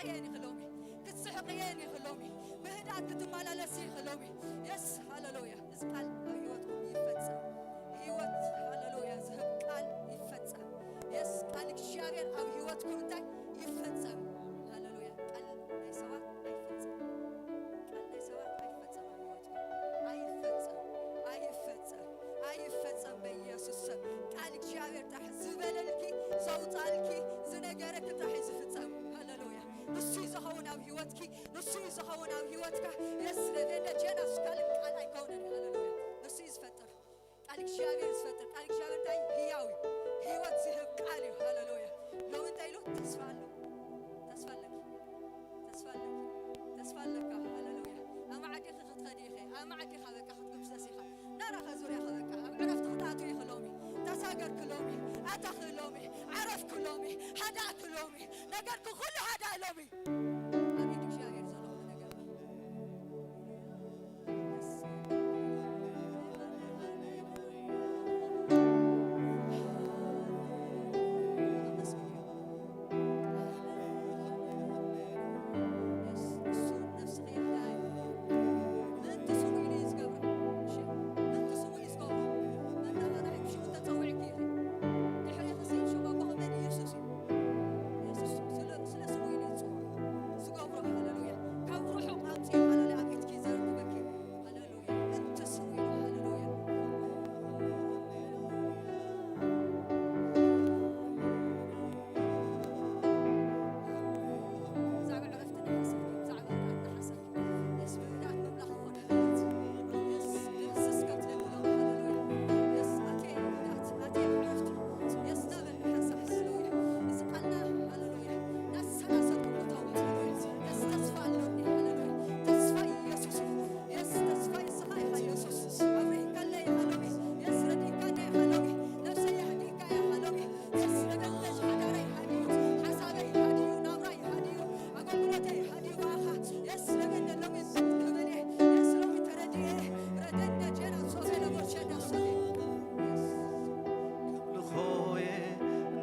ክትስሕቅየን ኢኺ ሎሚ። ክትስሕቅየን ኢኺ ሎሚ። ምህዳት ክትመላለስ ኢኺ ሎሚ። የስ፣ ሃሌሉያ። እዚ ቃል ኣብ ህይወትኩም ይፈጸም። ህይወት፣ ሃሌሉያ፣ ዝህብ ቃል ይፈጸም። የስ፣ ቃል እግዚኣብሔር ኣብ ህይወትኩም እንታይ ይፈጸም። ሃሌሉያ። ቃል ናይ ሰባት ኣይፈጸም። ቃል ናይ ሰባት ኣይፈጸም። ኣይፈጸም፣ ኣይፈጸም፣ ኣይፈጸም። በኢየሱስ ስም ቃል እግዚኣብሔር ጥራሕ ዝበለልኪ፣ ዘውጻልኪ፣ ዝነገረኪ ጥራሕ እዩ ዝፍጸም። ሃሌሉያ። ንሱ እዩ ዝኸውን ኣብ ህይወትኪ፣ ንሱ እዩ ዝኸውን ኣብ ህይወትካ። የስ፣ ረቤንደ ጀናስ ካልእ ቃል ኣይከውንን። ሃሌሉያ። ንሱ እዩ ዝፈጥር። ቃል እግዚኣብሔር ዝፈጥር፣ ቃል እግዚኣብሔር እንታይ ህያው እዩ። ህይወት ዝህብ ቃል እዩ። ሃሌሉያ። ሎሚ እንታይ ኢሉ? ተስፋ ኣሎ። ተስፋ ኣለኪ። ተስፋ ኣለኪ። ተስፋ ኣለካ። ሃሌሉያ። ኣብ መዓዲ ኢኺ ክትኸዲ ኢኺ። ኣብ መዓዲ ኢኻ በቃ ክትግብሰስ ኢኻ። ናራኻ ዙርያ ኢኻ በቃ። ኣብ ዕረፍቲ ክትኣትዊ ኢኺ ሎሚ። ተሳገርኪ ሎሚ። ኣተኺ ሎሚ። ዓረፍኪ ሎሚ። ሃዳእኪ ሎሚ። ነገርኪ ኩሉ ሃዳእ ሎሚ። ኣብ ኢድ እግዚኣብሔር ዘሎ ኩሉ ነገር።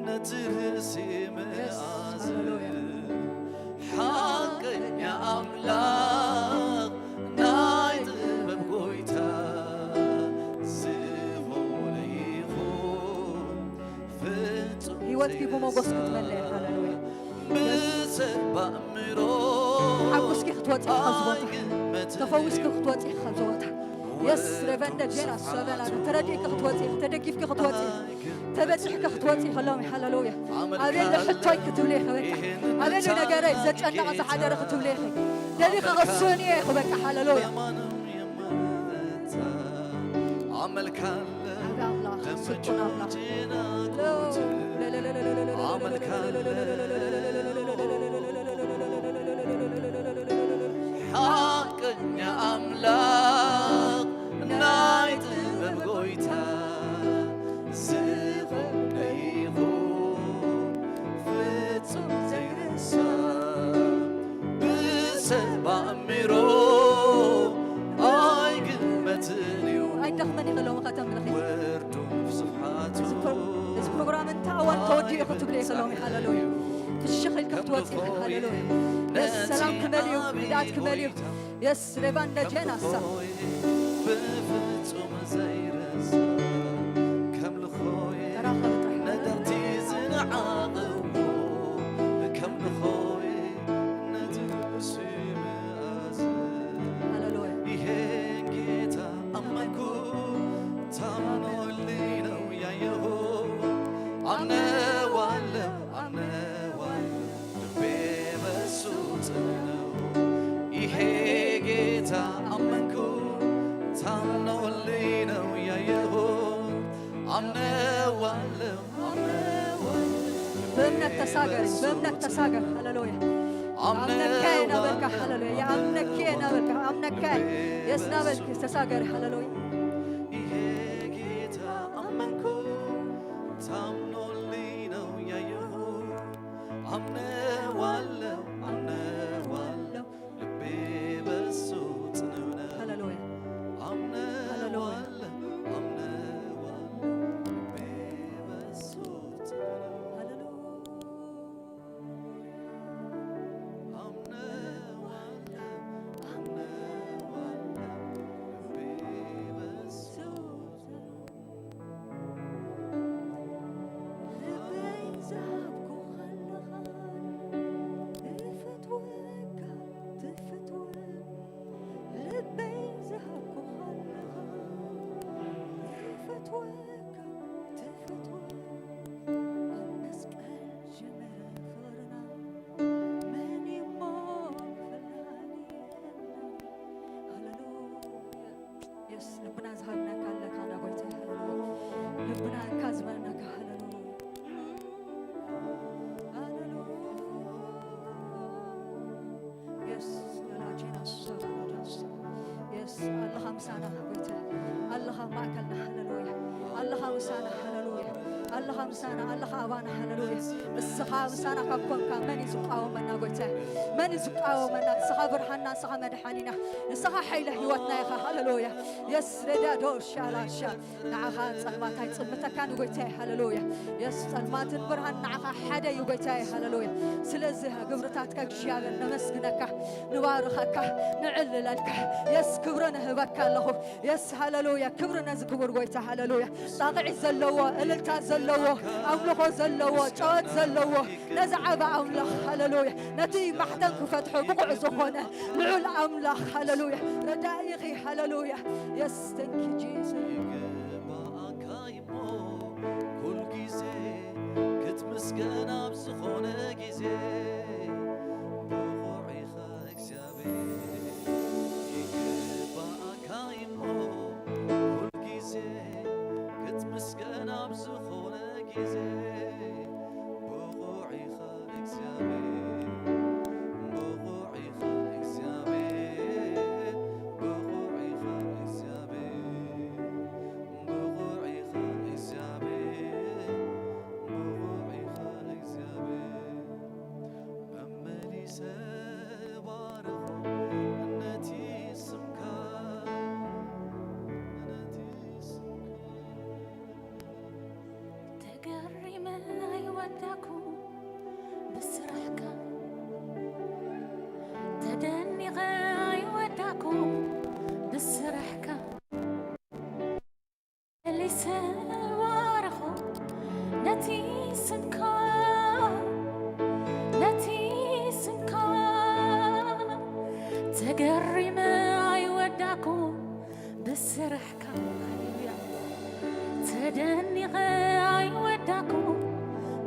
ነቲ ርእሲ መኣዝን ሓቀኛ ኣምላኽ ናይ ጥበብ ጎይታ ዝኾነ ይኹን ፍጹም ህይወትኪ ብሞጎስ ክትመልእ። ሃሌሉያ። ብሰብ ኣእምሮ ሓጉስኪ ክትወፂ ኢኺ ካብዚ ቦታ። ተፈዊስኪ ክትወፂ ኢኺ ካብዚ ቦታ። የስ ረቨንደ ጀና ሰበላ ተረዲእኪ ክትወፂ ኢኺ፣ ተደጊፍኪ ክትወፂ ኢኺ፣ ተበፂሕኪ ክትወፂ ኢኺ ሎሚ። ሃሌሉያ። ኣበይ ኣሎ ሕቶይ ክትብሊ ኢኺ በቃ። ኣበይ ኣሎ ነገረይ ዘጨነቐ ዝሓደረ ክትብሊ ኢኺ። ደሊኺ ቅሱን እየ ኢኺ በቃ። ሃሌሉያ። ኣመልካለ ዓቢ ኣምላኽ ስልጡን ኣምላኽ ኣመልካለ ሓቀኛ ኣምላኽ ናይ ጥበብ ጎይታ ዝኾነ ይኹን ፍጹም ዘይርሳዕ ብሰብ ኣእምሮ ኣይግመትን እዩ ኣይደኽመን ኢኸ ሎሚ ከተምልኺ ወርዱን ስፍሓቱ እዚ ፕሮግራም እንተ ኣዋን ተወዲኡ ክትብሉ ኢኸ ሎሚ ሃሌሉያ ፍሽኽ ኢልኪ ክትወፂ ኢኸ ሃሌሉያ የስ ሰላም ክመል እዩ ህድኣት ክመል እዩ የስ ሬባንደ ጀናሳ ብፍጹም ዘይርሳዕ ከም ልኾይ ተራኸብ ጥራሕ ነደቕቲ ዝነዓቕዎ ከም ልኾይ ነቲ ርእሲ መኣዝን ሃሌሉያ ይሄን ጌታ አመንኩ ታምኖልኝ ነው ያየሁ አምነዋለሁ አምነዋለሁ ልቤ በሱ ጽኑ ነው ይሄ ጌታ አመንኩ ታምኖልኝ ነው ያየሁ አምነዋለሁ አምነዋለሁ በእምነት ተሳገር በእምነት ተሳገር ሃሌሉያ ኣምነካየ ናበልካ ሃሌሉያ የኣምነክየ ናበልካ ኣምነካየ የስ ናበልክ ተሳገር ሃሌሉያ ይሄ ጌታ አመንኩ ታምኖልኝ ነው ያየሁ አምነዋለሁ አምነዋለሁ ልቤ በሱ ጽኑ ነው ሃሌሉያ አምነዋለሁ አምነዋለሁ ልቤ በሱ ጽኑ ነው ሃሌሉያ ምሳና ጎይታ ኣለኻ ኣብ ማእከልና። ሃሌሉያ። ኣለኻ ምሳና። ሃሌሉያ። ኣለኻ ምሳና። ኣለኻ ኣባና። ሃሌሉያ። ንስኻ ምሳና ካብ ኮንካ መን እዩ ዝቃወመና ጎይታ? መን እዩ ዝቃወመና? ንስኻ ብርሃንና፣ ንስኻ መድሓኒና፣ ንስኻ ሓይለ ህይወትና ኢኻ። ሃሌሉያ። የስ ረዳዶ ሻላሻ ንዓኻ ጸልማት ኣይጽምተካን ጎይታይ። ሃሌሉያ። የስ ጸልማትን ብርሃን ንዓኻ ሓደ እዩ ጎይታይ። ሃሌሉያ። ስለዚ ግብርታትካ እግዚኣብሔር ነመስግነካ፣ ንባርኸካ፣ ንዕልለልካ። የስ ክብሪ ንህበካ ኣለኹ። የስ ሃሌሉያ። ክብሪ ነዚ ክቡር ጎይታ። ሃሌሉያ። ጣቕዒት ዘለዎ፣ እልልታ ዘለዎ፣ ኣምልኾ ዘለዎ፣ ጨወት ዘለዎ ነዚ ዓቢ ኣምላኽ። ሃሌሉያ። ነቲ ማሕተም ክፈትሖ ብቑዕ ዝኾነ ልዑል ኣምላኽ። ሃሌሉያ። ረዳኢ ኢኺ። ሃሌሉያ። የስ thank you Jesus። ይግባእካ እሞ ኩል ግዜ ክትምስገን ኣብ ዝኾነ ግዜ ብቑዕ ኢኻ እግዚኣብሔር። ይግባእካ እሞ ኩል ግዜ ክትምስገን ኣብ ዝኾነ ግዜ ብቑዕ ኢኻ እግዚኣብሔር። ብቑዕ ኢኻ እግዚኣብሔር። ብቑዕ ኢኻ እግዚኣብሔር። ብቑዕ ኢኻ እግዚኣብሔር። ብቑዕ ኢኻ እግዚኣብሔር። መመሊሰ ባርኾ ነቲ ስምካ። ነቲ ስምካ። ተገሪመ ኣይወዳኩ ብስራሕካ። ተደኒቐ ኣይወዳኩ ብስራሕካ። መሊሰ ባርኾ ነቲ ስምካ። ነቲ ስምካ። ተገሪመ ኣይወዳኩ ብስራሕካ። ሃሌሉያ። ተደኒቐ ኣይወዳኩ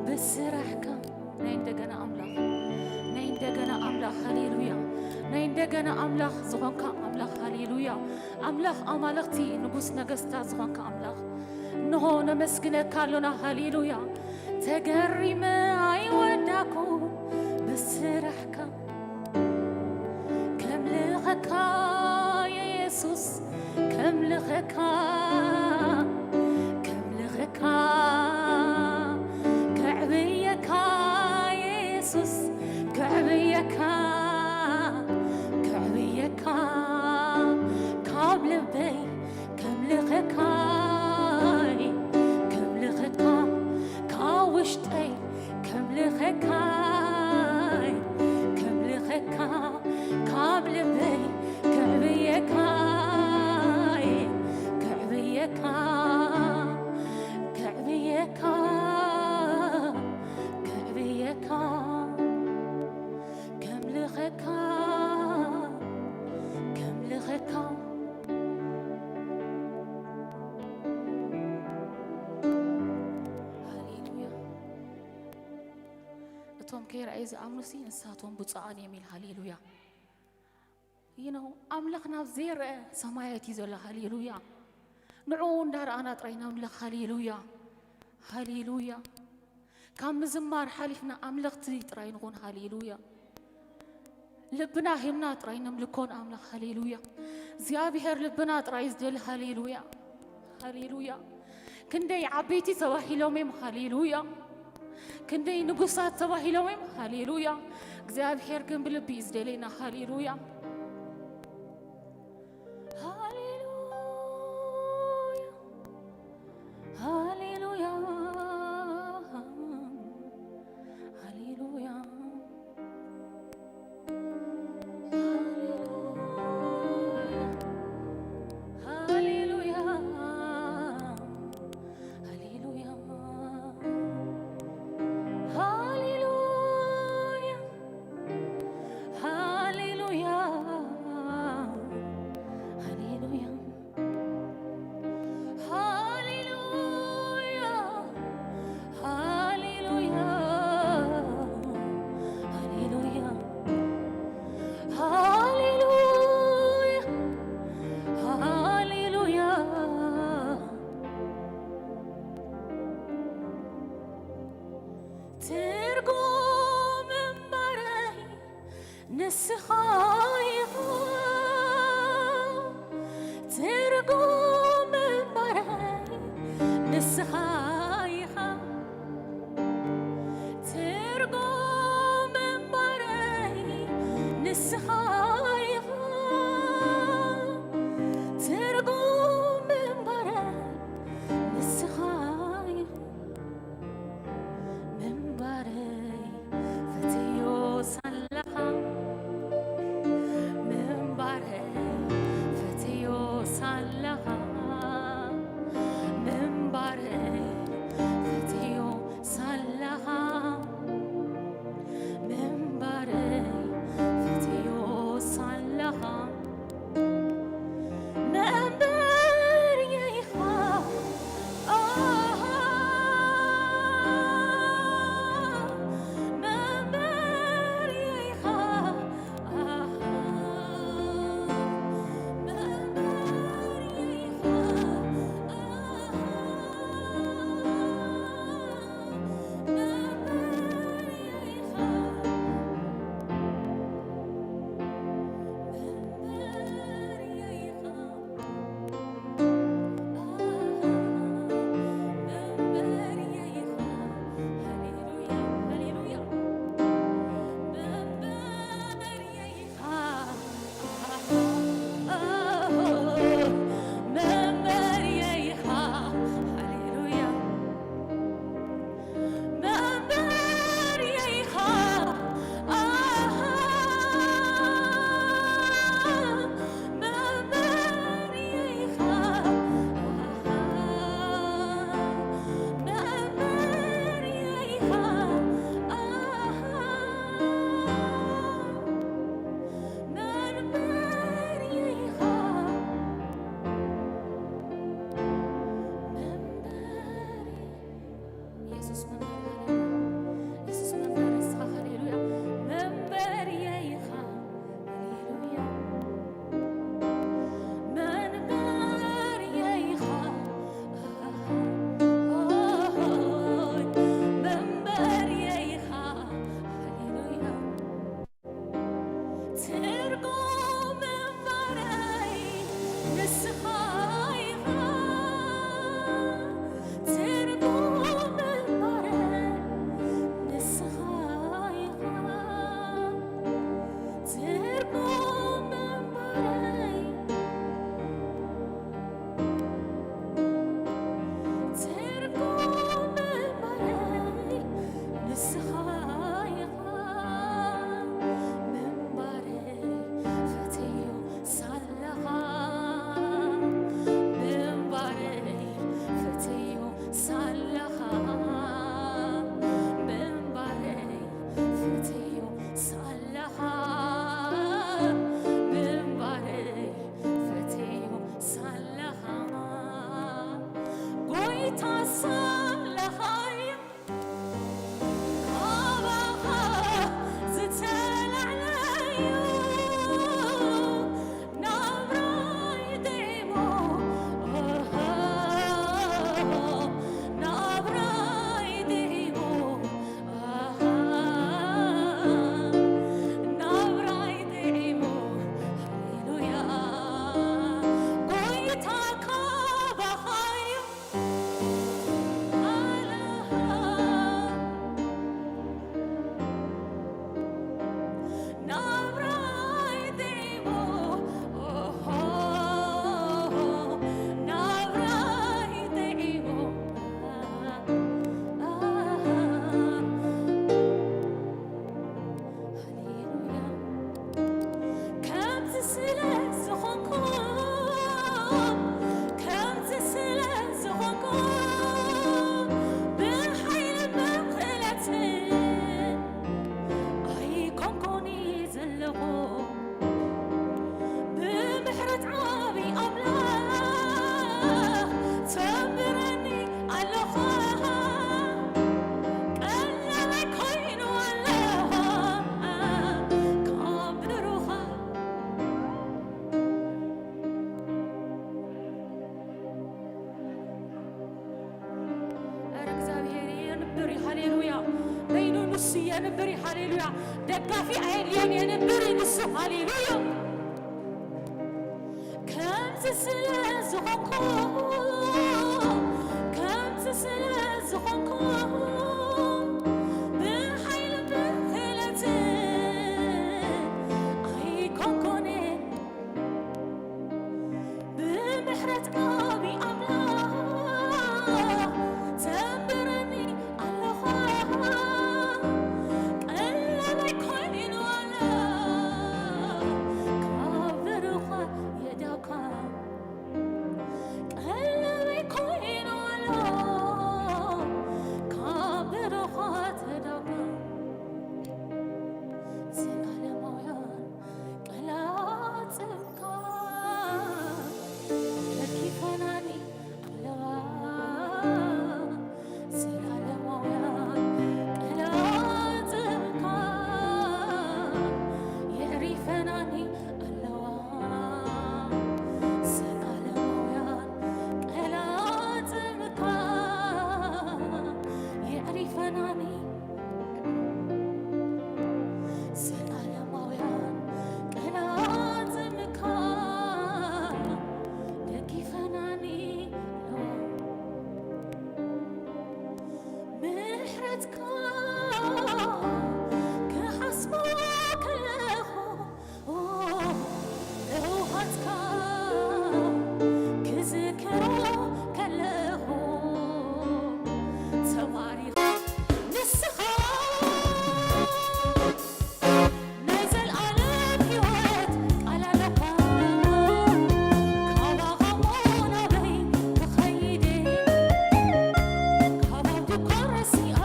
ብስራሕካ። ናይ እንደገና ኣምላኽ። ናይ እንደገና ኣምላኽ። ሃሌሉያ። ናይ እንደገና ኣምላኽ ዝኾንካ ኣምላኽ። ሃሌሉያ። ኣምላኽ ኣማልኽቲ፣ ንጉስ ነገስታት ዝኾንካ ኣምላኽ። እንሆ ነመስግነካ ኣሎና። ሃሌሉያ። ተገሪመ ኣይወዳኩ ብስራሕካ። ከምልኸካ የሱስ፣ ከምልኸካ፣ ከምልኸካ። ከዕብየካ የሱስ፣ ከዕብየካ፣ ከዕብየካ። ካብ ልበይ ከምልኸካ፣ ከምልኸካ። ካብ ውሽጠይ ከምልኸካ፣ ከምልኸካ። ካብ ልበይ ከዕብየካ፣ ከዕብየካ፣ ከዕብየካ፣ ከዕብየካ። ከምልኸካ፣ ከምልኸካ። ሃሌሉያ። እቶም ከይረኣዩ ዝኣምኑሲ ንሳቶም ብፁዓን እዮም ኢል። ሃሌሉያ። ይነው ኣምላኽ ናብ ዘይረአ ሰማያት እዩ ዘሎ። ሃሌሉያ። ንዕኡ እንዳረኣና ጥራይ ነምልኽ። ሃሌሉያ። ሃሌሉያ። ካብ ምዝማር ሓሊፍና ኣምለኽቲ ጥራይ ንኹን። ሃሌሉያ። ልብና ሂብና ጥራይ ነምልኮ ንኣምላኽ። ሃሌሉያ። እግዚኣብሔር ልብና ጥራይ እዩ ዝደሊ። ሃሌሉያ። ሃሌሉያ። ክንደይ ዓበይቲ ተባሂሎም እዮም። ሃሌሉያ። ክንደይ ንጉሳት ተባሂሎም እዮም። ሃሌሉያ። እግዚኣብሔር ግን ብልቢ እዩ ዝደልየና። ሃሌሉያ። ሃሌሉያ። ሃሌሉያ። ሃሌሉያ። ሃሌሉያ። ሃሌሉያ። ሃሌሉያ። ሃሌሉያ። ሃሌሉያ። ንስኻ ኢኻ ትርጉም እምባረይ፣ ንስኻ ኢኻ ትርጉም እምባረይ፣ ንስኻ ኢኻ ምንባረይ ፈትዮ ሳለኻ፣ ምንባረይ ፈትዮ ሳለኻ፣ ምንባረይ ፈትዮ ሳለኻ፣ ምንባረይ ፈትዮ ሳለኻ፣ መንበርየይ ኢኻ፣ ኣሃ፣ መንበርየይ ኢኻ፣ ኣሃ፣ መንበርየይ ኢኻ፣ ኣሃ፣ መንበርየይ ኢኻ። መንበርየይ ኢኻ፣ ኣሃ፣ መንበርየይ ኢኻ፣ ኣሃ፣ መንበርየይ ኢኻ፣ ኣሃ፣ መንበርየይ ኢኻ፣ መንበርየይ ኢየሱስ መንበሪ፣ ሃሌሉያ። ኢየሱስ መንበሪ ንስኻ፣ ሃሌሉያ። መንበርየይ ኢኻ፣ ሃሌሉያ። መንበርየይ ኢኻ፣ መንበርየይ ኢኻ፣ ሃሌሉያ። ትርጉም እምባረይ ንስኻ ኢኻ፣ ትርጉም እምባረይ ንስኻ ኢኻ፣ ትርጉም እምባረይ ትርጉም እምባረይ ንስኻ ኢኻ፣ ምንባረይ ፈትዮ ሳለኻ፣ ምንባረይ ፈትዮ ሳለኻ፣ ምንባረይ ፈትዮ ሳለኻ፣ ምንባረይ ፈትዮ ሳለኻ፣ ጎይታ ሳለኻ እዩ ካባኻ ዝተላዕለ እዩ ናብራይ ጥዒሙ፣ ኦሆ፣ ናብራይ ጥዒሙ። ናብራይ ጥዒሙ፣ ሃሌሉያ። ጎይታ ካባኻ እዩ፣ ኣላሃ። ናብራይ ጥዒሙ፣ ኦሆ፣ ናብራይ ጥዒሙ። ሃሌሉያ። ከምዚ ስለ ዝኾንኩ፣ ከምዚ ስለ ዝኾንኩ፣ ብሓይልን ብክእለትን ኣይኮንኩን ዘለኹ። ብምሕረት ዓቢ ኣምላኽ ተንብረኒ ኣለኻ። ቀለለይ ኮይኑ ኣለኻ ካብ ብሩኻ። ኧረ እግዚኣብሔር የንብር እዩ፣ ሃሌሉያ። በይኑ ንሱ የንብር እዩ፣ ሃሌሉያ። ደጋፊ ኣየድልዮን፣ የንብር እዩ ንሱ፣ ሃሌሉያ። ከምዚ ስለ ዝኾንኩ፣ ከምዚ ምሕረትካ ብኣምላኽ ተንብረኒ ኣለኻ። ቀለበይ ኮይኑ ኣሎ ካብ ብሩኻ የዳካ። ቀለበይ ኮይኑ ኣሎ ካብ ብሩኻ ተዳካ። ዘላለማውያን ቀላጽምካ ደጊፈናኒ ኣለዋ። ዘላለማውያን ቀላጽምካ የዕሪፈናኒ ኣለዋ። ዘላለማውያን ቀላጽምካ የዕሪፈናኒ። ዘላለማውያን ቀላጽምካ ደጊፈናኒ ኣለዋ። ምሕረትካ ክሓስቦ ከለኹ፣ ለውሃትካ ክዝክሮ ከለኹ፣ ተባሪኽ ንስኻ ናይ ዘልኣለም ህይወት ቃል ኣለካ። ካባኻ እሞ ናበይ ክኸይድ እየ? ካብ ኣብ ድኳን ረሲኣ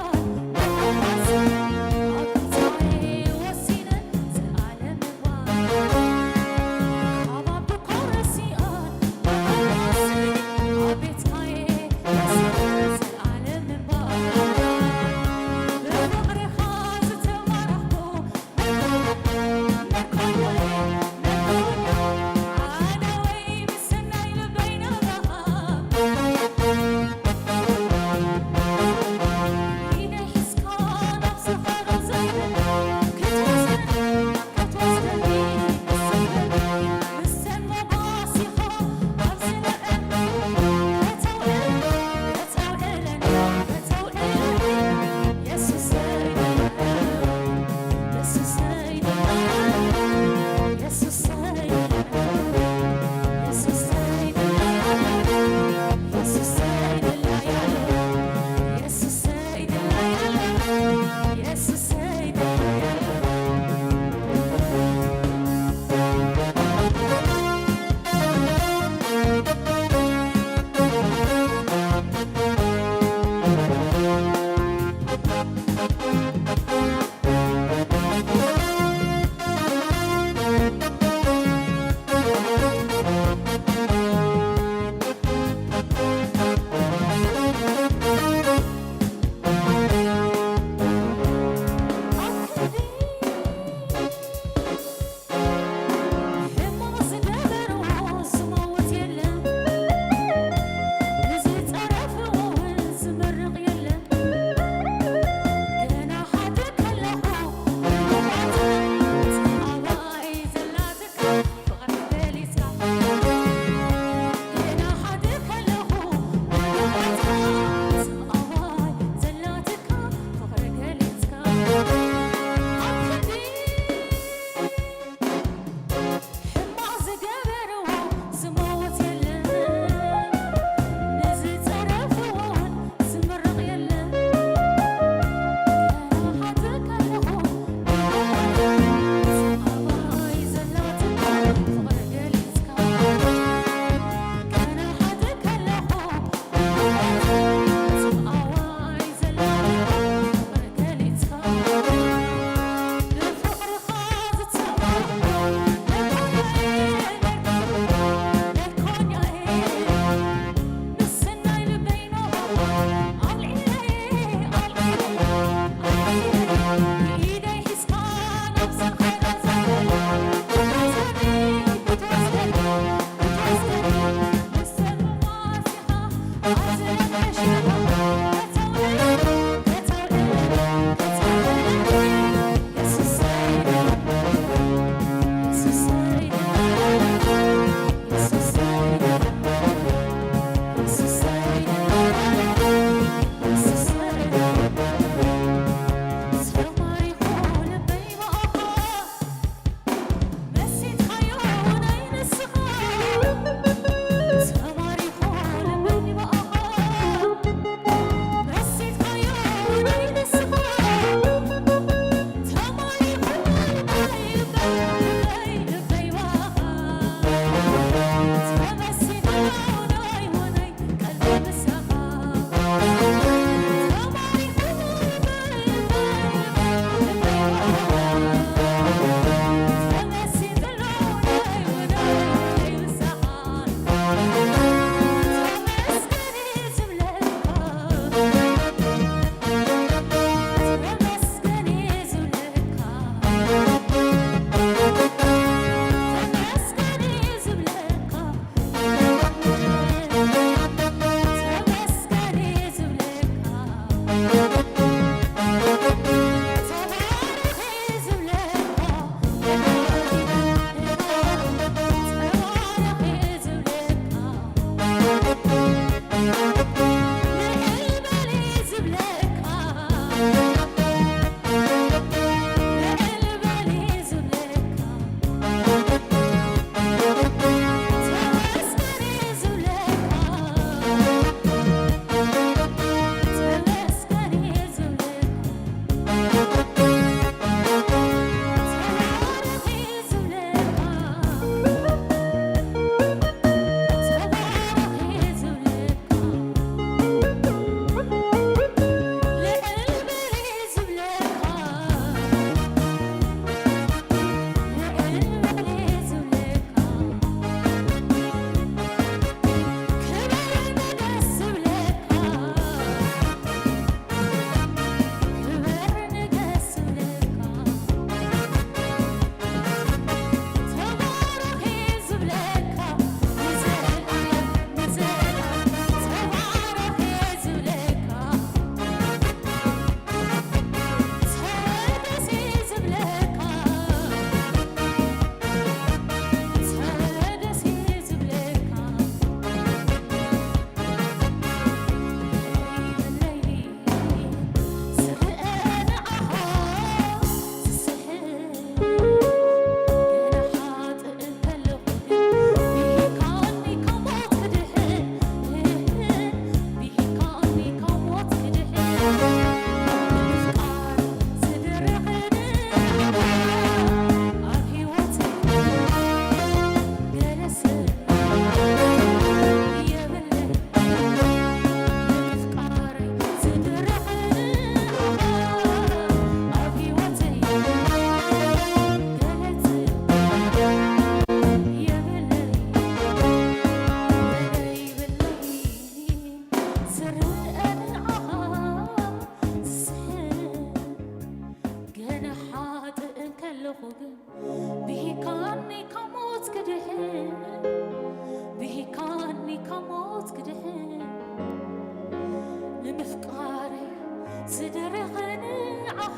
ዝደረኸ ንዓኻ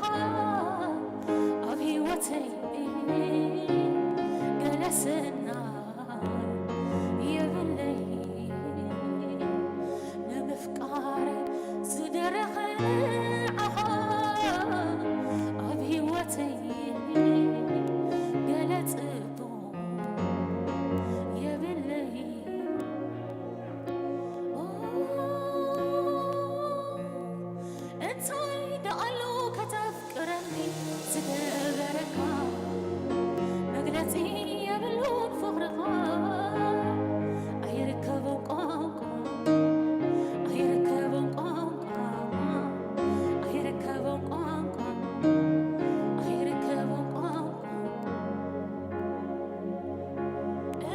ኣብ ህይወተይ ገለ ሰናይ የብለይ። ንምፍቃር ዝደረኸ ንዓኻ ኣብ ህይወተይ ገለ ጽቡቕ የብለይ። እንታይ ደኣሉ ከተፍቅረኒ ዝገበረካ፣ መግለጺ የብሉን ፍቕርኻ። ኣይርከቦን ቋንቋ፣ ኣይርከቦን ቋንቋ፣ ኣይርከቦን ቋንቋ፣ ኣይርከቦን ቋንቋ።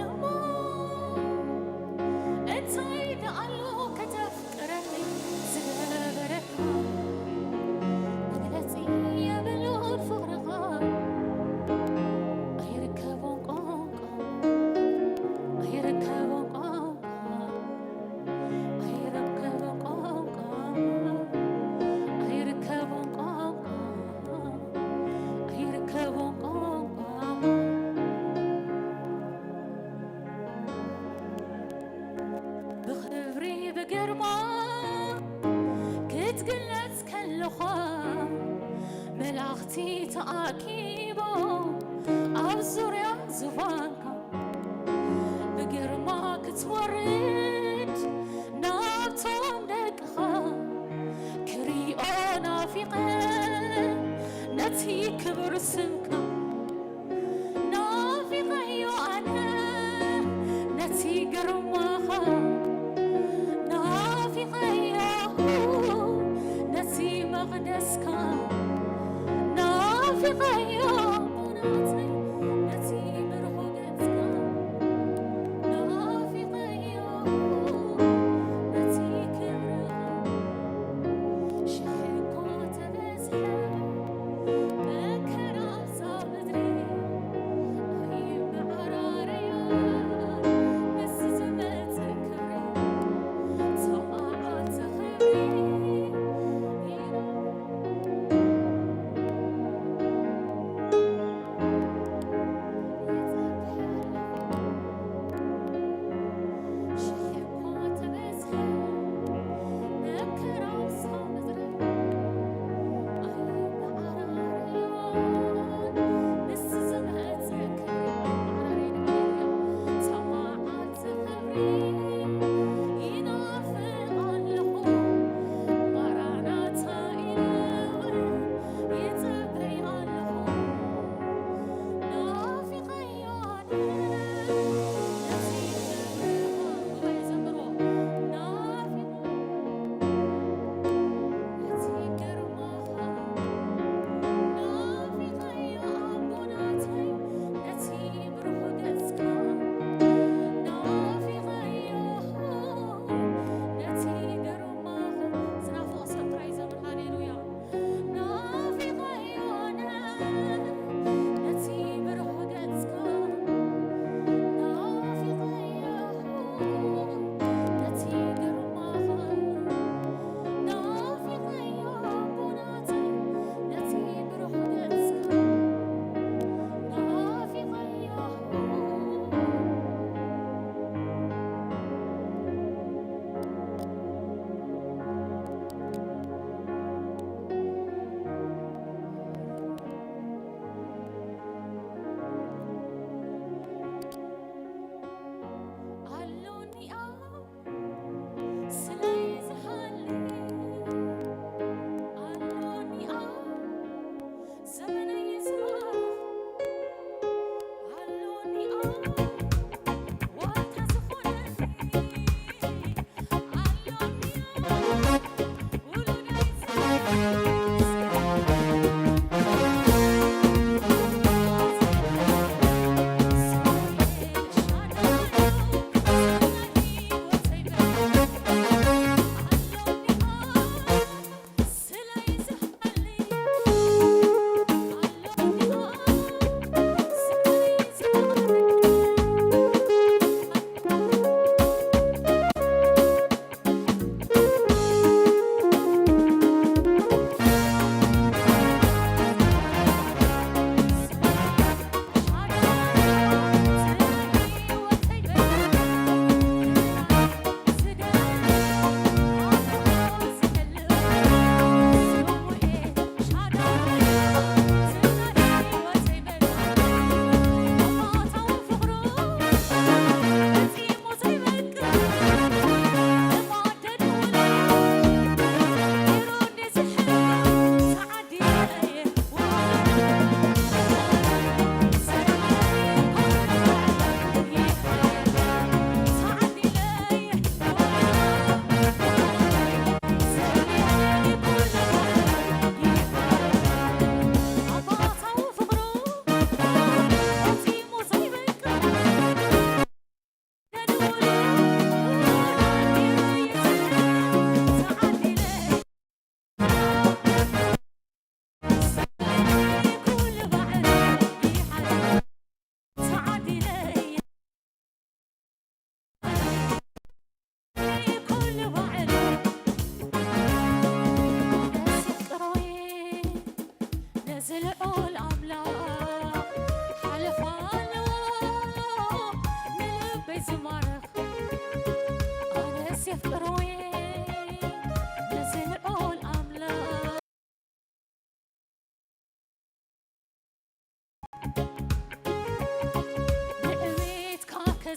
እሞ እንታይ ደኣሉ ከተፍቅረኒ ዝገበረካ፣ መግለጺ የብሉን ፍቕርኻ። ኣይርከቦን ቋንቋ፣ ኣይርከቦን ቋንቋ፣ ኣይርከቦን ቋንቋ፣ ኣይርከቦን ቋንቋ፣ ኣይርከቦን ቋንቋ። ብኽብሪ ብግርማ ክትግለጽ ከለኻ፣ መላእኽቲ ተኣኪቦም ኣብ ዙርያ ዙፋንካ። ብግርማ ክትወርድ ናብቶም ደቅኻ፣ ክሪኦ ናፊቐ ነቲ ክቡር ስምካ። ናፊቐዮ ኣነ ነቲ ግርማኻ፣ ናፊቐዮ ነቲ መቕደስካ፣ ናፊቐዮ ናተይ ነቲ ብሩኽ ገጽካ፣ ናፊቐዮ ነቲ ክብርኻ። ሽሕ እኳ ተበዝሐ መከራ ኣብ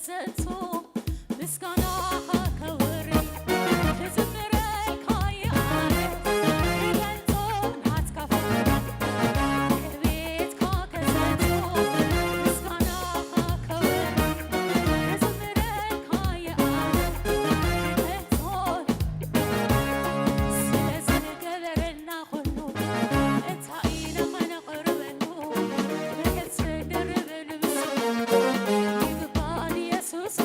ዘንቱ ምስጋናኻ ከውሪ ክዝምረልካ ይኣምን ክገልጾ ናትካ ፍቕሪ ክብሬትካ ከዘንቱ ምስጋናኻ ከውሪ ክዝምረልካ ይኣምን ክገልጾ ስለ ዝገበረልና ኩሉ እንታይ ኢና ኸነቕርበሉ ብሕጽ ድርብ ንምስሉ ይግባል የሱስ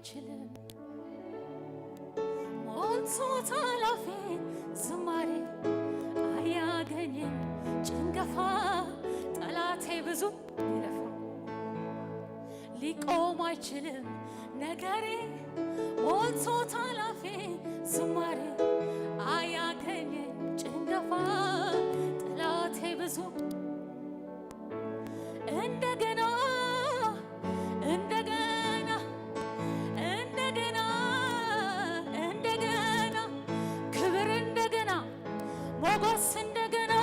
ችልም ሞልቶታል አፌን ዝማሬ አያገኘኝ ጭንገፋ ጠላቴ ብዙ ይለፋ ሊቆም አይችልም ነገሬ ሞልቶታል አፌን ዝማሬ አያገኘኝ ጭንገፋ ጠላቴ ብዙ እንደገና እንደገና እንደገና እንደገና ክብር እንደገና ሞገስ እንደገና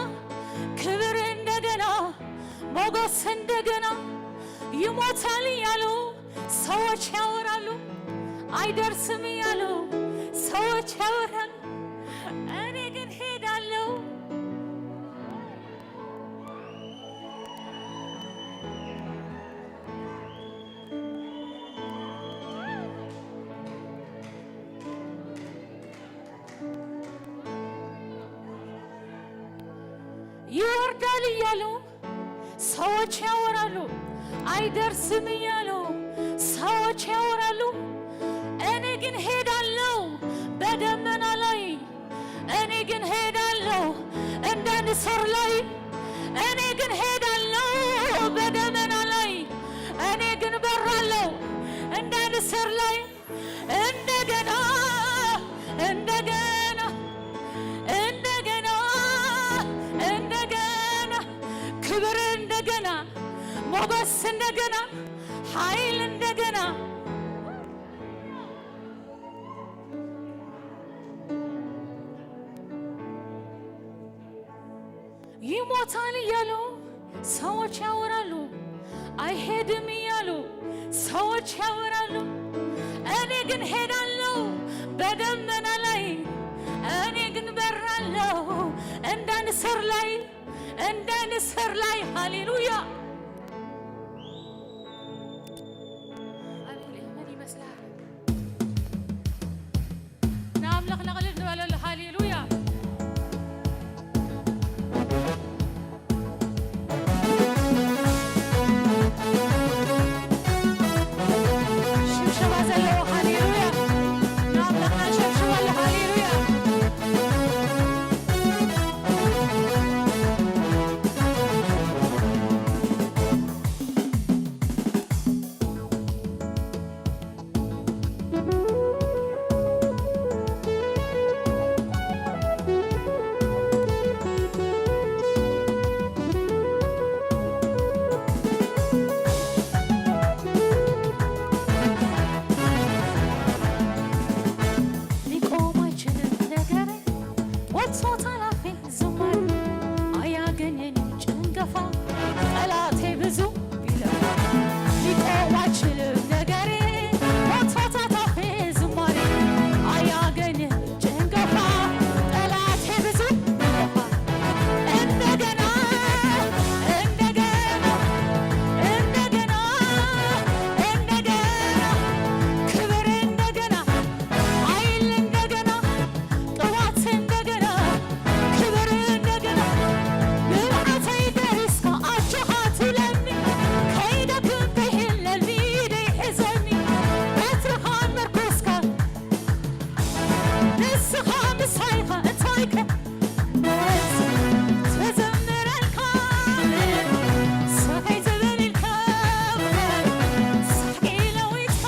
ክብር እንደገና ሞገስ እንደገና ይሞታል እያሉ ሰዎች ያወራሉ፣ አይደርስም እያሉ ሰዎች ያወራሉ። እኔ ግን ሄዳለሁ። ይወርዳል እያሉ ሰዎች ያወራሉ፣ አይደርስም እያሉ ሰዎች ያወራሉ። እኔ ግን ሄዳለሁ በደመና ላይ፣ እኔ ግን ሄዳለሁ እንደ ንስር ላይ፣ እኔ ግን ሄዳለሁ በደመና ላይ፣ እኔ ግን በራለሁ እንደ ንስር ላይ። እንደገና እንደገና እንደገና እንደገና ክብር እንደገና ሞገስ እንደገና ኃይል እንደገና ይሞታል እያሉ ሰዎች ያወራሉ፣ አይሄድም እያሉ ሰዎች ያወራሉ። እኔ ግን ሄዳለሁ በደመና ላይ፣ እኔ ግን በራለሁ እንደ ንስር ላይ፣ እንደ ንስር ላይ። ሃሌሉያ። ኣቤት ምን ይመስላል? ንኣምላኽና ቅልል ንበለሉ። ሃሌሉያ። ሽብሸባ ዘለዎ ሃሌሉያ። ንኣምላኽና ንሸብሽበሉ ሃሌሉያ። ሊቆም አይችልም ነገሬ ወጥቶታል አፌ ዝማሬ አያገኘኝ ጭንገፋ ጠላቴ ብዙ ቢለፋ ሊቆም አይችልም ነገሬ ወጥቶታል አፌ ዝማሬ አያገኘኝ ጭንገፋ ጠላቴ ብዙ ቢለፋ እንደገና እንደገና እንደገና እንደገና ክብር እንደገና ኃይል እንደገና ቅባት እንደገና ክብር እንደገና ንብዓተይ ደሪስካ ኣጆኻ ትብለኒ ከይደክም ከይህለኒ ደይሕዘኒ በትርኻ መርኮስካ ንስኻ ምሳይኻ እንታይ ከ ትዘምረልካ ሰኸይ ትብል ኢልካ ሳሕቂ ለዊጥካ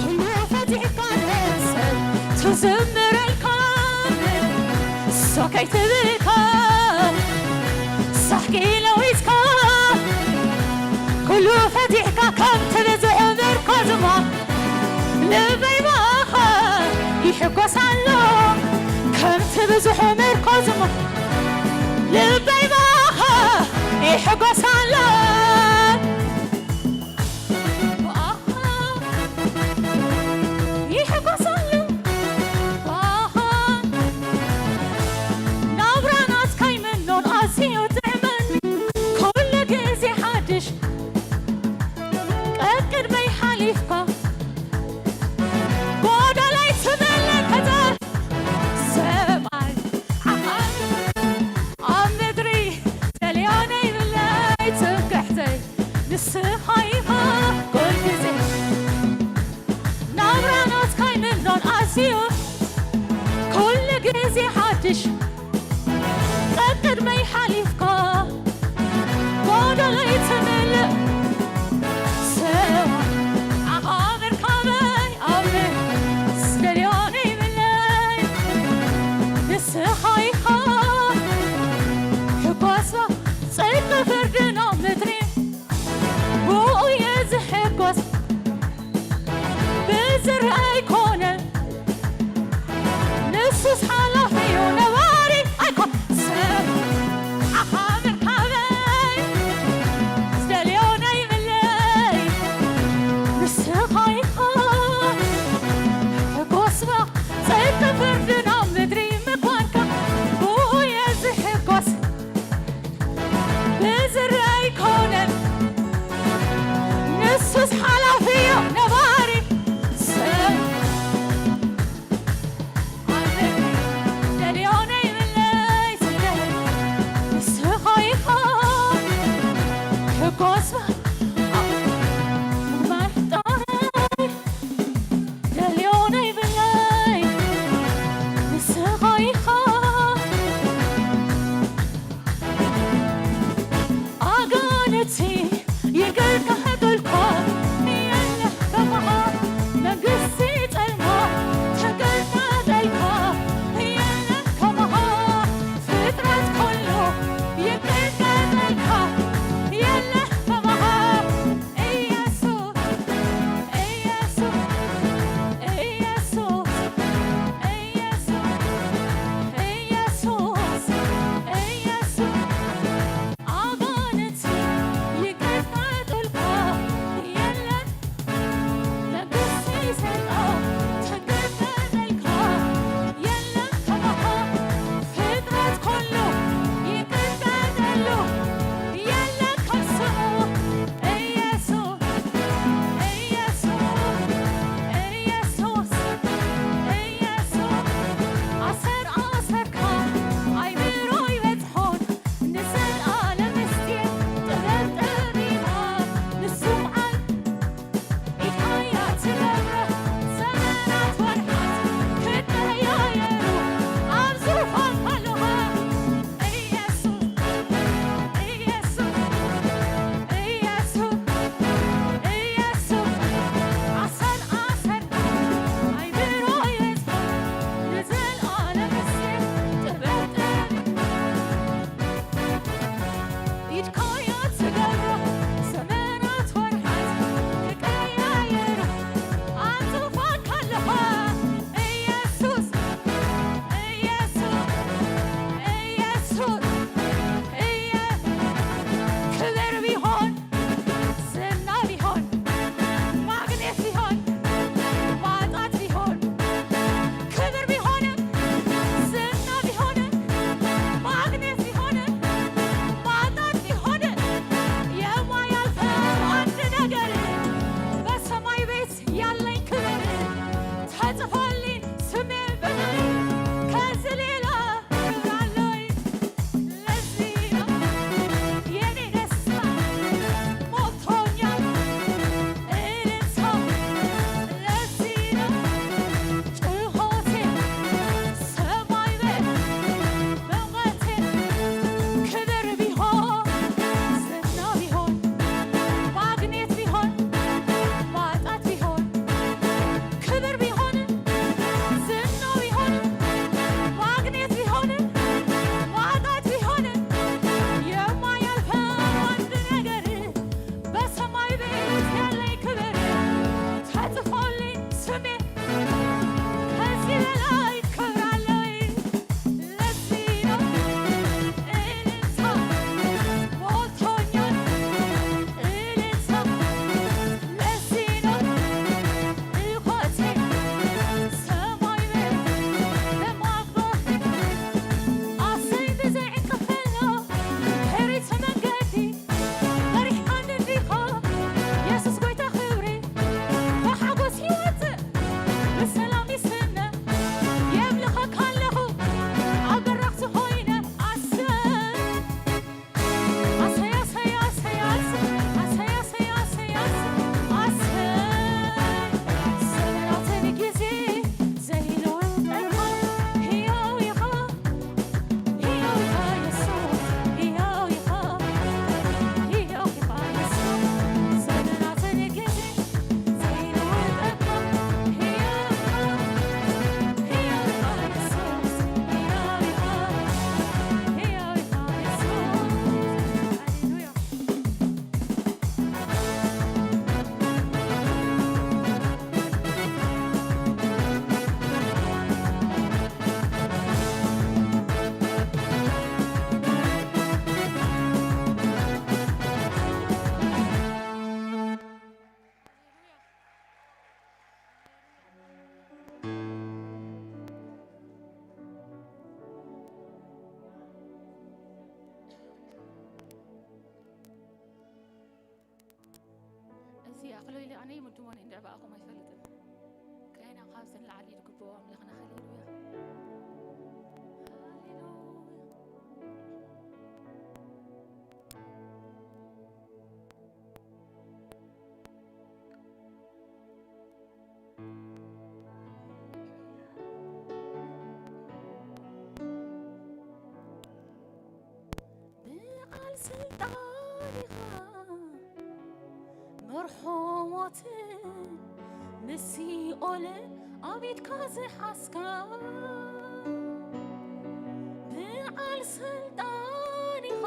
ኩሉ ፈቲሕካ ሰብ ትዝምረልካ ሰከይ ትብልካ ሳሕቂ ለዊጥካ ኩሉ ፈቲሕካ ከም ትብዝሑ ምርኮዝማ ልበይ ባኻ ይሕጎስ ኣሎ ከም ትብዝሑ ምርኮዝማ ልበይ ባኻ ይሕጎስ ኣሎ ይሕጎሰሉ ናብራ ናትካይ ምኖን ኣዝዩ ጥዕመኒ ኩሉ ግዜ ሓድሽ ቀቅድመይ ሓሊፍካ ጎዳላይ ትመለከተ ሰማይ ዓኻል ኣብ ምድሪ ደልዮነ ይብለይ ትምክሕተይ እዩ ኩሉ ግዜ ሓድሽ። ቀቅድመይ ሓሊፍካ ጎደለይ ትምልእ። ሰዋ ዓኻ ምርካበይ ኣብ ዝደልዮ ነይብለይ። ንስኻ ኢኻ ሕጓስባ ጽድቂ ፍርድና ምድሪ ብኡ እየ ዝሕጎስ። ብዝርአ ኣይኮነ ንሱስ ሓላፊ እዩ ነባሪ ኣይኮን። ሰብ ዓኻ ምርካበይ ዝደልዮ ነይብለይ። ንስኻ ኢኻ ሕጎስባ ጽድቂ ፍርድና ምድሪ ምኳንካ ብኡ እየ ዝሕጎስ። ብዝርአ ኣይኮነን ንሱስ ሓላፊ እዩ ነባሪ። ሰብ ኣነ ደልዮ ነይብለይ ስለ ንስኻ ኢኻ ሕጎስባ መሕጣረይ። ደልዮ ነይብለይ ንስኻ ኢኻ ኣጋንንቲ ይቅርታ ክብልኳ የለ ከማኻ መንግስቲ ጸልማ ተቀጣጠልካ የለ ከማኻ ፍጥረት ኩሉ ይቅርታ ጠልካ የለ ከማኻ ኢየሱስ ኢየሱስ ኢየሱስ ኢየሱስ ኢየሱስ ኢየሱስ ኣጋንንቲ ይቀጣጠልካ የለን መንግስቲ ሰይጣን ትንቀጠቀጠልካ የለን ከማኻ ፍጥረት ኩሉ ይንቀጠቀጠሉ የለን ከም ስሙ ኢየሱስ ኢየሱስ ኢየሱስ ኢየሱስ ኣሰር ኣሰርካ ኣይምሮ ይበጽሖን ንዘለኣለም ምስጢር ጥበብ ጠቢባ ንሱ በዓል ኢድካያ ትገብሮ ዘመናት ወርሓት ክቀያየሩ ኣብ ዙፋን ኣለኻ ኢየሱስ ኢየሱስ ኢየሱስ ኢየሱስ ኣሰር ኣሰርካ ኣይምሮ ይበጽሖን ንዘለኣለም ምስጢር ጥበብ ጠቢባ ኢድካያ ትገብሮ ዘመናት ወርሓት ክቀያየሩ ኣብ ዙፋንካ ኣለኻ ኢየሱስ ኢየሱስ ኢየሱስ ኢየ ክብር ቢሆን ዝና ቢሆን ማግኔት ቢሆን ማጣት ቢሆን ክብር ቢሆንም ዝና ቢሆንም ማግኔት ቢሆንም ማጣት ቢሆንም የማያልፈው አንድ ነገር በሰማይ ቤት ያለኝ ክብር ተጽፎልኝ ስሜ በደል ከዚህ ሌላ ክብር አለኝ። ለዚህ ነው የኔ ደስታ ሞልቶኛል እልልታ። ለዚህ ነው ጩኸቴ ሰማይ ቤት መውጣቴ። ክብር ቢሆን ዝና ቢሆን ማግኘት ቢሆን ማጣት ቢሆን ክብር ቢሆን ኣነ እንድዒ ብኣኹም ኣይፈልጥን። ከይና ካብዚ ንላዕሊ ዝግብኦ ኣምላኽና። ሃሌሉያ። ሃሌሉያ። ብዓል ስልጣን ኢኻ መርሖ ሞትን ንሲኦልን ኣብ ኢድካ ዝሓዝካ። ብዓል ስልጣን ኢኻ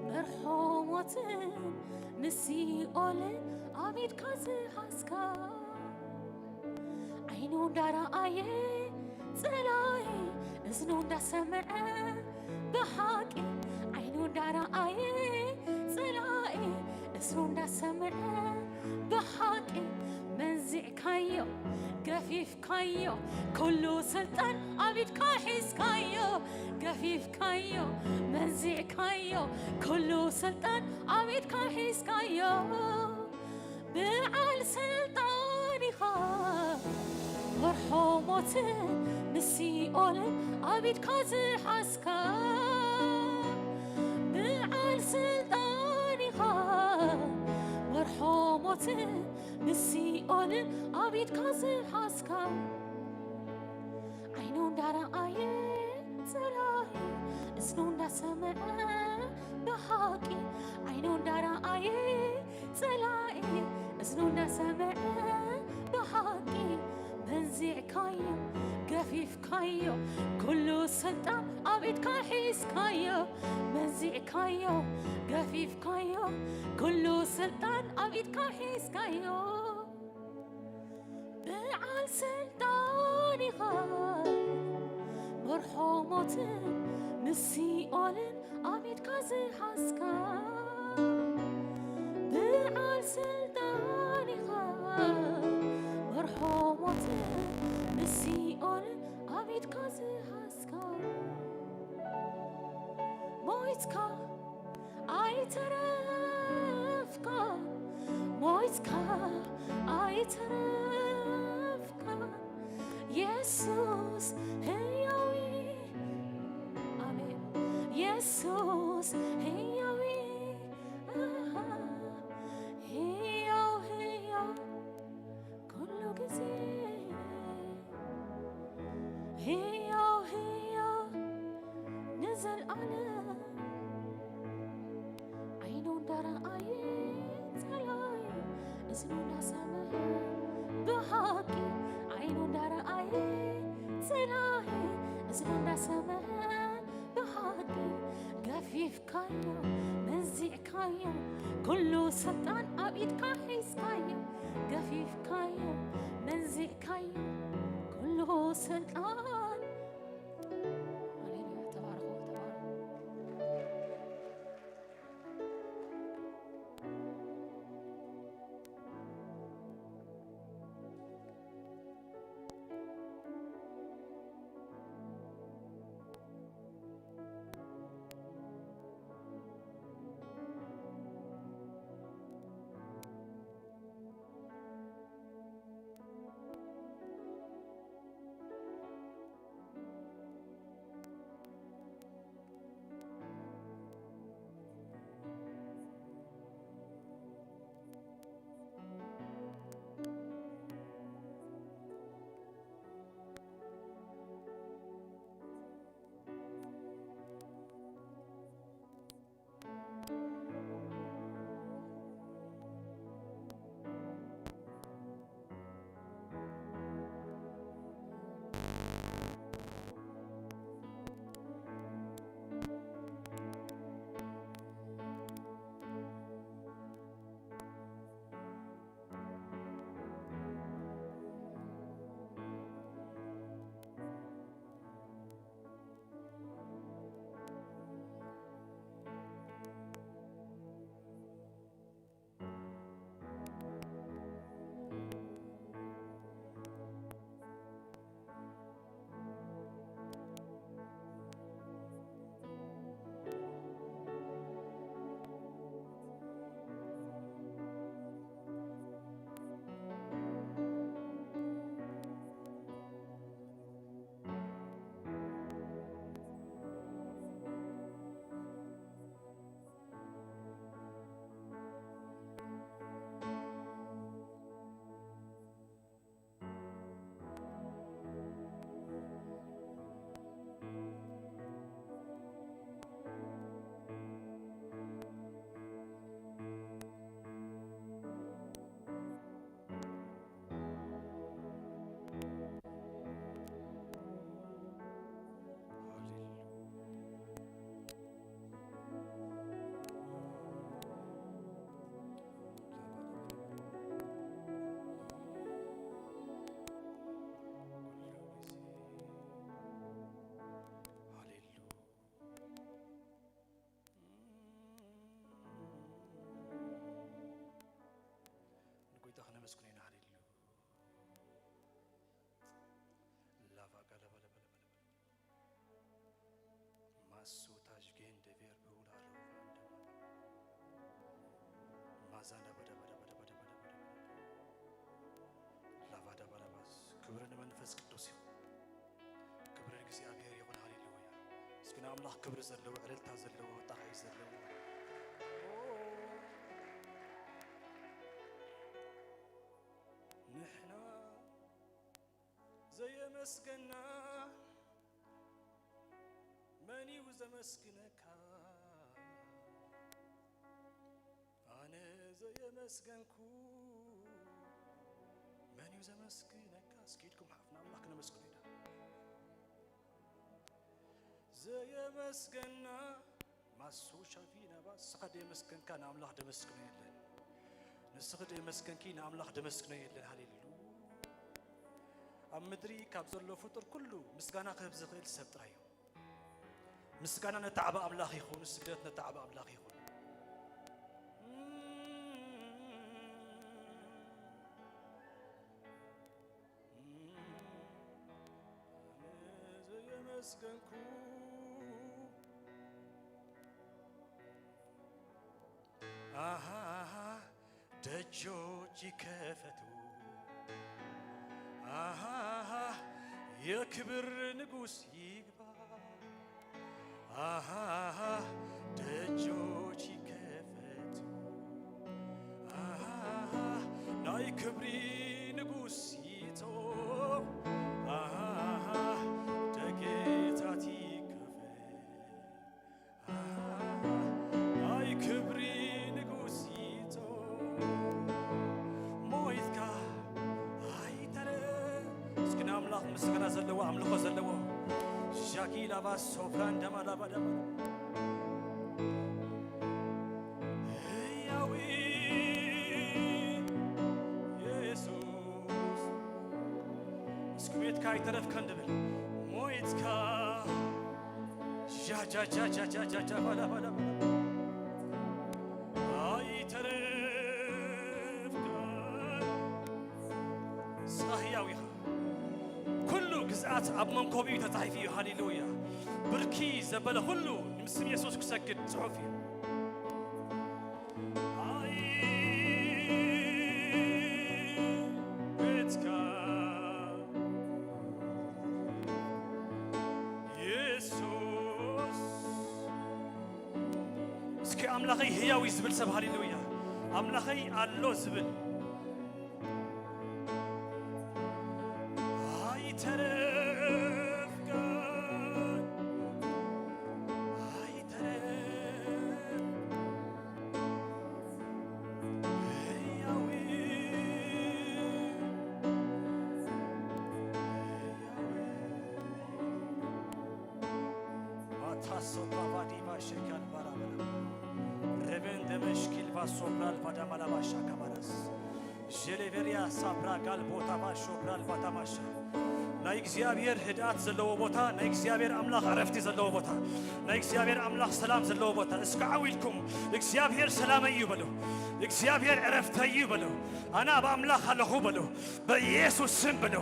መርሖ ሞትን ንሲኦልን ኣብ ኢድካ ዝሓዝካ። ዓይኑ እንዳረኣየ ጸላኢ እዝኑ እንዳሰምዐ ብሓቂ። ዓይኑ እንዳረኣየ ጸላኢ እዝኑ እንዳሰምዐ ብሓቂ። መንዚዕካዮ ገፊፍካዮ ኩሉ ስልጣን ኣብ ኢድካ ሒዝካዮ። ገፊፍካዮ መንዚዕካዮ ኩሉ ስልጣን ኣብ ኢድካ ሒዝካዮ። ብዓል ስልጣን ኢኻ መርሖ ሞትን ንሲኦልን ኣብ ኢድካ ዝሓዝካ። ብዓል ስልጣን ኢኻ መርሖ ሞትን ንሲኦልን ኣብ ኢድካ ዝሓዝካ። ዓይኑ እንዳረኣየ ጸላኢ እዝኑ እንዳሰምዐ ብሓቂ። ዓይኑ እንዳረኣየ ጸላኢ እዝኑ እንዳሰምዐ ብሓቂ። መንዚዕካዮ ገፊፍካዮ ኩሉ ስልጣን ኣብ ኢድካ ሒዝካዮ። መንዚዕካዮ ገፊፍካዮ ኩሉ ስልጣን ኣብ ኢድካ ሒዝካዮ። ብዓል ስልጣን ኢኻ መርሖ ሞትን ንሲኦልን ኣብ ኢድካ ዝሓዝካ። ብዓል ስልጣን ኢኻ መርሖ ሞትን ንሲኦልን ኣብ ኢድካ ዝሓዝካ። ሞይትካ ኣይተረፍካ፣ ሞይትካ ኣይተረፍካ። የሱስ ህያው እዩ። ኣሜን። የሱስ ህያው እዩ። ኣሃ። ህያው፣ ህያው ኩሉ ግዜ። ህያው፣ ህያው ንዘልኣለም። ዓይኑ እንዳረኣየ ጸላኢ እዝኑ እንዳሰምዐ ብሓቂ። ዓይኑ እንዳረኣየ ጸላኢ እዝኑ እንዳሰምዐ ብሓቂ። ገፊፍካዮ መንዚዕካዮ ኩሉ ስልጣን ኣብ ኢድካ ሒዝካዮ። ገፊፍካዮ መንዚዕካዮ ኩሉ ስልጣን። ሃሌሉያ። ተባረኹ፣ ተባረኹ። ንኣምላኽ ክብሪ ዘለዎ፣ ዕልልታ ዘለዎ፣ ጣቕዒት ዘለዎ። ንሕና ዘየመስገና መን እዩ ዘመስግነካ? ኣነ ዘየመስገንኩ መን እዩ ዘመስግነካ? እስኪ ኢድኩም ሓፍ ንኣምላኽ ክነመስግኖ ኢና። ዘየመስገና ማሱ ሻፊ ናባ ንስኻ ደየመስገንካ ንኣምላኽ ደመስግኖ የለን። ንስኺ ደየመስገንኪ ንኣምላኽ ደመስግኖ የለን። ሃሌሉያ። ኣብ ምድሪ ካብ ዘሎ ፍጡር ኩሉ ምስጋና ክህብ ዝኽእል ሰብ ጥራይ እዩ። ምስጋና ነታ ዓቢ ኣምላኽ ይኹን፣ ስግደት ነታ ዓቢ ኣምላኽ ይኹን። ኣነ ዘየመስገንኩ ኣሃ ደጆች ይከፈቱ። ኣሃ የክብር ንጉሥ ይግባ። ኣሃ ደጆች ይከፈቱ። ኣሃ ናይ ክብሪ ንጉሥ ይቶ። ኣሃ ደጌታት ይከፈት። ናይ ክብሪ ንጉስ ይቶ ሞይትካ ኣይተረ እስኪ ንኣምላኽ ምስጋና ዘለዎ ኣምልኾ ዘለዎ ሻኪ ላባ ሶፍራን ደማ ላባ ደማ ህያዊ የሱስ እስኪ ቤትካ ኣይተረፍካን ድብል ሞይትካ ጃጃጃጃጃጃጃ ባላ ባላ ባላ ኣይተረፍካን ንስኻ ህያው ኢኻ። ኩሉ ግዝኣት ኣብ መንኮቢኡ ተጻሒፉ እዩ። ሃሌሉያ። ብርኪ ዘበለ ኩሉ ንምስም የሱስ ክሰግድ ጽሑፍ እዩ። ኣይ ቤትካ የሱስ እስኪ ኣምላኸይ ህያው እዩ ዝብል ሰብ ሃሌሉያ ኣምላኸይ ኣሎ ዝብል ኣይተረፍካን ኣይተረፍ ህያዊ ህያዊ ማታሶ ፓቫዲቫ ሸካል ባራበራ ሬቨን ደመሽኪል ቫሶፕራል ቫዳማላባሻ ካባራስ ጀሌቬሪያ ሳፕራ ጋል ቦታባ ሾፕራል ባታማሻ ናይ እግዚኣብሔር ህድኣት ዘለዎ ቦታ ናይ እግዚኣብሔር ኣምላኽ ዕረፍቲ ዘለዎ ቦታ ናይ እግዚኣብሔር ኣምላኽ ሰላም ዘለዎ ቦታ እስከ ዓው ኢልኩም እግዚኣብሔር ሰላመይ እዩ በሉ እግዚኣብሔር ዕረፍተይ እዩ በሉ ኣነ ኣብ ኣምላኽ ኣለኹ በሉ በኢየሱስ ስም በሉ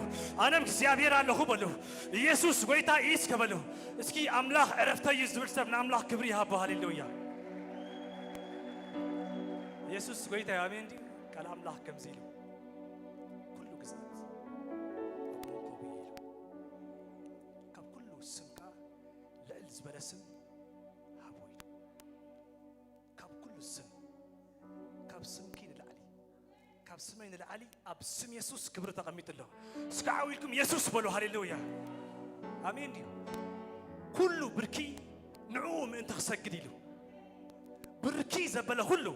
ኣነ እግዚኣብሔር ኣለኹ በሉ ኢየሱስ ጎይታ እዩ እስከ በሉ እስኪ ኣምላኽ ዕረፍተይ እዩ ዝብል ሰብ ንኣምላኽ ክብሪ ይሃቦ ሃሌሉያ ኢየሱስ ጎይታ እዩ ኣሜን ድዩ ቃል ኣምላኽ ከምዚ ኢሉ ኩሉ ግዝኣት ኣብ መንኮቡ እዩ ኢሉ ካብ ኩሉ ስም ከኣ ልዕል ዝበለ ስም ሃቦ ኢሉ ካብ ኩሉ ስም ካብ ስምኪ ንላዕሊ ካብ ስመይ ንላዕሊ ኣብ ስም የሱስ ክብሪ ተቐሚጡ ኣሎ እስከ ዓው ኢልኩም የሱስ በሉ ሃሌሉያ ኣሜን ድዩ ኩሉ ብርኪ ንዕኡ ምእንቲ ክሰግድ ኢሉ ብርኪ ዘበለ ኩሉ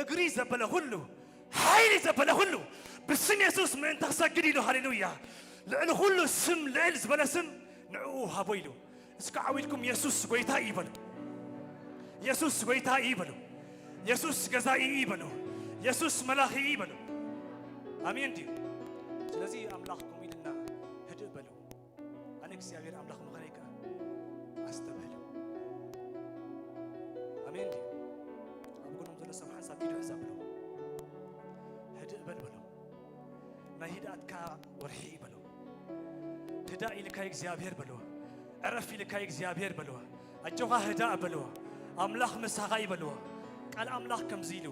እግሪ ዘበለ ኩሉ ሓይሊ ዘበለ ኩሉ ብስም የሱስ ምእንቲ ክሰግድ ኢሉ ሃሌሉያ ልዕሊ ኩሉ ስም ልዕል ዝበለ ስም ንዕኡ ሃቦ ኢሉ እስከ ዓው ኢልኩም የሱስ ጎይታ እዩ በሉ የሱስ ጎይታ እዩ በሉ የሱስ ገዛኢ እዩ በሉ የሱስ መላኺ እዩ በሉ ኣሜን ድዩ ስለዚ ኣምላኽ ከምኡ ኢልና ህድእ በሉ ኣነ እግዚኣብሔር ኣምላኽ ምዃነይ ከኣ ኣስተብህሉ ኣሜን ድዩ ኣብ ጎኖም ዘሎ ሰብ ሓንሳብ ኢዱ ሕዛ ብሎ ህድእ በል በሎ ናይ ህድኣትካ ወርሒ እዩ በሎ ህዳእ ኢልካ እግዚኣብሔር በልዎ ዕረፍ ኢልካ እግዚኣብሔር በልዎ ኣጆኻ ህዳእ በልዎ ኣምላኽ ምሳኻ እዩ በልዎ ቃል ኣምላኽ ከምዚ ኢሉ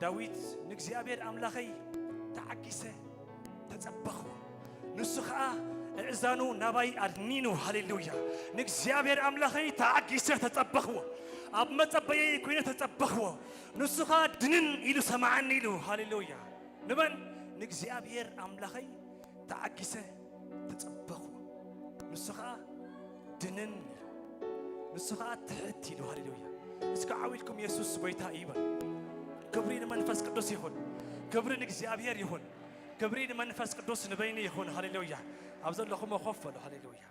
ዳዊት ንእግዚኣብሔር ኣምላኸይ ተዓጊሰ ተጸበኽዎ ንሱ ኸኣ ምእዛኑ ናባይ ኣድኒኑ። ሃሌሉያ። ንእግዚኣብሔር ኣምላኸይ ተዓጊሰ ተጸበኽዎ። ኣብ መጸበየይ ኮይነ ተጸበኽዎ። ንሱ ኸኣ ድንን ኢሉ ሰማዓኒ ኢሉ። ሃሌሉያ። ንመን? ንእግዚኣብሔር ኣምላኸይ ተዓጊሰ ተጸበኽዎ። ንሱ ኸኣ ድንን ኢሉ። ንሱ ኸኣ ትሕት ኢሉ። ሃሌሉያ። እስኪ ዓው ኢልኩም የሱስ ጐይታ እዩ በሉ። ክብሪ ንመንፈስ ቅዱስ ይኹን። ክብሪ ንእግዚኣብሔር ይኹን። ክብሪ ንመንፈስ ቅዱስ ንበይኑ ይኹን። ሃሌሉያ። ኣብ ዘለኹሞ ኮፍ በሉ። ሃሌሉያ።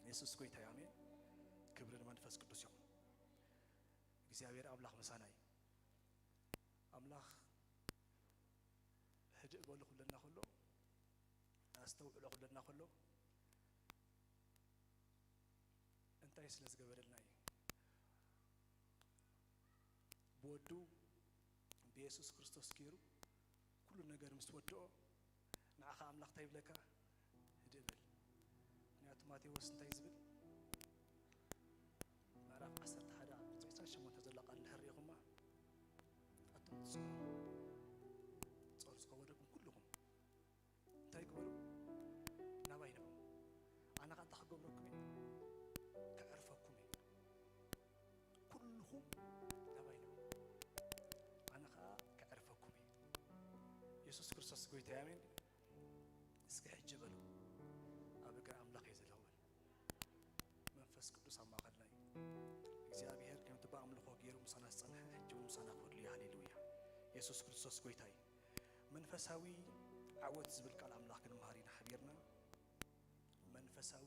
የሱስ ጐይታ እዩ። ኣሜን። ክብሪ ንመንፈስ ቅዱስ ይኹን። እግዚኣብሔር ኣምላኽ ምሳና እዩ። ኣምላኽ ህድእ በሉ ክብለና ከሎ፣ ኣስተውዕሎ ክብለና ከሎ፣ እንታይ ስለ ዝገበረልና እዩ? ብወዱ ብየሱስ ክርስቶስ ገይሩ ኩሉ ነገር ምስ ወድኦ፣ ንዓኻ ኣምላኽ እንታይ ይብለካ? ህድእ በል። ምኽንያቱ ማቴዎስ እንታይ ዝብል? ምዕራፍ ዓሰርተ ሓደ ቁጽሪ ዕስራን ሸሞንተን ዘሎ ቃል እንድሕር ርኢኹማ፣ ኣቱም ትጽዕሩ፣ ጾር ዝኸበደኩም ኩልኹም እንታይ ግበሩ? ናባይ ንዑ። ኣነ ኸኣ እንታይ ክገብረኩም እየ? ከዕርፈኩም እየ። ኩልኹም ናባይ ንዑ። ኣነ ኸኣ ከዕርፈኩም እየ። የሱስ ክርስቶስ ጐይታ እዩ። ኣሜን። እስኪ ሕጂ በሉ፣ ኣብ እግሪ ኣምላኽ እየ ዘለኹ በሉ። መንፈስ ቅዱስ ኣብ ማእኸልና እዩ። እግዚኣብሔር ከምቲ ብኣምልኾ ገይሩ ምሳና ዝጸንሐ፣ ሕጂ እውን ምሳና ክህሉ እዩ። ሃሌሉያ። የሱስ ክርስቶስ ጐይታ እዩ። መንፈሳዊ ዓወት ዝብል ቃል ኣምላኽ ክንመሃር ኢና ሓቢርና። መንፈሳዊ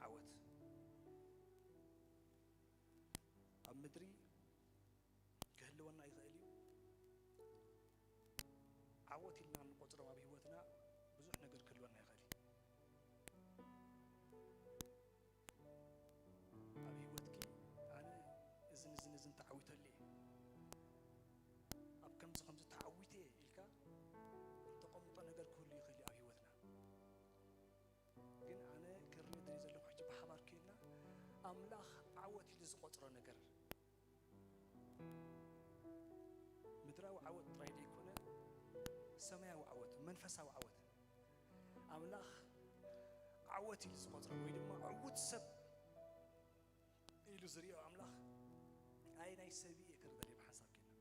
ዓወት ኣብ ምድሪ ክህልወና ይኽእል እዩ። ዓወት ኢልና እንቆጽሮም ኣብ ህይወትና ብዙሕ ነገር ክህልወና ይኽእል እዩ። ኣብ ህይወትኪ ኣነ እዝን እዝን እዝን ተዓዊተሉ እየ፣ ኣብ ከምዚ ከምዚ ተዓዊተ እየ ኢልካ እተቐምጦ ነገር ክህሉ ይኽእል እዩ ኣብ ህይወትና። ግን ኣነ ክርኢ ዝደሊ ዘለኹ ሕጂ ብሓባር ኬድና ኣምላኽ ዓወት ኢሉ ዝቖጽሮ ነገር ምድራዊ ዓወት ጥራይ ዘይኮነ ሰማያዊ ዓወት፣ መንፈሳዊ ዓወት። ኣምላኽ ዓወት ኢሉ ዝቖጽሮ ወይ ድማ ዕዉት ሰብ ኢሉ ዝሪኦ ኣምላኽ ኣየናይ ሰብ እየ ክርኢ ደልየ ብሓንሳብ ኬድና።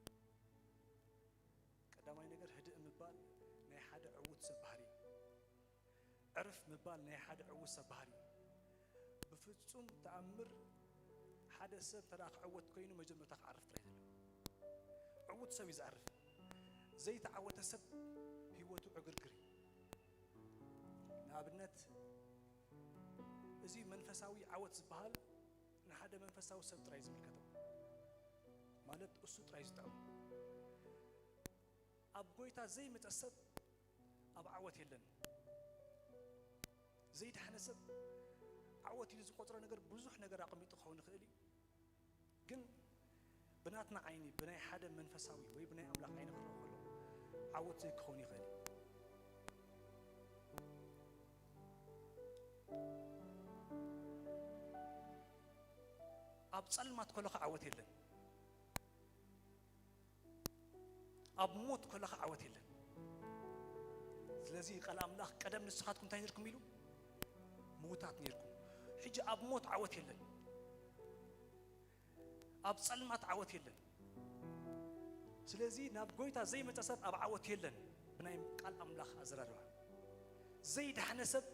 ቀዳማይ ነገር ህድእ ምባል ናይ ሓደ ዕዉት ሰብ ባህሪ እዩ። ዕርፍ ምባል ናይ ሓደ ዕዉት ሰብ ባህሪ እዩ። ብፍጹም ተኣምር ሓደ ሰብ እንተ ደኣ ክዕወት ኮይኑ መጀመርታ ክዓርፍ ጥራይ እዩ ዘለዎ። ዕዉት ሰብ እዩ ዝዓርፍ። ዘይተዓወተ ሰብ ህይወቱ ዕግርግር እዩ። ንኣብነት እዚ መንፈሳዊ ዓወት ዝበሃል ንሓደ መንፈሳዊ ሰብ ጥራይ ዝምልከቶ፣ ማለት እሱ ጥራይ ዝጥዕሞ። ኣብ ጐይታ ዘይመጸ ሰብ ኣብ ዓወት የለን። ዘይደሓነ ሰብ ዓወት ኢሉ ዝቖጽሮ ነገር ብዙሕ ነገር ኣቐሚጡ ክኸውን ይኽእል እዩ። ግን ብናትና ዓይኒ፣ ብናይ ሓደ መንፈሳዊ ወይ ብናይ ኣምላኽ ዓይኒ ክረኦ ከሎ ዓወት ዘይክኸውን ይኽእል እዩ። ኣብ ጸልማት ከለኻ ዓወት የለን። ኣብ ሞት ከለኻ ዓወት የለን። ስለዚ ቃል ኣምላኽ ቀደም ንስኻትኩም እንታይ ነርኩም ኢሉ? ምዉታት ነርኩም። ሕጂ ኣብ ሞት ዓወት የለን። ኣብ ጸልማት ዓወት የለን። ስለዚ ናብ ጐይታ ዘይመጸ ሰብ ኣብ ዓወት የለን። ብናይ ቃል ኣምላኽ ኣዘራርባ ዘይደሓነ ሰብ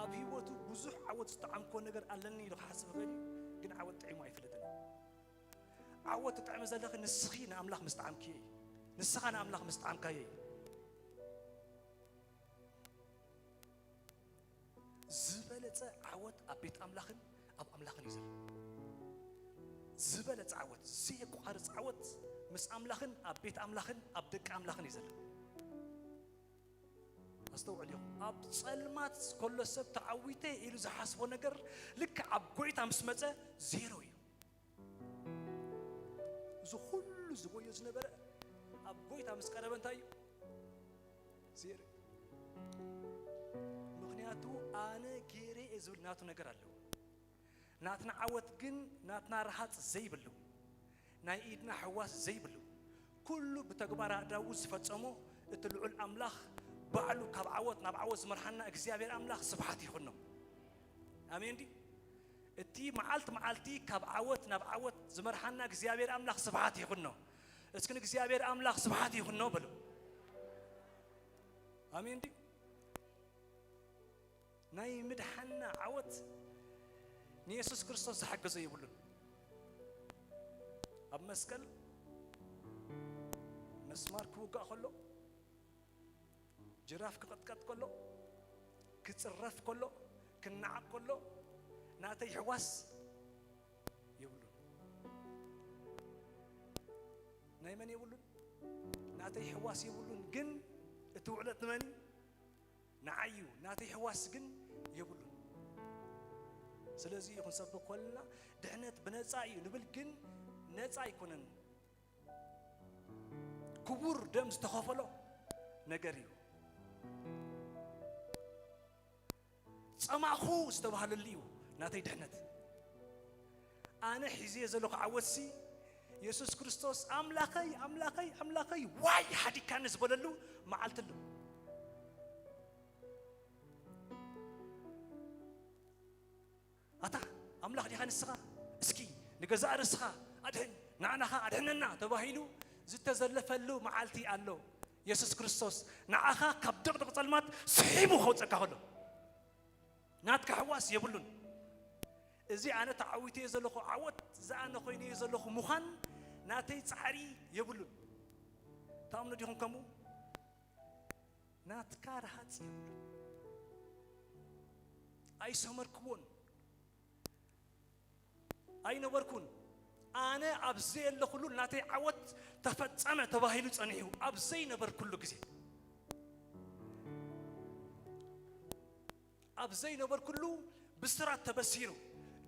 ኣብ ህይወቱ ብዙሕ ዓወት ዝጠዓምክዎ ነገር ኣለኒ ኢሉ ክሓስብ ይኽእል እዩ፣ ግን ዓወት ጥዒሙ ኣይፈልጥን። ዓወት ትጥዕሚ ዘለኺ ንስኺ ንኣምላኽ ምስ ጠዓምክዮ እዩ። ንስኻ ንኣምላኽ ምስ ጠዓምካዮ እዩ። ዝበለጸ ዓወት ኣብ ቤት ኣምላኽን ኣብ ኣምላኽን እዩ ዘሎ። ዝበለጸ ዓወት፣ ዘየቋርጽ ዓወት ምስ ኣምላኽን ኣብ ቤት ኣምላኽን ኣብ ደቂ ኣምላኽን እዩ ዘሎ። ኣስተውዕል ኢኹም። ኣብ ጸልማት ከሎ ሰብ ተዓዊተ ኢሉ ዝሓስቦ ነገር ልክዕ ኣብ ጐይታ ምስ መጸ ዜሮ እዩ። እዚ ኩሉ ዝጎዮ ዝነበረ ኣብ ጐይታ ምስ ቀረበ እንታይ እዩ? ዜሮ። ምኽንያቱ ኣነ ገይረ እየ ዝብል ናቱ ነገር ኣለዎ። ናትና ዓወት ግን ናትና ረሃጽ ዘይብሉ፣ ናይ ኢድና ሕዋስ ዘይብሉ፣ ኩሉ ብተግባር ኣእዳዉ ዝፈጸሞ እቲ ልዑል ኣምላኽ ባዕሉ ካብ ዓወት ናብ ዓወት ዝመርሓና እግዚኣብሔር ኣምላኽ ስብሓት ይኹኖ። ኣሜን ድዩ? እቲ መዓልቲ መዓልቲ ካብ ዓወት ናብ ዓወት ዝመርሓና እግዚኣብሔር ኣምላኽ ስብሓት ይኹኖ። እስኪ ንእግዚኣብሔር ኣምላኽ ስብሓት ይኹኖ በሉ። ኣሜን ድዩ? ናይ ምድሓና ዓወት ንየሱስ ክርስቶስ ዝሓገዞ የብሉን። ኣብ መስቀል መስማር ክውጋእ ከሎ፣ ጅራፍ ክቕጥቀጥ ከሎ፣ ክጽረፍ ከሎ፣ ክነዓቕ ከሎ፣ ናተይ ሕዋስ የብሉን። ናይ መን የብሉን? ናተይ ሕዋስ የብሉን። ግን እቲ ውዕለት ንመን እዩ? ንዓይ እዩ። ናተይ ሕዋስ ግን የብሉን። ስለዚ እዩ ክንሰብኽ ከለና ድሕነት ብነጻ እዩ ንብል፣ ግን ነጻ ኣይኮነን። ክቡር ደም ዝተኸፈሎ ነገር እዩ። ጸማእኹ ዝተባህለሉ እዩ ናተይ ድሕነት። ኣነ ሒዘዮ ዘለኹ ዓወትሲ የሱስ ክርስቶስ ኣምላኸይ፣ ኣምላኸይ፣ ኣምላኸይ፣ ዋይ ሓዲካኒ ዝበለሉ መዓልቲ ኣሎ። ኣታ ኣምላኽ ዲኻ ንስኻ? እስኪ ንገዛእ ርእስኻ ኣድሕን፣ ንዓናኻ ኣድሕነና ተባሂሉ ዝተዘለፈሉ መዓልቲ ኣሎ። የሱስ ክርስቶስ ንዓኻ ካብ ድቕድቕ ጸልማት ስሒቡ ከውጸካ ከሎ ናትካ ሕዋስ የብሉን። እዚ ኣነ ተዓዊተዮ ዘለኹ ዓወት፣ እዚ ኣነ ኮይነዮ ዘለኹ ምዃን ናተይ ጻዕሪ የብሉን። ተኣምኑ ዲኹም ከምኡ? ናትካ ረሃጽ የብሉን። ኣይሰመርክዎን፣ ኣይነበርኩን። ኣነ ኣብ ዘየለኹሉ ናተይ ዓወት ተፈጸመ ተባሂሉ ጸኒሑ፣ ኣብ ዘይነበርኩሉ ግዜ፣ ኣብ ዘይነበርኩሉ ብስራት ተበሲሩ፣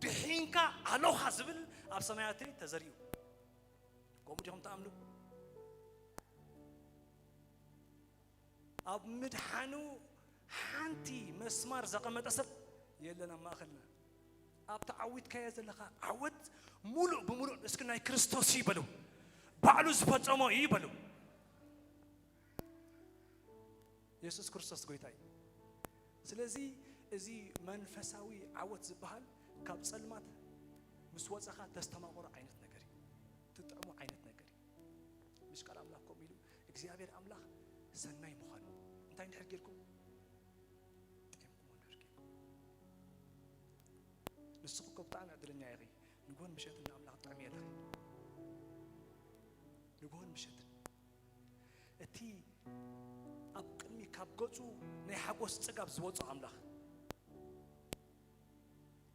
ድሒንካ ኣሎኻ ዝብል ኣብ ሰማያት ተዘሪኡ። ከምኡ ዲኹም ትኣምኑ? ኣብ ምድሓኑ ሓንቲ መስማር ዘቐመጠ ሰብ የለን ኣብ ማእኸልና። ኣብ ተዓዊትካዮ ዘለኻ ዓወት ሙሉእ ብሙሉእ እስኪ ናይ ክርስቶስ እዩ በሉ። ባዕሉ ዝፈጸሞ እዩ በሉ። የሱስ ክርስቶስ ጎይታ እዩ። ስለዚ እዚ መንፈሳዊ ዓወት ዝበሃል ካብ ጸልማት ምስ ወጻኻ ተስተማቕሮ ዓይነት ነገር እዩ። ትጥዕሞ ዓይነት ነገር እዩ። ምስ ቃል ኣምላኽ ከምኡ ኢሉ እግዚኣብሔር ኣምላኽ ሰናይ ምዃኑ እንታይ እንድሕር ጌርኩም? ጥዒምኩሞ እንድሕር ጌርኩም። ንስኹም እኮ ብጣዕሚ ዕድለኛ ኢኺ። ንግሆን ምሸትን ንኣምላኽ ትጥዕምዮ ኣለኺ። ንግሆን ምሸትን። እቲ ኣብ ቅድሚ ካብ ገጹ ናይ ሓጎስ ጽጋብ ዝወጾ ኣምላኽ፣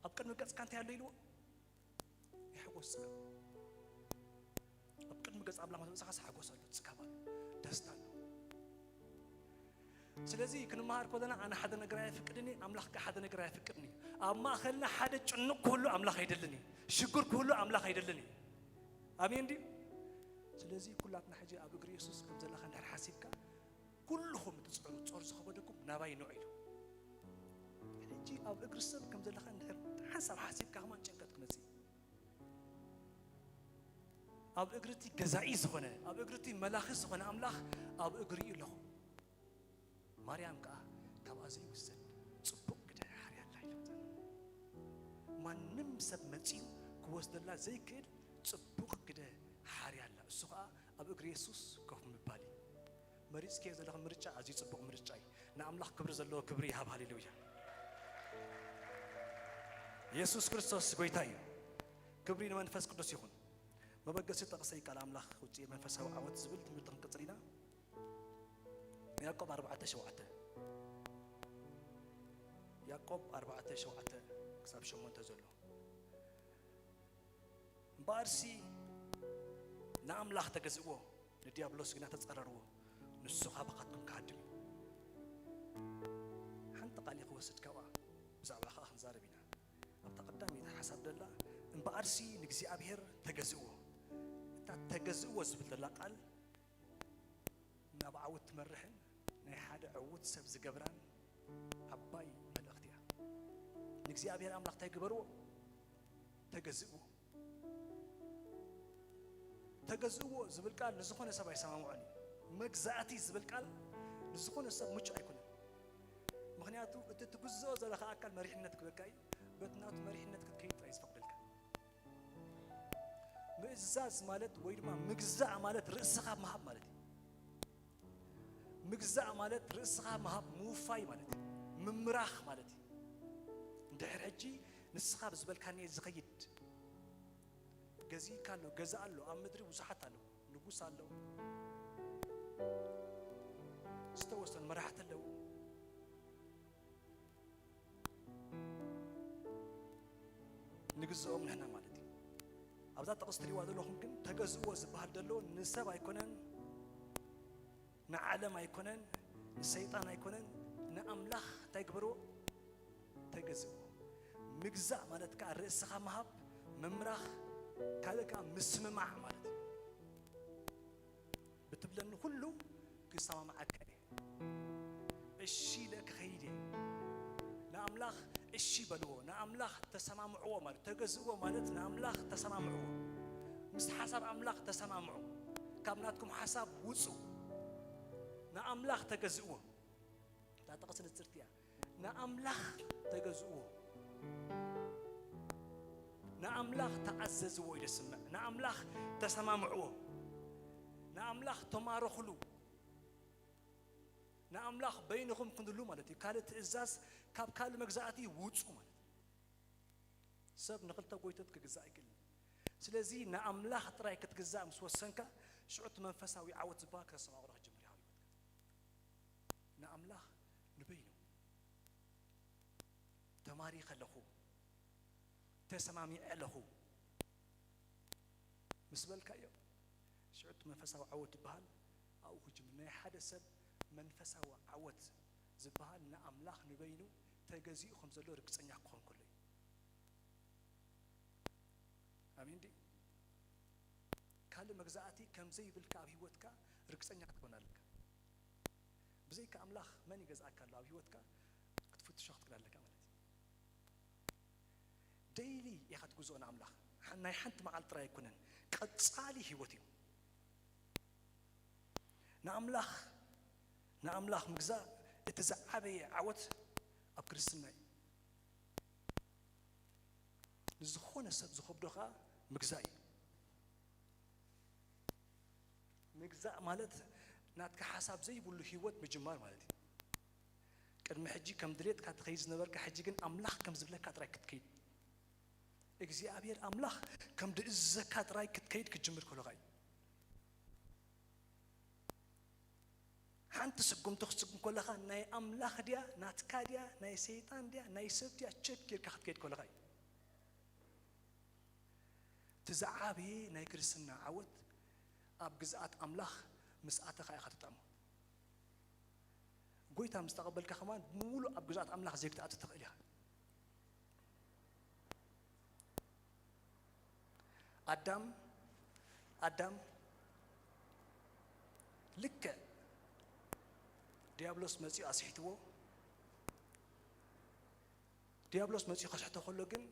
ኣብ ቅድሚ ገጽካ እንታይ ኣሎ ኢልዎ? ናይ ሓጎስ ጽጋብ። ኣብ ቅድሚ ገጽ ኣምላኽ ምስ መጻኻስ ሓጎስ ኣሎ፣ ጽጋብ ኣሎ፣ ደስታ ኣሎ። ስለዚ ክንመሃር ከለና ኣነ ሓደ ነገር ኣየፍቅድን እየ፣ ኣምላኽ ከኣ ሓደ ነገር ኣየፍቅድን እዩ። ኣብ ማእከልና ሓደ ጭኑቕ ክህሉ ኣምላኽ ኣይደልን እዩ። ሽጉር ክህሉ ኣምላኽ ኣይደልን እዩ። ኣሜን ድዩ? ስለዚ ኩላትና ሕጂ ኣብ እግሪ የሱስ ከም ዘለኻ እንድሕር ሓሲብካ፣ ኩልኹም እትጽዕሩ ጾር ዝኸበደኩም ናባይ ንዑ ኢሉ። ሕጂ ኣብ እግሪ ሰብ ከም ዘለኻ እንድሕር ሓንሳብ ሓሲብካ ከማን ጭንቀት ክመጽእ እዩ። ኣብ እግሪ እቲ ገዛኢ ዝኾነ፣ ኣብ እግሪ እቲ መላኺ ዝኾነ ኣምላኽ ኣብ እግሪኡ ኣለኹ። ማርያም ከኣ ካብኣ ዘይውሰድ ጽቡቕ ግደ ሓርያ ኣላ ኢላ። ማንም ሰብ መጺኡ ክወስደላ ዘይክእል ጽቡቕ ግደ ሓርያ ኣላ። እሱ ከኣ ኣብ እግሪ የሱስ ኮፍ ምባል እዩ። መሪጽክዮ ዘለኺ ምርጫ ኣዝዩ ጽቡቕ ምርጫ እዩ። ንኣምላኽ ክብሪ ዘለዎ ክብሪ ይሃብ። ሃሌሉያ። የሱስ ክርስቶስ ጎይታ እዩ። ክብሪ ንመንፈስ ቅዱስ ይኹን። መበገሲ ጥቕሰይ ቃል ኣምላኽ ውጽኢት መንፈሳዊ ዓወት ዝብል ትምህርቲ ክንቅጽል ኢና። ያዕቆብ ኣርባዕተ ሸውዓተ፣ ያዕቆብ ኣርባዕተ ሸውዓተ ክሳብ ሸሞንተ ዘሎ። እምበኣርሲ ንኣምላኽ ተገዝእዎ፣ ንዲያብሎስ ግና ተጻረርዎ፣ ንሱ ካባኻትኩም ክሃድም እዩ። ሓንቲ ቃል እየ ክወስድ ካብኣ፣ ብዛዕባ ከኣ ክንዛረብ ኢና። ኣብታ ቀዳመይቲ ሓሳብ ደላ፣ እምበኣርሲ ንእግዚኣብሔር ተገዝእዎ። እታ ተገዝእዎ ዝብል ደላ ቃል ናብ ዓወት ትመርሕን ናይ ሓደ ዕዉት ሰብ ዝገብራን ዓባይ መልእኽቲ እያ። ንእግዚኣብሔር ኣምላኽ እንታይ ግበርዎ? ተገዝእዎ። ተገዝእዎ ዝብል ቃል ንዝኾነ ሰብ ኣይሰማምዖን እዩ። መግዛእቲ ዝብል ቃል ንዝኾነ ሰብ ምቹእ ኣይኮነን። ምኽንያቱ እቲ ትግዝኦ ዘለኻ ኣካል መሪሕነት ክበካ እዩ። በቲ ናቱ መሪሕነት ክትከይድ ጥራይ ዝፈቕደልካ። ምእዛዝ ማለት ወይ ድማ ምግዛእ ማለት ርእስኻ ምሃብ ማለት እዩ። ምግዛእ ማለት ርእስኻ ምሃብ ምውፋይ ማለት እዩ። ምምራኽ ማለት እዩ። እንድሕር ሕጂ ንስኻ ብዝበልካኒ እየ ዝኸይድ። ገዚእካ ኣሎ፣ ገዛ ኣሎ፣ ኣብ ምድሪ ብዙሓት ኣለዉ። ንጉስ ኣለዉ። ዝተወሰኑ መራሕቲ ኣለዉ። ንግዝኦም ንሕና ማለት እዩ። ኣብዛ ጥቕስ ትሪእዋ ዘለኹም ግን ተገዝእዎ ዝበሃል ዘሎ ንሰብ ኣይኮነን፣ ንዓለም ኣይኮነን፣ ንሰይጣን ኣይኮነን፣ ንኣምላኽ እንታይ ግበርዎ? ተገዝእዎ። ምግዛእ ማለት ከኣ ርእስኻ ምሃብ፣ ምምራኽ፣ ካልእ ከኣ ምስምማዕ ማለት እዩ። ብትብለኒ ኩሉ ክሰማምዓካ እየ። እሺ ኢለ ክኸይድ እየ። ንኣምላኽ እሺ በልዎ። ንኣምላኽ ተሰማምዕዎ ማለት፣ ተገዝእዎ ማለት ንኣምላኽ ተሰማምዕዎ። ምስ ሓሳብ ኣምላኽ ተሰማምዑ። ካብ ናትኩም ሓሳብ ውጹ። ንኣምላኽ ተገዝእዎ። እታ ጥቕሲ ንጽርቲ እያ። ንኣምላኽ ተገዝእዎ። ንኣምላኽ ተኣዘዝዎ ኢለ ስምዕ። ንኣምላኽ ተሰማምዕዎ። ንኣምላኽ ተማረኹሉ። ንኣምላኽ በይንኹም ኩንሉ ማለት እዩ። ካልእ ትእዛዝ፣ ካብ ካልእ መግዛእቲ ውጹ ማለት እዩ። ሰብ ንኽልተ ጎይቶት ክግዛእ ኣይክእልን። ስለዚ ንኣምላኽ ጥራይ ክትግዛእ ምስ ወሰንካ፣ ሽዑ እቲ መንፈሳዊ ዓወት ዝበሃል ከተስተማቕሮ ክትጅምር ኢኻ ኣብ ህይወትካ። ንኣምላኽ ንበይኑ ተማሪኸ ኣለኹ፣ ተሰማሚዐ ኣለኹ ምስ በልካዮ፣ ሽዑ እቲ መንፈሳዊ ዓወት ዝበሃል ኣብኡ ክጅምር። ናይ ሓደ ሰብ መንፈሳዊ ዓወት ዝበሃል ንኣምላኽ ንበይኑ ተገዚኡ ከም ዘሎ ርግጸኛ ክኾን ከሎ እዩ። ኣሜን ድዩ? ካልእ መግዛእቲ ከም ዘይብልካ ኣብ ህይወትካ ርግጸኛ ክትኮን ኣለካ። ብዘይካ ኣምላኽ መን ይገዝኣካ ኣሎ? ኣብ ህይወትካ ክትፍትሾ ክትክእል ኣለካ ማለት እዩ። ደይሊ ኢኻ ትግዝኦ ንኣምላኽ። ሓ-፣ ናይ ሓንቲ መዓልቲ ጥራይ ኣይኮነን፣ ቀጻሊ ህይወት እዩ። ንኣምላኽ፣ ንኣምላኽ ምግዛእ እቲ ዝዓበየ ዓወት ኣብ ክርስትና እዩ። ንዝኾነ ሰብ ዝኸብዶ ኸኣ ምግዛእ እዩ። ምግዛእ ማለት ናትካ ሓሳብ ዘይብሉ ህይወት ምጅማር ማለት እዩ። ቅድሚ ሕጂ ከም ድሌትካ ትኸይድ ዝነበርካ፣ ሕጂ ግን ኣምላኽ ከም ዝብለካ ጥራይ ክትከይድ፣ እግዚኣብሔር ኣምላኽ ከም ድእዝዘካ ጥራይ ክትከይድ ክትጅምር ከለኻ እዩ። ሓንቲ ስጉምቲ ክትስጉም ከለኻ ናይ ኣምላኽ ድያ፣ ናትካ ድያ፣ ናይ ሰይጣን ድያ፣ ናይ ሰብ ድያ ቸክ ጌርካ ክትከይድ ከለኻ እዩ። እቲ ዝዓበየ ናይ ክርስትና ዓወት ኣብ ግዝኣት ኣምላኽ ምስ ኣተኻ ኢኻ ትጥዕሞ። ጎይታ ምስ ተቐበልካ ከማን ብምሉእ ኣብ ግዝኣት ኣምላኽ ዘይክትኣቱ ትኽእል ኢኻ። ኣዳም፣ ኣዳም ልክዕ ዲያብሎስ መጺኡ ኣስሒትዎ። ዲያብሎስ መጺኡ ከስሕቶ ከሎ ግን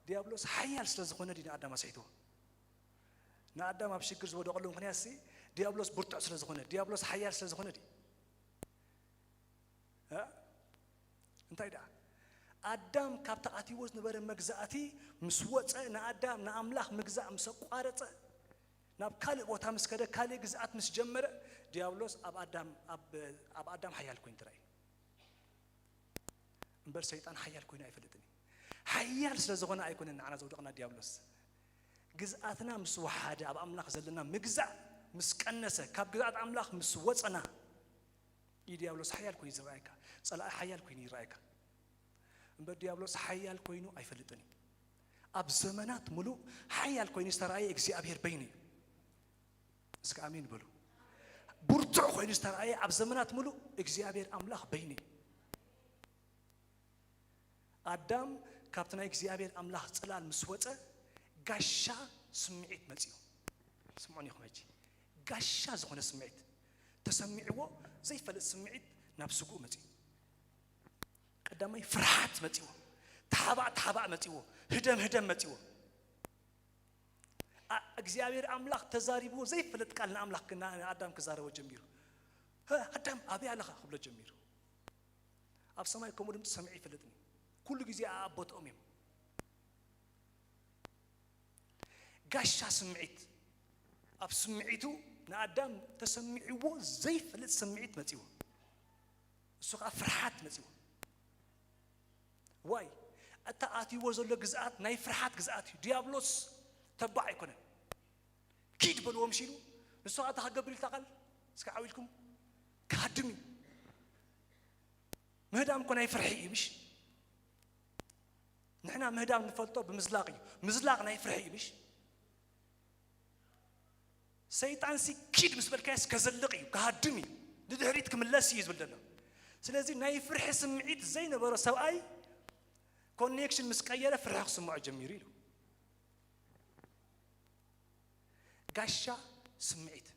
ዲያብሎስ ሓያል ስለ ዝኾነ ድዩ ንኣዳም ኣስሒትዎ? ንኣዳም ኣብ ሽግር ዝወደቐሉ ምኽንያት ሲ ዲያብሎስ ብርቱዕ ስለ ዝኾነ፣ ዲያብሎስ ሓያል ስለ ዝኾነ ድዩ? እ? እንታይ ደኣ? ኣዳም ካብቲ ኣትይዎ ዝነበረ መግዛእቲ ምስ ወጸ፣ ንኣዳም ንኣምላኽ ምግዛእ ምስ ኣቋረጸ፣ ናብ ካልእ ቦታ ምስ ከደ፣ ካልእ ግዝኣት ምስ ጀመረ፣ ዲያብሎስ ኣብ ኣዳም፣ ኣብ፣ ኣብ ኣዳም ሓያል ኮይኑ ተራእዩ። እምበር ሰይጣን ሓያል ኮይኑ ኣይፈልጥን እዩ። ሓያል ስለ ዝኾነ ኣይኮነን ንዓና ዘውደቕና ዲያብሎስ። ግዝኣትና ምስ ወሓደ፣ ኣብ ኣምላኽ ዘለና ምግዛእ ምስ ቀነሰ፣ ካብ ግዝኣት ኣምላኽ ምስ ወጸና፣ እዩ ዲያብሎስ ሓያል ኮይኑ ዝረኣየካ። ጸላኢ ሓያል ኮይኑ ይረኣየካ። እምበር ዲያብሎስ ሓያል ኮይኑ ኣይፈልጥን እዩ። ኣብ ዘመናት ምሉእ ሓያል ኮይኑ ዝተራእየ እግዚኣብሔር በይኑ እዩ። እስከ ኣሜን በሉ። ብርቱዕ ኮይኑ ዝተራእየ ኣብ ዘመናት ምሉእ እግዚኣብሔር ኣምላኽ በይኑ እዩ። ኣዳም ካብቲ ናይ እግዚኣብሔር ኣምላኽ ጽላል ምስ ወጸ፣ ጋሻ ስምዒት መጺኡ። ስምዑኒ ኢኹም ሕጂ። ጋሻ ዝኾነ ስምዒት ተሰሚዕዎ፣ ዘይፈልጥ ስምዒት ናብ ስግኡ መጺኡ። ቀዳማይ ፍርሃት መጺዎ፣ ተሓባእ ተሓባእ መጺዎ፣ ህደም ህደም መጺዎ። እግዚኣብሔር ኣምላኽ ተዛሪብዎ ዘይፈለጥ ቃል ንኣምላኽ፣ ንኣዳም ክዛረቦ ጀሚሩ። ኣዳም ኣበይ ኣለኻ ክብሎ ጀሚሩ። ኣብ ሰማይ ከምኡ ድምፂ ሰሚዑ ይፈልጥኒ። ኩሉ ግዜ ኣኣቦትኦም እዮም። ጋሻ ስምዒት። ኣብ ስምዒቱ ንኣዳም ተሰሚዕዎ ዘይፈልጥ ስምዒት መፂዎ። እሱ ከዓ ፍርሓት መፂዎ። ዋይ፣ እታ ኣትይዎ ዘሎ ግዝኣት ናይ ፍርሓት ግዝኣት እዩ። ዲያብሎስ ተባዕ ኣይኮነን። ኪድ በልዎ ምሽ ኢሉ፣ ንሱ ከዓ እንታይ ክገብር ኢልታ ቃል እስከ ዓው ኢልኩም ክሃድም እዩ። ምህዳም እኮ ናይ ፍርሒ እዩ ምሽ። ንሕና ምህዳም ንፈልጦ ብምዝላቕ እዩ። ምዝላቕ ናይ ፍርሒ እዩ ምሽ። ሰይጣን ሲ ኪድ ምስ በልካዮስ ከዘልቕ እዩ፣ ክሃድም እዩ፣ ንድሕሪት ክምለስ እዩ ዝብል ዘሎ። ስለዚ ናይ ፍርሒ ስምዒት ዘይነበሮ ሰብኣይ ኮኔክሽን ምስ ቀየረ ፍርሒ ክስምዖ ጀሚሩ ኢሉ። ጋሻ ስምዒት፣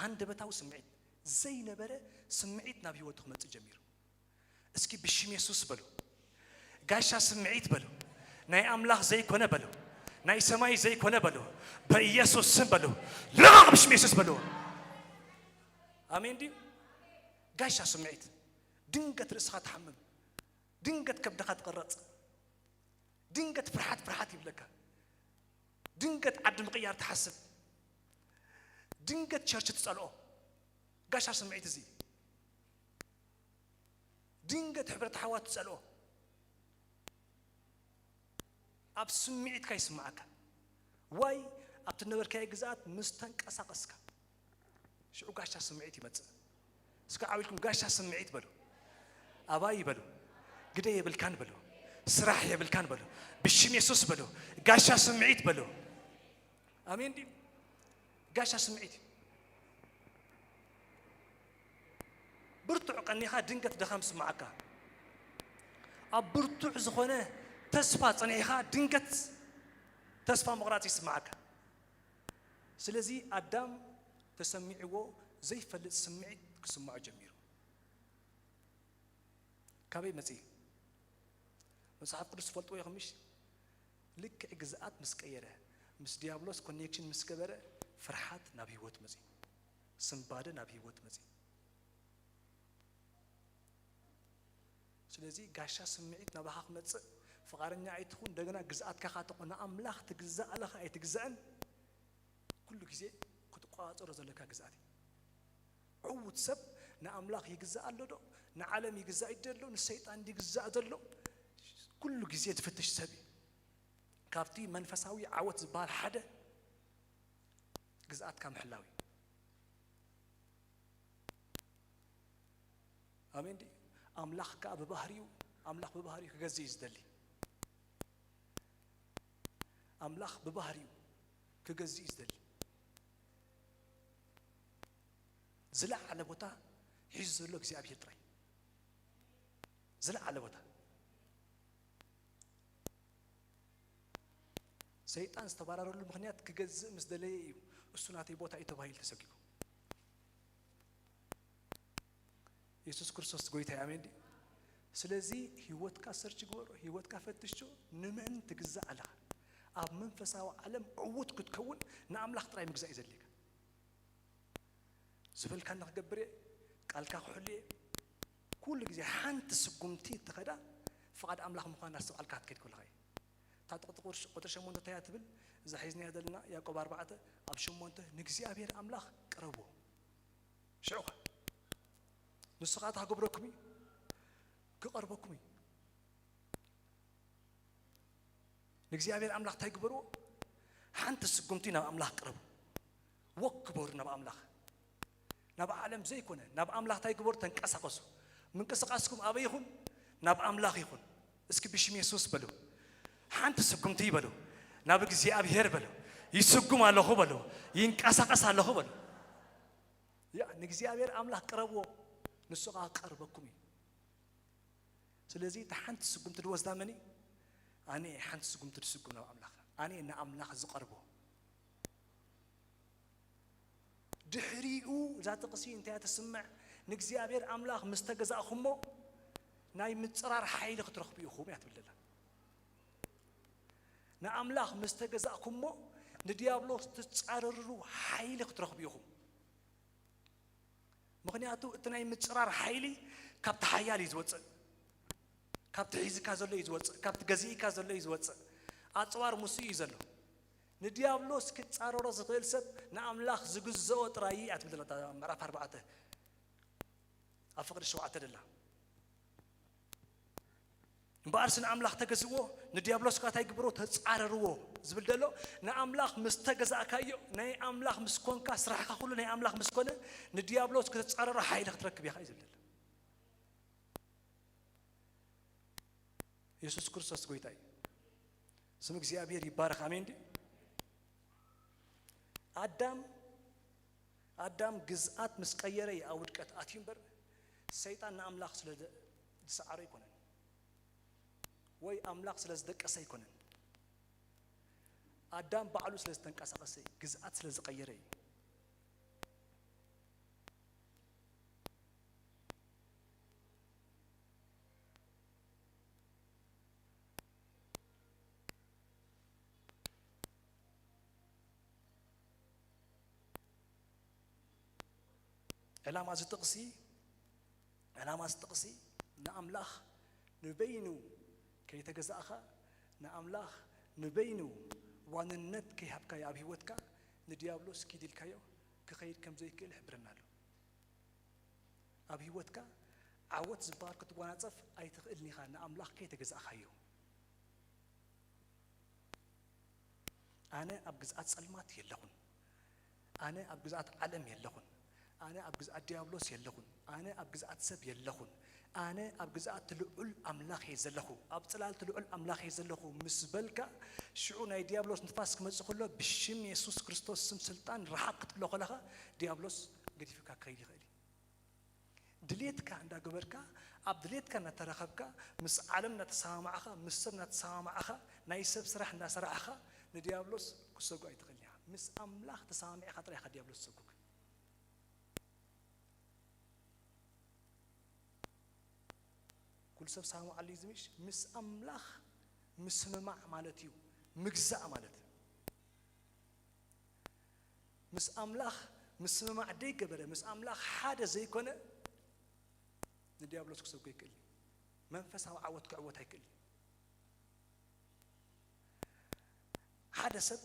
ሃንደበታዊ ስምዒት ዘይነበረ ስምዒት ናብ ህይወቱ ክመጽእ ጀሚሩ። እስኪ ብሽም የሱስ በሉ፣ ጋሻ ስምዒት በሉ፣ ናይ ኣምላኽ ዘይኮነ በሉ፣ ናይ ሰማይ ዘይኮነ በሉ፣ በኢየሱስ ስም በሉ፣ ልቐቕ ብሽም የሱስ በሉ። ኣሜን ድዩ? ጋሻ ስምዒት፣ ድንገት ርእስኻ ትሓምም፣ ድንገት ከብድኻ ትቕረጽ፣ ድንገት ፍርሓት ፍርሓት ይብለካ፣ ድንገት ዓዲ ምቕያር ትሓስብ፣ ድንገት ቸርች ትጸልኦ። ጋሻ ስምዒት እዚ ድንገት ሕብረት ኣሕዋት ትጸልኦ። ኣብ ስምዒትካ ይስምዓካ። ዋይ ኣብቲ ነበርካዮ ግዝኣት ምስ ተንቀሳቐስካ ሽዑ ጋሻ ስምዒት ይመጽእ። እስከ ዓው ኢልኩም ጋሻ ስምዒት በሉ። ኣባይ በሉ። ግደ የብልካን በሉ። ስራሕ የብልካን በሉ። ብሽም የሱስ በሉ። ጋሻ ስምዒት በሉ። ኣሜን ድዩ? ጋሻ ስምዒት እዩ። ብርቱዕ ቀኒኻ ድንገት ድኻም ስምዓካ። ኣብ ብርቱዕ ዝኾነ ተስፋ ጸኒሕኻ ድንገት ተስፋ ምቕራጽ ይስምዓካ። ስለዚ ኣዳም ተሰሚዕዎ ዘይፈልጥ ስምዒት ክስምዖ ጀሚሩ። ካበይ መጺ? መጽሓፍ ቅዱስ ትፈልጥዎ ኢኹም ምሽ? ልክዕ ግዝኣት ምስ ቀየረ፣ ምስ ዲያብሎስ ኮኔክሽን ምስ ገበረ፣ ፍርሓት ናብ ህይወት መጺ፣ ስንባደ ናብ ህይወት መጺ። ስለዚ ጋሻ ስምዒት ናባኻ ክመጽእ ፍቓደኛ ኣይትኹን። እንደገና ግዝኣትካ ኻትቆ ንኣምላኽ ትግዛእ ኣለኻ ኣይትግዛእን፣ ኩሉ ግዜ ክትቆጻጸሮ ዘለካ ግዝኣት እዩ። ዕዉት ሰብ ንኣምላኽ ይግዛእ ኣሎ ዶ? ንዓለም ይግዛእ እዩ ዘሎ? ንሰይጣን ይግዛእ ዘሎ? ኩሉ ግዜ ዝፍትሽ ሰብ እዩ። ካብቲ መንፈሳዊ ዓወት ዝበሃል ሓደ ግዝኣትካ ምሕላው እዩ። ኣሜን ድዩ? ኣምላኽ ከኣ ብባህሪኡ፣ ኣምላኽ ብባህሪኡ ክገዝእ እዩ ዝደሊ። ኣምላኽ ብባህሪኡ ክገዝእ እዩ ዝደሊ። ዝለዓለ ቦታ ሒዙ ዘሎ እግዚኣብሔር ጥራይ። ዝለዓለ ቦታ። ሰይጣን ዝተባረረሉ ምኽንያት ክገዝእ ምስ ደለየ እዩ። እሱ ናተይ ቦታ እዩ ተባሂሉ ተሰኪፉ። የሱስ ክርስቶስ ጎይታ እዩ። ኣሜን ድዩ? ስለዚ ህይወትካ ሰርች ግበሮ፣ ህይወትካ ፈትሾ። ንመን ትግዛእ ኣለኻ? ኣብ መንፈሳዊ ዓለም ዕዉት ክትከውን ንኣምላኽ ጥራይ ምግዛእ እዩ ዘድልየካ። ዝበልካኒ ክገብር እየ፣ ቃልካ ክሕሉ እየ። ኩሉ ግዜ ሓንቲ ስጉምቲ እትኸዳ ፍቓድ ኣምላኽ ምዃና ኣስተውዓልካ ክትከይድ ከለኻ እዩ። እታ ጥቕጥቕ ቁርሽ-፣ ቁጥሪ ሸሞንተ እንታይ እያ ትብል? እዛ ሒዝናያ ዘለና ያዕቆብ ኣርባዕተ ኣብ ሸሞንተ ንእግዚኣብሔር ኣምላኽ ቅረብዎ። ሽዑ ኸ ንሱ ኸኣ እንታይ ክገብረኩም እዩ? ክቐርበኩም እዩ። ንእግዚኣብሔር ኣምላኽ እንታይ ግበርዎ? ሓንቲ ስጉምቲ ናብ ኣምላኽ ቅረቡ። ወክ ግበሩ ናብ ኣምላኽ። ናብ ዓለም ዘይኮነ፣ ናብ ኣምላኽ እንታይ ግበሩ? ተንቀሳቐሱ። ምንቅስቓስኩም ኣበይ ይኹን? ናብ ኣምላኽ ይኹን። እስኪ ብሽም የሱስ በሉ። ሓንቲ ስጉምቲ በሉ። ናብ እግዚኣብሔር በሉ። ይስጉም ኣለኹ በሉ። ይንቀሳቐስ ኣለኹ በሉ። ያ፣ ንእግዚኣብሔር ኣምላኽ ቅረብዎ። ንሱ ኸኣ ክቐርበኩም እዩ። ስለዚ እታ ሓንቲ ስጉምቲ ዝወስዳ መን እዩ? ኣነ እየ ሓንቲ ስጉምቲ ዝስጉም ናብ ኣምላኽ። ኣነ እየ ንኣምላኽ ዝቐርቦ። ድሕሪኡ እዛ ጥቕሲ እንታይ እያ ትስምዕ? ንእግዚኣብሔር ኣምላኽ ምስ ተገዛእኩሞ ናይ ምጽራር ሓይሊ ክትረኽቡ ኢኹም እያ ትብል ዘላ። ንኣምላኽ ምስ ተገዛእኩሞ ንዲያብሎስ ትጻረርሉ ሓይሊ ክትረኽቡ ኢኹም። ምኽንያቱ እቲ ናይ ምጽራር ሓይሊ ካብቲ ሓያል እዩ ዝወጽእ፣ ካብቲ ሒዝካ ዘሎ እዩ ዝወጽእ፣ ካብቲ ገዚእካ ዘሎ እዩ ዝወጽእ። ኣጽዋር ምስኡ እዩ ዘሎ። ንዲያብሎስ ክጻረሮ ዝኽእል ሰብ ንኣምላኽ ዝግዝኦ ጥራይ እያ ትብል ዘላ እታ ምዕራፍ ኣርባዕተ ኣብ ፍቕዲ ሸውዓተ ደላ። እምበኣርሲ ንኣምላኽ ተገዝእዎ፣ ንዲያብሎስ ከኣ እንታይ ግበሮ? ተጻረርዎ ዝብል ዘሎ፣ ንኣምላኽ ምስ ተገዛእካዮ፣ ናይ ኣምላኽ ምስ ኮንካ፣ ስራሕካ ኩሉ ናይ ኣምላኽ ምስ ኮነ፣ ንዲያብሎስ ክትጻረሮ ሓይሊ ክትረክብ ኢኻ እዩ ዝብል ዘሎ። የሱስ ክርስቶስ ጎይታ እዩ። ስም እግዚኣብሔር ይባረኽ። ኣሜን ድዩ? ኣዳም፣ ኣዳም ግዝኣት ምስ ቀየረ እዩ ኣብ ውድቀት ኣትዩ እምበር፣ ሰይጣን ንኣምላኽ ስለ ዝ-፣ ዝሰዓሮ ኣይኮነን፣ ወይ ኣምላኽ ስለ ዝደቀሰ ኣይኮነን። ኣዳም ባዕሉ ስለ ዝተንቀሳቐሰ እዩ፣ ግዝኣት ስለ ዝቐየረ እዩ። ዕላማ እዚ ጥቕሲ፣ ዕላማ እዚ ጥቕሲ ንኣምላኽ ንበይኑ ከይተገዛእኻ፣ ንኣምላኽ ንበይኑ ዋንነት ከይሃብካዮ ኣብ ህይወትካ፣ ንዲያብሎስ ኪድ ኢልካዮ ክኸይድ ከም ዘይክእል ይሕብረና ኣሎ። ኣብ ህይወትካ ዓወት ዝበሃል ክትጓናጸፍ ኣይትኽእልን ኢኻ፣ ንኣምላኽ ከይተገዛእኻዮ። ኣነ ኣብ ግዝኣት ጸልማት የለኹን። ኣነ ኣብ ግዝኣት ዓለም የለኹን። ኣነ ኣብ ግዝኣት ዲያብሎስ የለኹን። ኣነ ኣብ ግዝኣት ሰብ የለኹን። ኣነ ኣብ ግዝኣት ልዑል ኣምላኽ እየ ዘለኹ። ኣብ ጽላል ልዑል ኣምላኽ እየ ዘለኹ ምስ በልካ፣ ሽዑ ናይ ዲያብሎስ ንፋስ ክመጽእ ከሎ፣ ብሽም የሱስ ክርስቶስ ስም ስልጣን ርሓቕ ክትብሎ ከለኻ፣ ዲያብሎስ ገዲፉካ ክኸይድ ይኽእል እዩ። ድሌትካ እንዳገበርካ፣ ኣብ ድሌትካ እናተራኸብካ፣ ምስ ዓለም እናተሰማማዕኻ፣ ምስ ሰብ እናተሰማማዕኻ፣ ናይ ሰብ ስራሕ እናሰራሕኻ፣ ንዲያብሎስ ክሰጉ ኣይትኽእልን ኢኻ። ምስ ኣምላኽ ተሰማሚዕካ ጥራይ ኢኻ ዲያብሎስ ዝሰጉግ። ኩሉ ሰብ ሰማማዓሉ እዩ ዝምሽ። ምስ ኣምላኽ ምስምማዕ ማለት እዩ ምግዛእ ማለት። ምስ ኣምላኽ ምስምማዕ ደይገበረ፣ ምስ ኣምላኽ ሓደ ዘይኮነ፣ ንዲያብሎስ ክሰጉ ኣይክእልን። መንፈሳዊ ዓወት ክዕወት ኣይክእልን። ሓደ ሰብ፣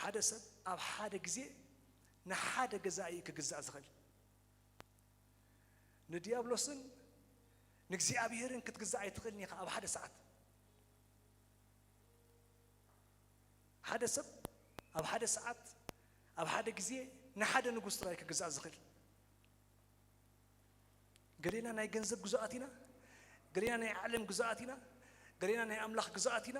ሓደ ሰብ ኣብ ሓደ ግዜ ንሓደ ገዛኢ እዩ ክግዛእ ዝኽእል። ንዲያብሎስን ንእግዚኣብሔርን ክትግዛእ ኣይትኽእልን ኢኻ ኣብ ሓደ ሰዓት። ሓደ ሰብ ኣብ ሓደ ሰዓት፣ ኣብ ሓደ ግዜ ንሓደ ንጉስ ጥራይ ክግዛእ ዝኽእል። ገሌና ናይ ገንዘብ ግዙኣት ኢና፣ ገሌና ናይ ዓለም ግዙኣት ኢና፣ ገሌና ናይ ኣምላኽ ግዙኣት ኢና፣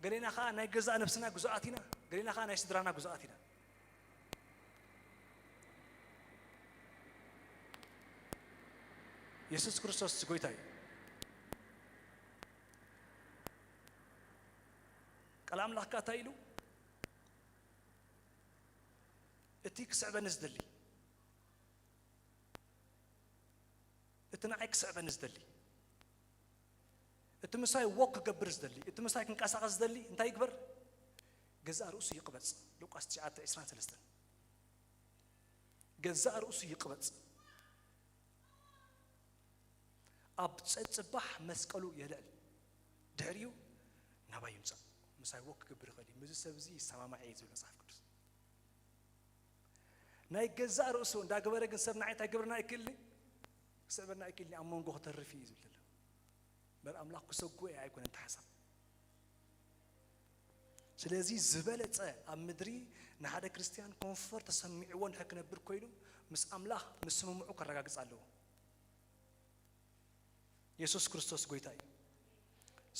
ገሌና ኸኣ ናይ ገዛእ ነብስና ግዙኣት ኢና፣ ገሌና ኸኣ ናይ ስድራና ግዙኣት ኢና። የሱስ ክርስቶስ ጎይታ እዩ። ቃል ኣምላኽ ከኣ እንታይ ኢሉ? እቲ ክስዕበኒ ዝደሊ፣ እቲ ንዓይ ክስዕበኒ ዝደሊ፣ እቲ ምሳይ ዎክ ክገብር ዝደሊ፣ እቲ ምሳይ ክንቀሳቐስ ዝደሊ እንታይ ይግበር? ገዛእ ርእሱ ይቕበጽ። ሉቃስ ትሽዓተ ዕስራን ሰለስተን። ገዛእ ርእሱ ይቕበጽ። ኣብ ጸጽባሕ መስቀሉ የልዕል። ድሕሪኡ ናባይ ይምጻእ። ምሳይ ዎክ ክገብር ይኽእል እዩ። ምስዚ ሰብ እዚ ይሰማማዕ እየ ዝብል መጽሓፍ ቅዱስ። ናይ ገዛእ ርእሱ እንዳገበረ ግን ሰብ ንዓይ እንታይ ክገብረና ኣይክእልኒ? ክስዕበና ኣይክእልኒ። ኣብ መንጎ ክተርፍ እዩ ዝብል ዘሎ። እምበር ኣምላኽ ክሰጉ እየ ኣይኮነን እቲ ሓሳብ። ስለዚ ዝበለጸ ኣብ ምድሪ ንሓደ ክርስትያን ኮንፈርት ተሰሚዕዎ እንድሕር ክነብር ኮይኑ ምስ ኣምላኽ ምስምምዑ ከረጋግጽ ኣለዎ። የሱስ ክርስቶስ ጎይታ እዩ።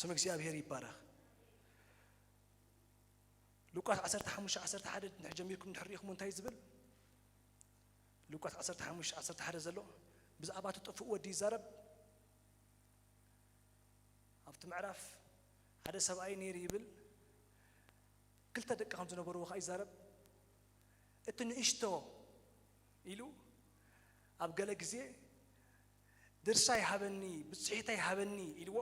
ስም እግዚኣብሔር ይባረኽ። ሉቃስ ዓሰርተ ሓሙሽተ ዓሰርተ ሓደ እንድሕር ጀሚርኩም እንድሕር ርኢኹም እንታይ ዝብል? ሉቃስ ዓሰርተ ሓሙሽተ ዓሰርተ ሓደ ዘሎ ብዛዕባ እቲ ጥፉእ ወዲ ይዛረብ። ኣብቲ ምዕራፍ ሓደ ሰብኣይ ነይሩ ይብል። ክልተ ደቂ ከም ዝነበርዎ ኸዓ ይዛረብ። እቲ ንእሽቶ ኢሉ ኣብ ገለ ግዜ ድርሻይ ሃበኒ፣ ብጽሒተይ ሃበኒ ኢልዎ።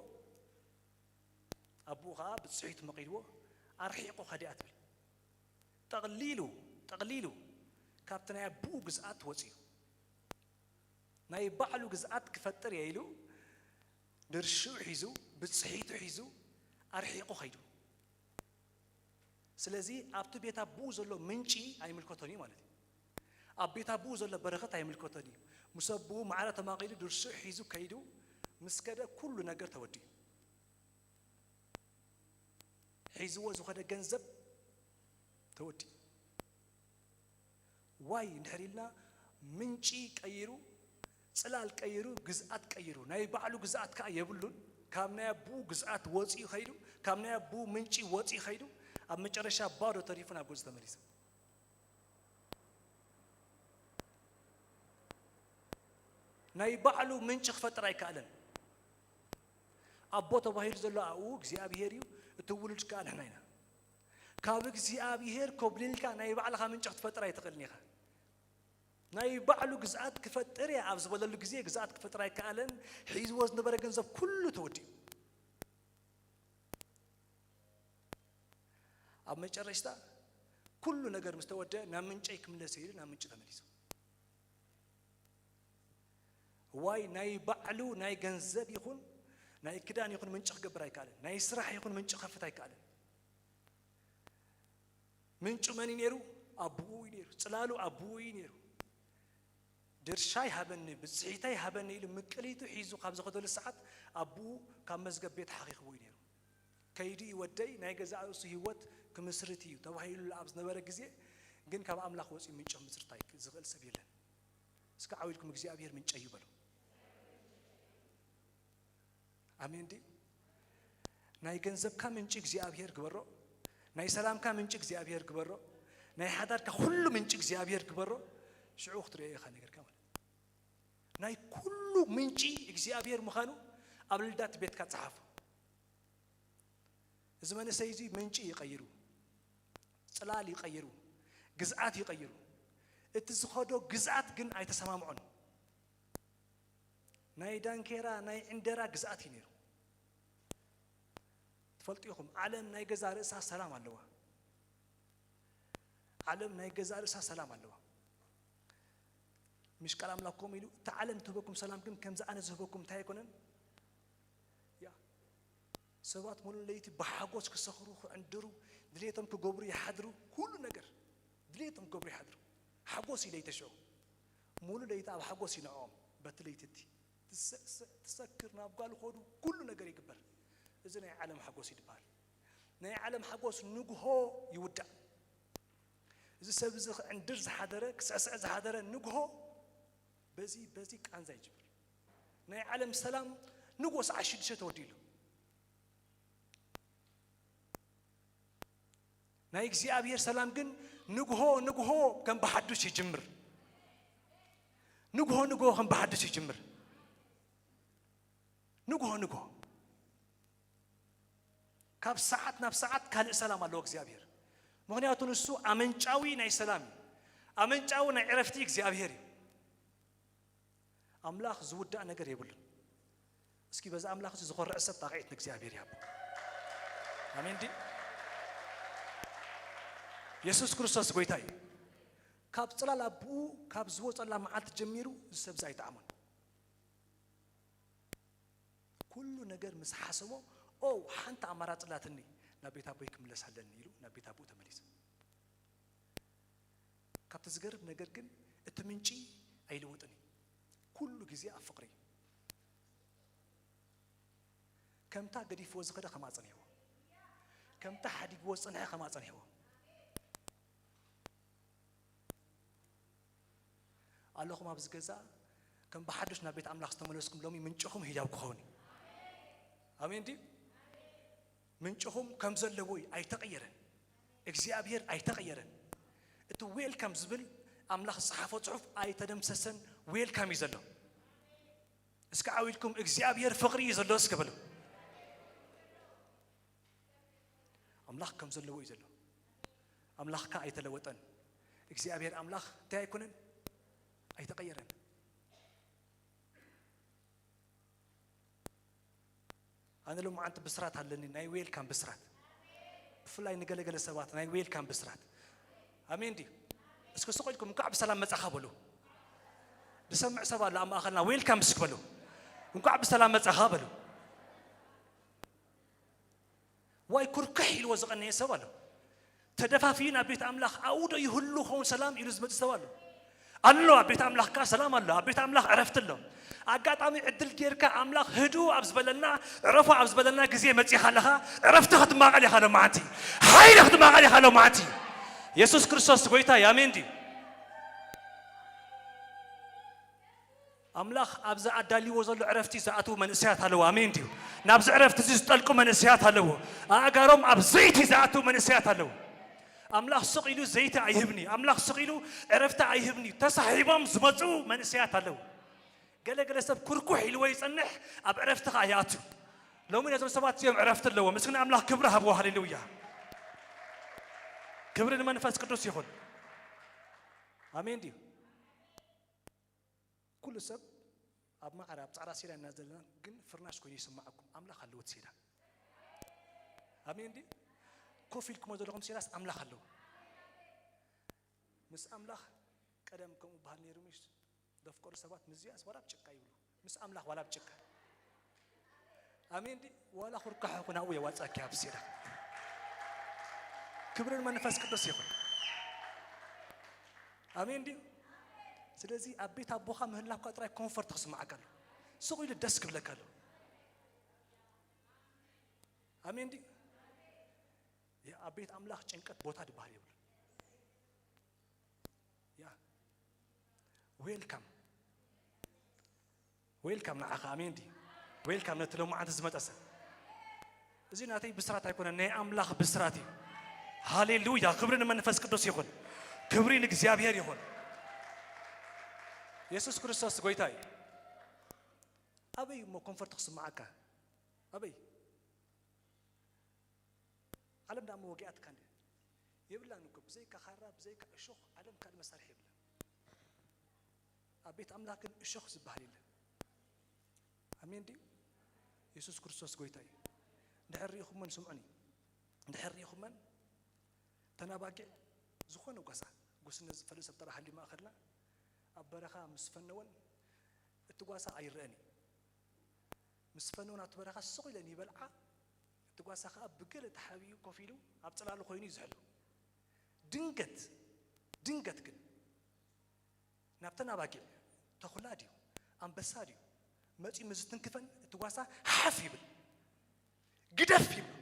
ኣቦኡ ኸዓ ብጽሒቱ መቒልዎ፣ ኣርሒቑ ከዲኣ ትብል። ጠቕሊሉ፣ ጠቕሊሉ ካብቲ ናይ ኣቦኡ ግዝኣት ወጺኡ። ናይ ባዕሉ ግዝኣት ክፈጥር እየ ኢሉ ድርሽኡ ሒዙ፣ ብጽሒቱ ሒዙ ኣርሒቑ ኸይዱ። ስለዚ ኣብቲ ቤት ኣቦኡ ዘሎ ምንጪ ኣይምልከቶን እዩ ማለት እዩ። ኣብ ቤት ኣቦኡ ዘሎ በረኸት ኣይምልከቶን እዩ። ምስ ኣቦኡ ማዕረ ተማቒሉ ድርሽኡ ሒዙ ከይዱ ምስ ከደ ኩሉ ነገር ተወዲኡ። ሒዝዎ ዝኸደ ገንዘብ ተወዲኡ። ዋይ እንድሕር ኢልና ምንጪ ቀይሩ፣ ጽላል ቀይሩ፣ ግዝኣት ቀይሩ፣ ናይ ባዕሉ ግዝኣት ከኣ የብሉን። ካብ ናይ ኣቦኡ ግዝኣት ወጺኡ ኸይዱ፣ ካብ ናይ ኣቦኡ ምንጪ ወጺኡ ኸይዱ፣ ኣብ መጨረሻ ባዶ ተሪፉ ናብ ገዝኡ ተመሊሱ። ናይ ባዕሉ ምንጪ ክፈጥር ኣይከኣለን። ኣቦ ተባሂሉ ዘሎ ኣብኡ እግዚኣብሄር እዩ፣ እቲ ውሉድ ከኣ ንሕና ኢና። ካብ እግዚኣብሄር ኮብሊልካ ናይ ባዕልኻ ምንጪ ክትፈጥር ኣይትኽእልን ኢኻ። ናይ ባዕሉ ግዝኣት ክፈጥር እየ ኣብ ዝበለሉ ግዜ ግዝኣት ክፈጥር ኣይከኣለን። ሒዝዎ ዝነበረ ገንዘብ ኩሉ ተወዲኡ። ኣብ መጨረሽታ ኩሉ ነገር ምስ ተወደአ ናብ ምንጨይ ክምለስ እየ ኢሉ ናብ ምንጩ ተመሊሱ። ዋይ ናይ ባዕሉ ናይ ገንዘብ ይኹን ናይ ክዳን ይኹን ምንጪ ክገብር ኣይከኣለን። ናይ ስራሕ ይኹን ምንጪ ክኸፍት ኣይከኣለን። ምንጩ መን እዩ ነይሩ? ኣቦኡ እዩ ነይሩ። ጽላሉ ኣቦኡ እዩ ነይሩ። ድርሻይ ሃበኒ፣ ብጽሒተይ ሃበኒ ኢሉ ምቅሊቱ ሒዙ ካብ ዝኸደሉ ሰዓት ኣቦኡ ካብ መዝገብ ቤት ሓኺኽዎ እዩ ነይሩ። ከይዱ እዩ ወደይ ናይ ገዛእ ርእሱ ህይወት ክምስርት እዩ ተባሂሉ ኣብ ዝነበረ ግዜ ግን ካብ ኣምላኽ ወጺኡ ምንጪ ክምስርት ኣይክ-፣ ዝኽእል ሰብ የለን። እስከ ዓው ኢልኩም እግዚኣብሔር ምንጨይ እዩ በሉ። ኣሜን ድዩ? ናይ ገንዘብካ ምንጪ እግዚኣብሔር ግበሮ። ናይ ሰላምካ ምንጪ እግዚኣብሔር ግበሮ። ናይ ሓዳርካ ኩሉ ምንጪ እግዚኣብሔር ግበሮ። ሽዑ ክትርእዮ ኢኻ ነገርካ ማለት እዩ። ናይ ኩሉ ምንጪ እግዚኣብሔር ምዃኑ ኣብ ልዳት ቤትካ ጸሓፎ። እዚ መንእሰይ እዚ ምንጪ ይቐይሩ፣ ጽላል ይቐይሩ፣ ግዝኣት ይቐይሩ። እቲ ዝኸዶ ግዝኣት ግን ኣይተሰማምዖን። ናይ ዳንኬራ፣ ናይ ዕንደራ ግዝኣት እዩ ነይሩ። ትፈልጡ ኢኹም፣ ዓለም ናይ ገዛ ርእሳ ሰላም ኣለዋ። ዓለም ናይ ገዛ ርእሳ ሰላም ኣለዋ። ምሽ ቃል ኣምላኽ ከምኡ ኢሉ፣ "እታ ዓለም ትህበኩም ሰላም ግን ከምዚ ኣነ ዝህበኩም እንታይ ኣይኮነን?" ያ፣ ሰባት ሙሉ ለይቲ ብሓጎስ ክሰኽሩ፣ ክዕንድሩ፣ ድሌቶም ክገብሩ ይሓድሩ፣ ኩሉ ነገር ድሌቶም ክገብሩ ይሓድሩ። ሓጎስ እዩ ለይቲ ሽዑ። ሙሉ ለይቲ ኣብ ሓጎስ ይንዕኦም። በቲ ለይቲ እቲ ትሰ-፣ ሰ-፣ ትሰክር፣ ናብ ጓል ኾዱ፣ ኩሉ ነገር ይግበር። እዚ ናይ ዓለም ሓጎስ እዩ ዝበሃል። ናይ ዓለም ሓጎስ ንግሆ ይውዳእ። እዚ ሰብ እዚ ክዕንድር ዝሓደረ፣ ክስዕስዕ ዝሓደረ ንግሆ በዚ፣ በዚ ቃንዛ ይጅምር። ናይ ዓለም ሰላም ንግሆ ሰዓት ሽዱሽተ ተወዲኡ ኣሎ። ናይ እግዚኣብሔር ሰላም ግን ንግሆ፣ ንግሆ ከም ብሓዱሽ ይጅምር። ንግሆ፣ ንግሆ ከም ብሓዱሽ ይጅምር። ንግሆ፣ ንግሆ ካብ ሰዓት ናብ ሰዓት ካልእ ሰላም ኣለዎ እግዚኣብሔር። ምኽንያቱ ንሱ ኣመንጫዊ ናይ ሰላም እዩ። ኣመንጫዊ ናይ ዕረፍቲ እግዚኣብሔር እዩ። ኣምላኽ ዝውዳእ ነገር የብሉን። እስኪ በዚ ኣምላኽ እዚ ዝኾርዕ ሰብ ጣቕዒት ንእግዚኣብሔር ይሃቦ። ኣሜን ድዩ? የሱስ ክርስቶስ ጎይታ እዩ። ካብ ጽላል ኣቦኡ ካብ ዝወጸላ መዓልቲ ጀሚሩ እዚ ሰብ እዚ ኣይጠዓሞን። ኩሉ ነገር ምስ ሓሰቦ፣ "ኦ፣ ሓንቲ ኣማራጺ ኣላትኒ፣ ናብ ቤት ኣቦይ ክምለስ ኣለኒ" ኢሉ ናብ ቤት ኣቦኡ ተመሊሱ። ካብቲ ዝገርም ነገር ግን እቲ ምንጪ ኣይልወጥን እዩ። ኩሉ ግዜ ኣብ ፍቕሪ እዩ። ከምታ ገዲፍዎ ዝኸደ ከምኣ ጸኒሕዎ። ከምታ ሓዲግዎ ዝጸንሐ ከምኣ ጸኒሕዎ። ኣለኹም ኣብዚ ገዛ ከም ብሓድሽ ናብ ቤት ኣምላኽ ዝተመለስኩም ሎሚ ምንጭኹም ህያው ክኸውን እዩ። ኣሜን ድዩ? ምንጭኹም ከም ዘለዎ እዩ፣ ኣይተቐየረን። እግዚኣብሔር ኣይተቐየረን። እቲ ዌልካም ዝብል ኣምላኽ ዝጸሓፎ ጽሑፍ ኣይተደምሰሰን፣ ዌልካም እዩ ዘሎ። እስኪ ዓው ኢልኩም እግዚኣብሔር ፍቕሪ እዩ ዘሎ እስኪ በሉ። ኣምላኽ ከም ዘለዎ እዩ ዘሎ። ኣምላኽካ ኣይተለወጠን። እግዚኣብሔር ኣምላኽ እንታይ ኣይኮነን፣ ኣይተቐየረን። ኣነ ሎማዓንቲ ብስራት ኣለኒ፣ ናይ ዌልካም ብስራት። ብፍላይ ንገለገለ ሰባት ናይ ዌልካም ብስራት። ኣሜን ድዩ? እስኪ ስቕ ኢልኩም እንኳዕ ብሰላም መጻኻ በሉ። ዝሰምዕ ሰብ ኣሎ ኣብ ማእኸልና? ዌልካም እስኪ በሉ። እንኳዕ ብሰላም መጻኻ በሉ። ዋይ ኩርክሕ ኢልዎ ዝቐነየ ሰብ ኣሎ። ተደፋፊኡ ናብ ቤት ኣምላኽ ኣብኡ ዶ ይህሉ ኸውን ሰላም ኢሉ ዝመጽእ ሰብ ኣሎ። ኣሎ፣ ኣብ ቤት ኣምላኽ ከኣ ሰላም ኣሎ። ኣብ ቤት ኣምላኽ ዕረፍቲ ኣሎ። ኣጋጣሚ ዕድል ጌርካ ኣምላኽ ህድኡ ኣብ ዝበለና፣ ዕረፉ ኣብ ዝበለና ግዜ መጺኻ ኣለኻ፣ ዕረፍቲ ክትማቐል ኢኻ ሎማዓንቲ። ሓይሊ ክትማቐል ኢኻ ሎማዓንቲ። የሱስ ክርስቶስ ጎይታ እዩ። ኣሜን ድዩ? ኣምላኽ ኣብዚ ኣዳልይዎ ዘሎ ዕረፍቲ ዝኣትዉ መንእሰያት ኣለዉ። ኣሜን ድዩ? ናብዚ ዕረፍቲ እዚ ዝጠልቁ መንእሰያት ኣለዉ። ኣእጋሮም ኣብ ዘይቲ ዝኣትዉ መንእሰያት ኣለዉ። ኣምላኽ ስቕ ኢሉ ዘይቲ ኣይህብኒ፣ ኣምላኽ ስቕ ኢሉ ዕረፍቲ ኣይህብኒ፣ ተሳሒቦም ዝመጹ መንእሰያት ኣለዉ። ገለ ገለ ሰብ ኩርኩሕ ኢልዎ ይጸንሕ፣ ኣብ ዕረፍቲ ኸኣ ይኣቱ። ሎሚ ነዞም ሰባት እዚኦም ዕረፍቲ ኣለዎም። ምስግን ኣምላኽ ክብሪ ሃብዎ። ሃሌሉያ። ክብሪ ንመንፈስ ቅዱስ ይኹን። ኣሜን ድዩ? ኩሉ ሰብ ኣብ ማዕረ ኣብ ጻዕዳ ሲራ ኢና ዘለና፣ ግን ፍርናሽ ኮይኑ ይስማዓኩም። ኣምላኽ ኣለዎ እቲ ሲራ። ኣሜን ድዩ? ኮፍ ኢልኩሞ ዘለኹም ሲራስ ኣምላኽ ኣለዎ። ምስ ኣምላኽ ቀደም ከምኡ በሃል ነይሩ ምሽ? ዘፍቀሩ ሰባት ምስዚኣስ ዋላ ኣብ ጭቃ ይብሉ። ምስ ኣምላኽ ዋላ ኣብ ጭቃ። ኣሜን ድዩ? ዋላ ኩርካሕ ይኹን ኣብኡ የዋጻኪ ኣብ ሲራ። ክብርን መንፈስ ቅዱስ ይኹን። ኣሜን ድዩ? ስለዚ ኣብ ቤት ኣቦኻ ምህላውካ ጥራይ ኮንፈርት ክስምዓካ ኣሎ። ስቕ ኢሉ ደስ ክብለካ ኣሎ። ኣሜን ድዩ? ያ ኣብ ቤት ኣምላኽ ጭንቀት ቦታ ድበሃል የብሉን። ያ ዌልካም ዌልካም ንዓኻ። ኣሜን ድዩ? ዌልካም ነቲ ሎማዓንቲ ዝመጸ ሰብ። እዚ ናተይ ብስራት ኣይኮነን፣ ናይ ኣምላኽ ብስራት እዩ። ሃሌሉያ! ክብሪ ንመንፈስ ቅዱስ ይኹን። ክብሪ ንእግዚኣብሔር ይኹን። የሱስ ክርስቶስ ጎይታ እዩ። ኣበይ እሞ ኮንፈርት ክስምዓካ? ኣበይ? ዓለም ደኣ እሞ ወጊኣትካ እንድያ። የብላን እኮ፣ ብዘይካ ኻራ፣ ብዘይካ እሾኽ ዓለም ካልእ መሳርሒ የብላን። ኣብ ቤት ኣምላኽ ግን እሾኽ ዝበሃል የለን። ኣሜን ድዩ? የሱስ ክርስቶስ ጎይታ እዩ። እንድሕር ርኢኹመን፣ ስምዑኒ፣ እንድሕር ርኢኹመን፣ ተን ኣባጊዕ ዝኾነ ጓሳ፣ ጉስነት ዝፈልጥ ሰብ ጥራሕ ሃልዩ ማእኸልና፣ ኣብ በረኻ ምስ ፈነወን፣ እቲ ጓሳ ኣይረኣን እዩ። ምስ ፈነወን ኣብቲ በረኻ ስቕ ኢለን ይበልዓ፣ እቲ ጓሳ ኸኣ ብገለ ተሓቢኡ ኮፍ ኢሉ ኣብ ጽላሉ ኮይኑ እዩ ዝሕሉ። ድንገት፣ ድንገት ግን ናብተን ኣባጊዕ፣ ተኹላ ድዩ ኣንበሳ ድዩ መጺኡ ምስ ዝትንክፈን፣ እቲ ጓሳ ሓፍ ይብል፣ ግደፍ ይብሎ።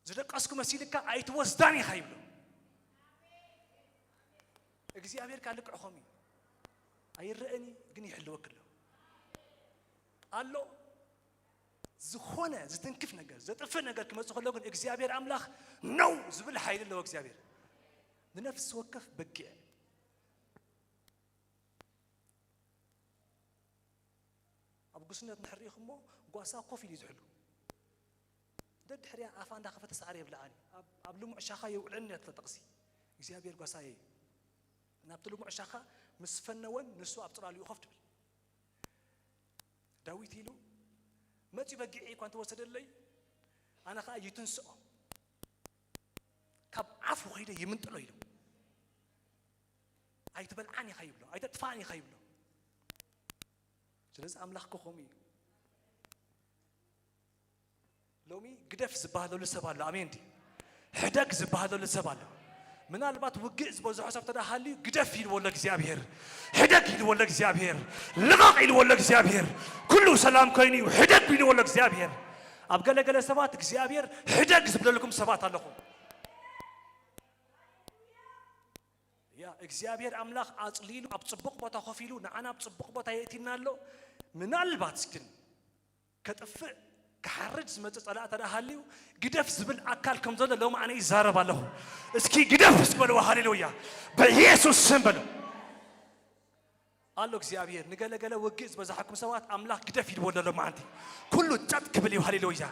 ዝደቀስኩ መሲልካ ኣይትወስዳን ኢኻ ይብሎ። እግዚኣብሔር ከኣ ልክዕ ከምኡ እዩ። ኣይረኣን እዩ፣ ግን ይሕልወኪ ኣሎ። ኣሎ። ዝኾነ ዝትንክፍ ነገር፣ ዘጥፍእ ነገር ክመጽእ ከሎ ግን እግዚኣብሔር ኣምላኽ ነው ዝብል ሓይሊ ኣለዎ እግዚኣብሔር። ንነፍሲ ወከፍ በጊዕ ኣብ ጉስነት እንድሕር ርኢኹሞ፣ ጓሳ ኮፍ ኢሉ እዩ ዝሕሉ። ደድሕርያ ኣፋ እንዳኸፈተ ሳዕሪ የብልዓን እዩ። ኣብ፣ ኣብ ልሙዕ ሻኻ የውዕለኒ እያ እታ ጥቕሲ። እግዚኣብሔር ጓሳየ እዩ። ናብቲ ልሙዕ ሻኻ ምስ ፈነወን ንሱ ኣብ ጽላልኡ ኮፍ ትብል። ዳዊት ኢሉ፣ መጺኡ በጊዐይ እኳ እንተወሰደለይ፣ ኣነ ኸኣ ይትንስኦ፣ ካብ ዓፉ ኸይደ ይምንጥሎ ኢሉ። ኣይትበልዓን ኢኻ ይብሎ፣ ኣይተጥፍኣን ኢኻ ይብሎ። ስለዚ ኣምላኽ እኮ ከምኡ እዩ። ሎሚ ግደፍ ዝበሃለሉ ሰብ ኣሎ። ኣሜን ድዩ? ሕደግ ዝበሃለሉ ሰብ ኣሎ። ምናልባት ውግእ ዝበዝሖ ሰብ ተዳ ሃልዩ፣ ግደፍ ኢልዎ ኣሎ እግዚኣብሔር። ሕደግ ኢልዎ ኣሎ እግዚኣብሔር። ልቐቕ ኢልዎ ኣሎ እግዚኣብሔር። ኩሉ ሰላም ኮይኑ እዩ። ሕደግ ኢልዎ ኣሎ እግዚኣብሔር። ኣብ ገለገለ ሰባት እግዚኣብሔር ሕደግ ዝብለልኩም ሰባት ኣለኹም። ያ እግዚኣብሔር ኣምላኽ ኣጽሊሉ ኣብ ጽቡቕ ቦታ ኮፍ ኢሉ ንዓና ኣብ ጽቡቕ ቦታ የእቲና ኣሎ። ምናልባት ግን ከጥፍእ ክሓርድ ዝመጽእ ጸላእ ተዳ ሃልዩ ግደፍ ዝብል ኣካል ከም ዘሎ ሎሚ ኣነ ይዛረብ ኣለኹ። እስኪ ግደፍ እስኪ በልዎ። ሃሌሉያ! በኢየሱስ ስም በሉ። ኣሎ እግዚኣብሔር። ንገለገለ ውግእ ዝበዛሓኩም ሰባት ኣምላኽ ግደፍ ኢልዎ ኣሎ ሎማዓንቲ። ኩሉ ጸጥ ክብል እዩ። ሃሌሉያ!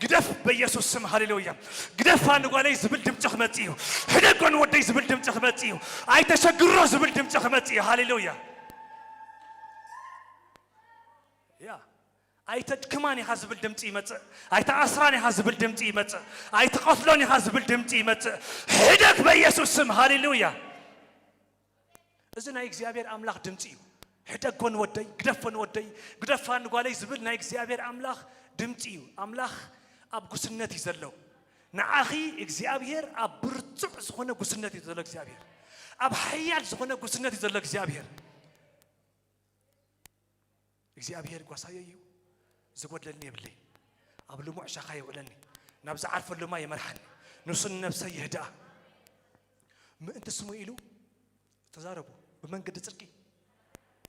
ግደፍ በኢየሱስ ስም። ሃሌሉያ! ግደፋ ንጓለይ ዝብል ድምጺ ክመጽእ እዩ። ሕደጎ ንወደይ ዝብል ድምጺ ክመጽእ እዩ። ኣይተሸግሮ ዝብል ድምጺ ክመጽእ እዩ። ሃሌሉያ! ያ ኣይተድክማን ኢኻ ዝብል ድምፂ ይመፅእ። ኣይትኣስራን ኢኻ ዝብል ድምፂ ይመፅእ። ኣይትቐትሎን ኢኻ ዝብል ድምፂ ይመፅእ። ሕደግ በኢየሱስ ስም። ሃሌሉያ። እዚ ናይ እግዚኣብሔር ኣምላኽ ድምፂ እዩ። ሕደጎ ንወደይ፣ ግደፎ ንወደይ፣ ግደፋ ንጓለይ ዝብል ናይ እግዚኣብሔር ኣምላኽ ድምፂ እዩ። ኣምላኽ ኣብ ጉስነት እዩ ዘሎ። ንዓኺ እግዚኣብሔር ኣብ ብርቱዕ ዝኾነ ጉስነት እዩ ዘሎ እግዚኣብሔር። ኣብ ሓያል ዝኾነ ጉስነት እዩ ዘሎ እግዚኣብሔር። እግዚኣብሔር ጓሳየ እዩ፣ ዝጎድለኒ የብለይ። ኣብ ልሙዕ ሻኻ የውዕለኒ፣ ናብ ዝዓርፈሉ ማይ ይመርሓኒ፣ ንሱ ንነብሰይ የህድኣ። ምእንቲ ስሙ ኢሉ ተዛረቡ፣ ብመንገዲ ጽድቂ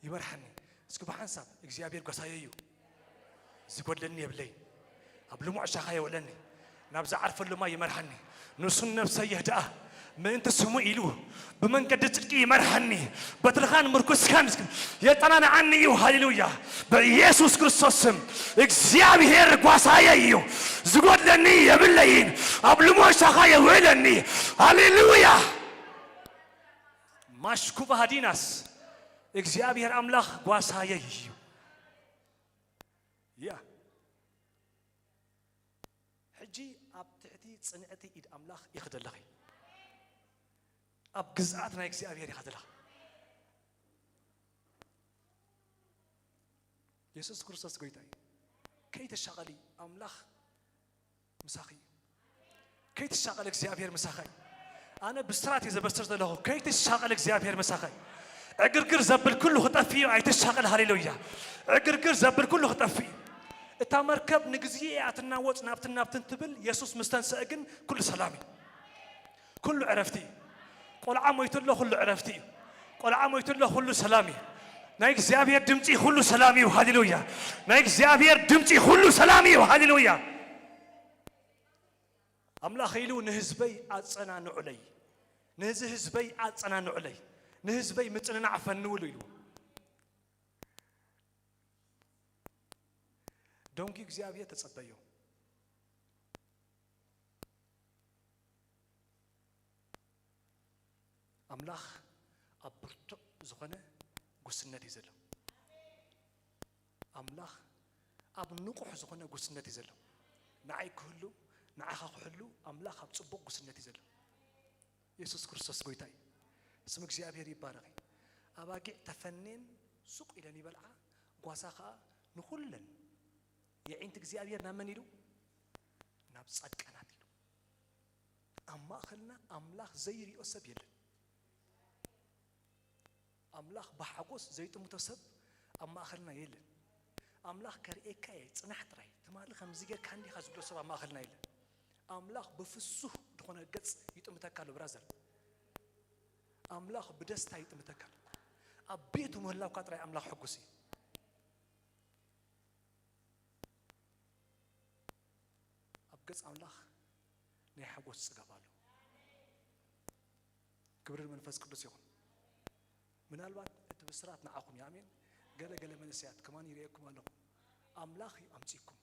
ይመርሓኒ። እስኪ ብሓንሳብ እግዚኣብሔር ጓሳየ እዩ፣ ዝጎድለኒ የብለይ። ኣብ ልሙዕ ሻኻ የውዕለኒ፣ ናብ ዝዓርፈሉ ማይ ይመርሓኒ። ንሱ ንነብሰይ የህድኣ፣ ምእንቲ ስሙ ኢሉ ብመንገዲ ጽድቂ ይመርሓኒ። በትርኻን ምርኩስካን የጠናንዓኒ እዩ። ሃሌሉያ። በኢየሱስ ክርስቶስ ስም እግዚኣብሔር ጓሳየ እዩ፣ ዝጎድለኒ የብለይን። ኣብ ልሙዕ ሻኻ የውዕለኒ። ሃሌሉያ። ማሽኩባ ሃዲናስ እግዚኣብሔር ኣምላኽ ጓሳየ እዩ። ያ ሕጂ ኣብ ትሕቲ ጽንዕቲ ኢድ ኣምላኽ ኢኺ ዘለኺ። ኣብ ግዝኣት ናይ እግዚኣብሔር ኢኻ ዘለኻ። የሱስ ክርስቶስ ጎይታ እዩ። ከይትሻቐሊ፣ ኣምላኽ ምሳኺ እዩ። ከይትሻቐል፣ እግዚኣብሔር ምሳኻ እዩ። ኣነ ብስራት እየ ዘበስር ዘለኹ። ከይትሻቐል፣ እግዚኣብሔር ምሳኻ እዩ። ዕግርግር ዘብል ኩሉ ክጠፍእ እዩ። ኣይትሻቐል። ሃሌሉያ። ዕግርግር ዘብል ኩሉ ክጠፍእ እዩ። እታ መርከብ ንግዜ እያ ትናወጽ፣ ናብትን ናብትን ትብል። የሱስ ምስ ተንስአ ግን ኩሉ ሰላም እዩ። ኩሉ ዕረፍቲ እዩ። ቆልዓ ሞይቱ ኣሎ፣ ኩሉ ዕረፍቲ እዩ። ቆልዓ ሞይቱ ኣሎ፣ ኩሉ ሰላም እዩ። ናይ እግዚኣብሔር ድምፂ ኩሉ ሰላም እዩ። ሃሌሉያ። ናይ እግዚኣብሔር ድምፂ ኩሉ ሰላም እዩ። ሃሌሉያ። ኣምላኽ ኢሉ ንህዝበይ ኣጸናንዑለይ፣ ነዚ ህዝበይ ኣጸናንዑለይ፣ ንህዝበይ ምጽንናዕ ፈንውሉ ኢሉ። ደንጉ እግዚኣብሔር ተጸበዮ። ኣምላኽ ኣብ ብርቱዕ ዝኾነ ጉስነት እዩ ዘሎ። ኣምላኽ ኣብ ንቑሕ ዝኾነ ጉስነት እዩ ዘሎ። ንዓይ ክህሉ፣ ንዓኻ ክሕሉ ኣምላኽ ኣብ ጽቡቕ ጉስነት እዩ ዘሎ። የሱስ ክርስቶስ ጎይታ እዩ። ስም እግዚኣብሔር ይባረኽ እዩ። ኣባጊዕ ተፈኔን ሱቕ ኢለን ይበልዓ፣ ጓሳ ኸኣ ንኹለን የዒንቲ እግዚኣብሔር ናብ መን ኢሉ? ናብ ጻድቃናት ኢሉ። ኣብ ማእኸልና ኣምላኽ ዘይሪኦ ሰብ የለን። ኣምላኽ ብሓጎስ ዘይጥምቶ ሰብ ኣብ ማእኸልና የለን። ኣምላኽ ከርእየካ እየ፣ ጽናሕ ጥራይ፣ ትማሊ ከምዚ ጌርካ እንዲኻ ዝብሎ ሰብ ኣብ ማእኸልና የለን። ኣምላኽ ብፍሱህ ዝኾነ ገጽ ይጥምተካ ኣሎ ብራዘር። ኣምላኽ ብደስታ ይጥምተካ ኣሎ። ኣብ ቤቱ ምህላውካ ጥራይ ኣምላኽ ሕጉስ እዩ። ኣብ ገጽ ኣምላኽ ናይ ሓጎስ ጽጋብ ኣሎ። ክብሪ ንመንፈስ ቅዱስ ይኹን። ምናልባት እቲ ብስራት ንዓኹም እዩ። ኣሜን። ገለ ገለ መንእሰያት ከማን ይርእየኩም ኣለኹ። ኣምላኽ እዩ ኣምጺእኩም።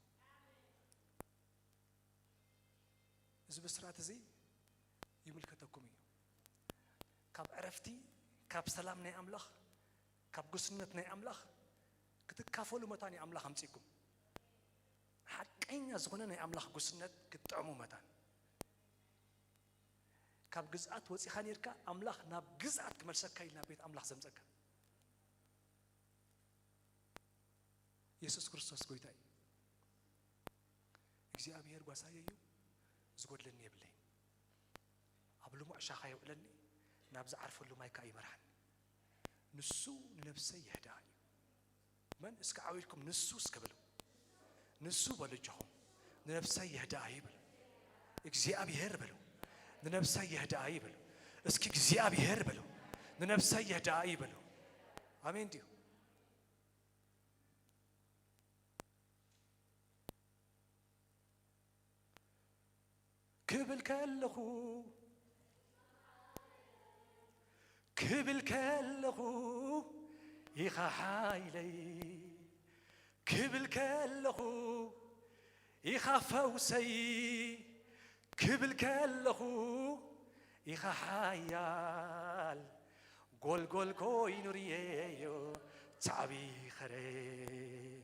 እዚ ብስራት እዚ ይምልከተኩም እዩ። ካብ ዕረፍቲ፣ ካብ ሰላም ናይ ኣምላኽ፣ ካብ ጉስነት ናይ ኣምላኽ ክትካፈሉ መታን እዩ ኣምላኽ ኣምጺእኩም። ሓቀኛ ዝኾነ ናይ ኣምላኽ ጉስነት ክትጥዕሙ መታን። ካብ ግዝኣት ወጺኻ ኔርካ፣ ኣምላኽ ናብ ግዝኣት ክመልሰካ ኢሉ ናብ ቤት ኣምላኽ ዘምጸካ። የሱስ ክርስቶስ ጎይታ እዩ። እግዚኣብሔር ጓሳየ እዩ፣ ዝጎድለኒ የብለይን። ኣብ ልሙዕ ሻኻ የውዕለኒ፣ ናብ ዝዓርፈሉ ማይ ከኣ ይመርሓኒ። ንሱ ንነብሰይ የህድኣ እዩ። መን እስከ ዓው ኢልኩም ንሱ እስከ በሉ። ንሱ በሉ እጆኹም። ንነብሰይ የህድኣ እዩ በሉ። እግዚኣብሔር በሉ። ንነብሰይ የህድኣ እዩ በሉ። እስኪ እግዚኣብሔር በሉ። ንነብሰይ የህድኣ እዩ በሉ። ኣሜን ድዩ? ክብል ከለኹ፣ ክብል ከለኹ ኢኻ ሓይለይ፣ ክብል ከለኹ ኢኻ ፈውሰይ፣ ክብል ከለኹ ኢኻ ሓያል፣ ጎልጎል ኮይኑ ርየዮ ጻዕቢ ኸረን።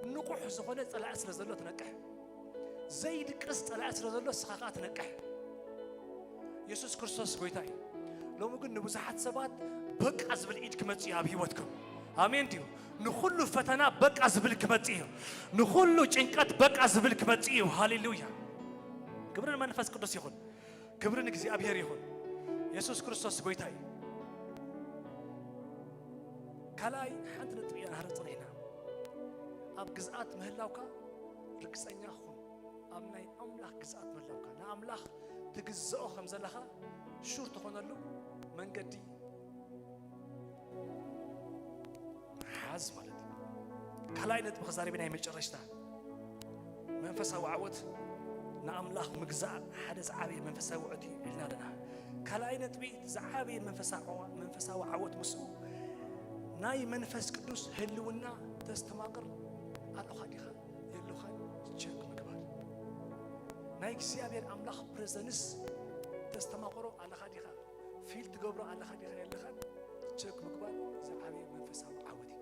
ንቑሕ ዝኾነ ጸላኢ ስለ ዘሎ ትነቅሕ። ዘይድቅስ ጸላኢ ስለ ዘሎ ንስኻ ከኣ ትነቅሕ። የሱስ ክርስቶስ ጎይታ እዩ። ሎሚ ግን ንብዙሓት ሰባት በቃ ዝብል ኢድ ክመጽእ እዩ ኣብ ህይወትኩም። ኣሜን ድዩ? ንኹሉ ፈተና በቃ ዝብል ክመጽእ እዩ። ንኹሉ ጭንቀት በቃ ዝብል ክመጽእ እዩ። ሃሌሉያ! ክብሪ ንመንፈስ ቅዱስ ይኹን። ክብሪ ንእግዚኣብሔር ይኹን። የሱስ ክርስቶስ ጎይታ እዩ። ካልኣይ ሓንቲ ነጥቢ ኢና ንሃርጽ ጸኒሕና። ኣብ ግዝኣት ምህላውካ ርግጸኛ ኩን። ኣብ ናይ ኣምላኽ ግዝኣት ምህላውካ፣ ንኣምላኽ ትግዝኦ ከም ዘለኻ ሹር ትኾነሉ መንገዲ ሓዝ ማለት እዩ። ካልኣይ ነጥቢ ክዛረብ ናይ መጨረሽታ መንፈሳዊ ዓወት ንኣምላኽ ምግዛእ ሓደ ዝዓበየ መንፈሳዊ ዓወት እዩ ኢልና ኣለና። ካልኣይ ነጥቢ ዝዓበየ መንፈሳ-፣ መንፈሳዊ ዓወት ምስኡ ናይ መንፈስ ቅዱስ ህልውና ተስተማቕር ኣለኻ ዲኻ የለኻን ቸክ ምግባር። ናይ እግዚኣብሔር ኣምላኽ ፕሬዘንስ ተስተማቕሮ ኣለኻ ዲኻ? ፊል ትገብሮ ኣለኻ ዲኻ የለኻን ቸክ ምግባር ዝዓበየ መንፈሳዊ ዓወት እዩ።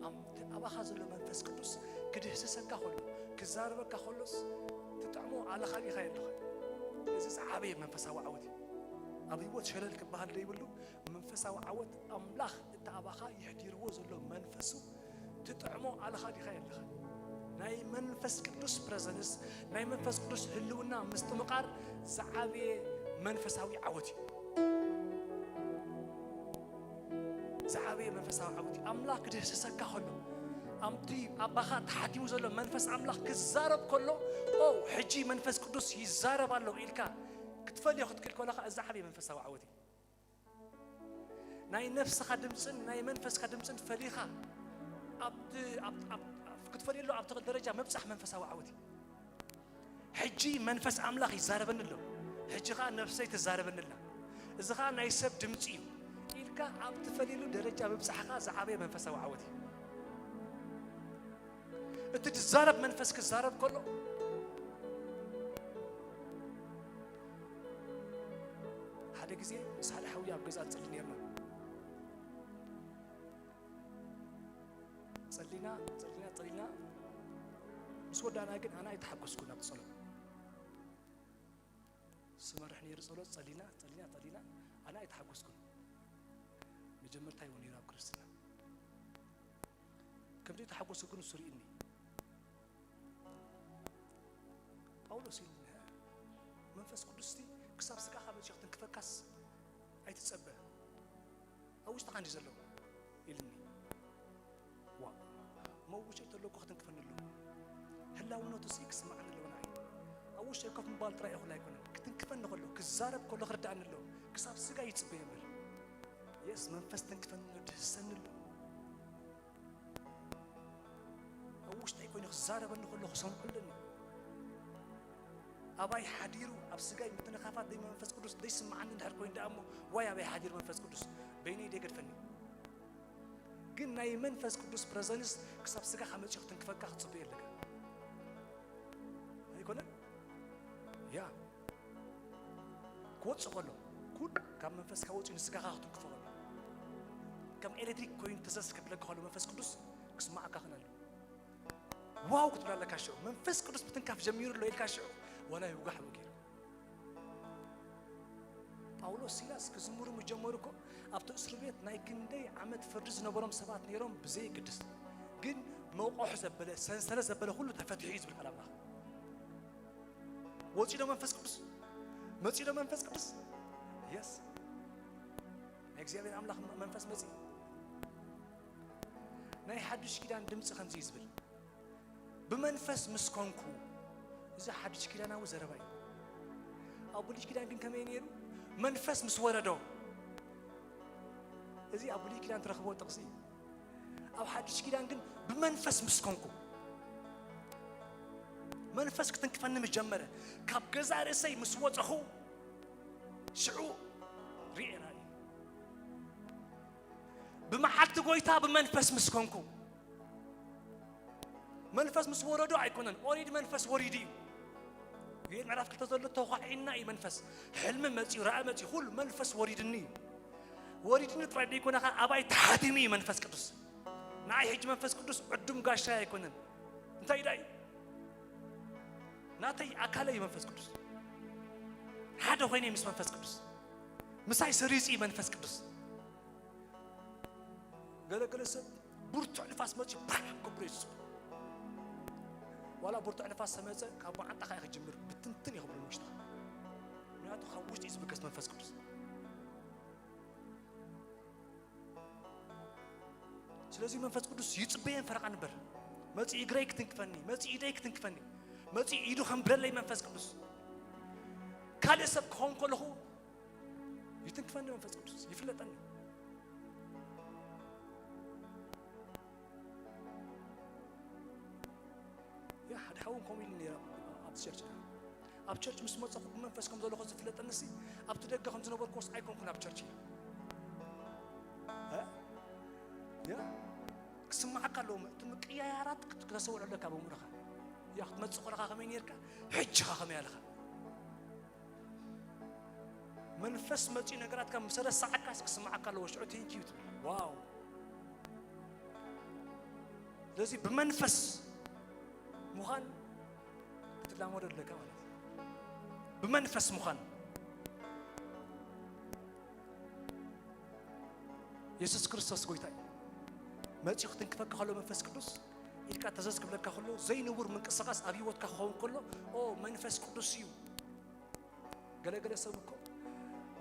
ኣም-፣ እቲ ኣባኻ ዘሎ መንፈስ ቅዱስ ክድህስሰካ ከሎ፣ ክዛረበካ ከሎስ ትጥዕሞ ኣለኻ ዲኻ የለኻን? እዚ ዝዓበየ መንፈሳዊ ዓወት እዩ። ኣብ ህይወት ሸለል ክበሃል ዘይብሉ መንፈሳዊ ዓወት ኣምላኽ እቲ ኣባኻ የሕዲርዎ ዘሎ መንፈሱ ትጥዕሞ ኣለኻ ዲኻ የለኻን? ናይ መንፈስ ቅዱስ ፕረዘንስ፣ ናይ መንፈስ ቅዱስ ህልውና ምስትምቓር ዝዓበየ መንፈሳዊ ዓወት እዩ። ዝዓበየ መንፈሳዊ ዓወት እዩ። ኣምላኽ ክድህስሰካ ከሎ፣ ኣብቲ ኣባኻ ተሓቲሙ ዘሎ መንፈስ ኣምላኽ ክዛረብ ከሎ፣ "ኦ፣ ሕጂ መንፈስ ቅዱስ ይዛረብ ኣሎ" ኢልካ ክትፈልዮ ክትክእል ከለኻ፣ እዚ ዝዓበየ መንፈሳዊ ዓወት እዩ። ናይ ነፍስኻ ድምፅን ናይ መንፈስካ ድምፅን ፈሊኻ ኣብቲ-፣ ኣብ-፣ ኣብ-፣ ኣብ-፣ ክትፈልየሉ ኣብ ትኽእል ደረጃ ምብፃሕ መንፈሳዊ ዓወት እዩ። ሕጂ መንፈስ ኣምላኽ ይዛረበኒ ኣሎ፣ ሕጂ ኸዓ ነፍሰይ ትዛረበኒ ኣላ፣ እዚ ኸዓ ናይ ሰብ ድምፂ እዩ ኢልካ ኣብ ትፈልየሉ ደረጃ ምብፃሕኻ ዝዓበየ መንፈሳዊ ዓወት እዩ። እቲ ዝዛረብ መንፈስ ክዛረብ ከሎ፣ ሓደ ግዜ ምስ ሓደ ሓውያ ኣብ ገዛ ንጸሊ ነይርና። ጸሊና፣ ጸሊና፣ ጸሊና፣ ምስ ወዳእና ግን ኣነ ኣይተሓጎስኩን ኣብቲ ጸሎት። ዝመርሕ ነይሩ ጸሎት፣ ጸሊና፣ ጸሊና፣ ጸሊና፣ ኣነ ኣይተሓጎስኩን። መጀመርታ እዩ ነይሩ ኣብ ክርስትና። ከምቲ ተሓጎሰ ግን እሱ ርእዩኒ። ጳውሎስ ኢሉኒ፣ "መንፈስ ቅዱስቲ ክሳብ ስጋኻ መጺኡ ክትንክፈካስ ኣይትጸበ፣ ኣብ ውሽጥኻ እንዲ ዘሎ" ኢሉኒ። ዋ፣ እሞ ኣብ ውሽጠይ ተሎ እኮ ክትንክፈኒ ኣለዎ። ህላውነቱ ሲ ክስምዓኒ ኣለዎ ንዓይ። ኣብ ውሽጠይ ኮፍ ምባል ጥራይ እኹል ኣይኮነን። ክትንክፈኒ ከሎ፣ ክዛረብ ከሎ ክርድኣኒ ኣለዎ። ክሳብ ስጋ ይጽበ እምበር። የስ፣ መንፈስ ትንክፈኒ ኣሎ፣ ድህሰኒ ኣሎ። ኣብ ውሽጠይ ኮይኑ ክዛረበኒ ከሎ ክሰምዖ ኣለኒ። ኣባይ ሓዲሩ ኣብ ስጋይ ምትንኻፋት ደይ መንፈስ ቅዱስ ደይስምዓኒ እንድሕር ኮይኑ ደኣ እሞ፣ ዋይ ኣባይ ሓዲሩ መንፈስ ቅዱስ በይነይ ደይገድፈኒ። ግን ናይ መንፈስ ቅዱስ ፕረዘንስ ክሳብ ስጋኻ መጺኡ ክትንክፈካ ክትጽበዮ ኣለካ። ኣይኮነን? ያ። ክወጽእ ከሎ፣ ኩሉ ካብ መንፈስካ ወጺኡ ንስጋኻ ክትንክፎ ከሎ፣ ከም ኤሌክትሪክ ኮይኑ ተዘዝ ከብለካ ከሎ መንፈስ ቅዱስ ክስማዓካ ክእል ኣሎ። ዋው ክትብል ኣለካ ሽዑ። መንፈስ ቅዱስ ምትንካፍ ጀሚሩ ኣሎ ኢልካ ሽዑ ዋላ ይውጋሕ ብኡ ገይሩ። ጳውሎስ ሲላስ ክዝምሩ ምስ ጀመሩ እኮ ኣብቲ እስር ቤት ናይ ክንደይ ዓመት ፍርዲ ዝነበሮም ሰባት ነይሮም ብዘየግድስ፣ ግን መውቆሕ ዘበለ፣ ሰንሰለት ዘበለ ኩሉ ተፈቲሑ እዩ ዝብል ቃል ኣምላኽ። ወጺኡ ዶ መንፈስ ቅዱስ? መጺኡ ዶ መንፈስ ቅዱስ? የስ። ናይ እግዚኣብሔር ኣምላኽ መንፈስ መጺኡ። ናይ ሓድሽ ኪዳን ድምፂ ከምዚ እዩ ዝብል፣ "ብመንፈስ ምስ ኮንኩ"። እዚ ሓድሽ ኪዳናዊ ዘረባ እዩ። ኣብ ብሉይ ኪዳን ግን ከመይ ነይሩ? መንፈስ ምስ ወረዶ። እዚ ኣብ ብሉይ ኪዳን ትረኽቦ ጥቕሲ እዩ። ኣብ ሓድሽ ኪዳን ግን ብመንፈስ ምስ ኮንኩ፣ መንፈስ ክትንክፈኒ ምስ ጀመረ፣ ካብ ገዛ ርእሰይ ምስ ወጸኹ፣ ሽዑ ርኤና እዩ። ብመዓልቲ ጎይታ ብመንፈስ ምስ ኮንኩ፣ መንፈስ ምስ ወረዶ ኣይኮነን፣ ኦሪድ መንፈስ ወሪዱ እዩ። ዮኤል ምዕራፍ ክልተ ዘሎ ተዃዒና እዩ መንፈስ። ሕልሚ መጺኡ፣ ራእይ መጺኡ፣ ኩሉ መንፈስ ወሪድኒ እዩ። ወሪድኒ ጥራይ ደይኮነ፣ ከኣ ኣባይ ተሓቲሙ እዩ መንፈስ ቅዱስ። ንዓይ ሕጂ መንፈስ ቅዱስ ዕዱም ጋሻይ ኣይኮነን። እንታይ ደኣ እዩ? ናተይ ኣካለይ እዩ መንፈስ ቅዱስ። ሓደ ኮይነ ምስ መንፈስ ቅዱስ፣ ምሳይ ሰሪጹ እዩ መንፈስ ቅዱስ። ገለገለ ሰብ ብርቱዕ ንፋስ መጺኡ ፓ ክብሎ እዩ ዝጽቡ። ዋላ ብርቱዕ ንፋስ ተመጸ፣ ካብ መዓንጣኻ እዩ ክጅምር፣ ብትንትን እዩ ክብሎ ውሽጥኻ። ምክንያቱ ካብ ውሽጢ እዩ ዝብገስ መንፈስ ቅዱስ። ስለዚ መንፈስ ቅዱስ ይጽበየን ፈረቓ ንበር። መጺኡ እግረይ ክትንክፈኒ፣ መጺኡ ኢደይ ክትንክፈኒ፣ መጺኡ ኢዱ ከንብረለይ መንፈስ ቅዱስ። ካልእ ሰብ ክኸውን ከለኹ ይትንክፈኒ መንፈስ ቅዱስ፣ ይፍለጠኒ። ያ፣ ሓደ ሓውን ከምኡ ኢሉ ነይሩ ኣብ ቸርች። ኣብ ቸርች ምስ መጸኹ ብመንፈስ ከም ዘለኹ ዝፍለጠኒ ሲ፣ ኣብቲ ደገ ከም ዝነበርኩስ ኣይኮንኩን ኣብ ቸርች ኢሉ። እ? ያ፣ ክስምዓካ ኣለዎ። እቲ ምቅያያራት ክት-፣ ክተስተውዕሎ ኣለካ ኣብ ኣእምሮኻ። ያ፣ ክትመጽእ ከለኻ ከመይ ነይርካ? ሕጂ ኸ ከመይ ኣለኻ? መንፈስ መጺኡ ነገራትካ ምስ ረሳዓካስ ክስምዓካ ኣለዎ። ሽዑ ቴንክ ዩ ትብል። ዋው! ስለዚ ብመንፈስ ምዃን ክትላመዶ ኣለካ ማለት እዩ። ብመንፈስ ምዃን። የሱስ ክርስቶስ ጎይታ እዩ። መጺኡ ክትንክፈካ ከሎ መንፈስ ቅዱስ፣ ኢድካ ተዘዝ ክብለካ ከሎ፣ ዘይንቡር ምንቅስቓስ ኣብ ህይወትካ ክኸውን ከሎ፣ ኦ፣ መንፈስ ቅዱስ እዩ። ገለ ገለ ሰብ እኮ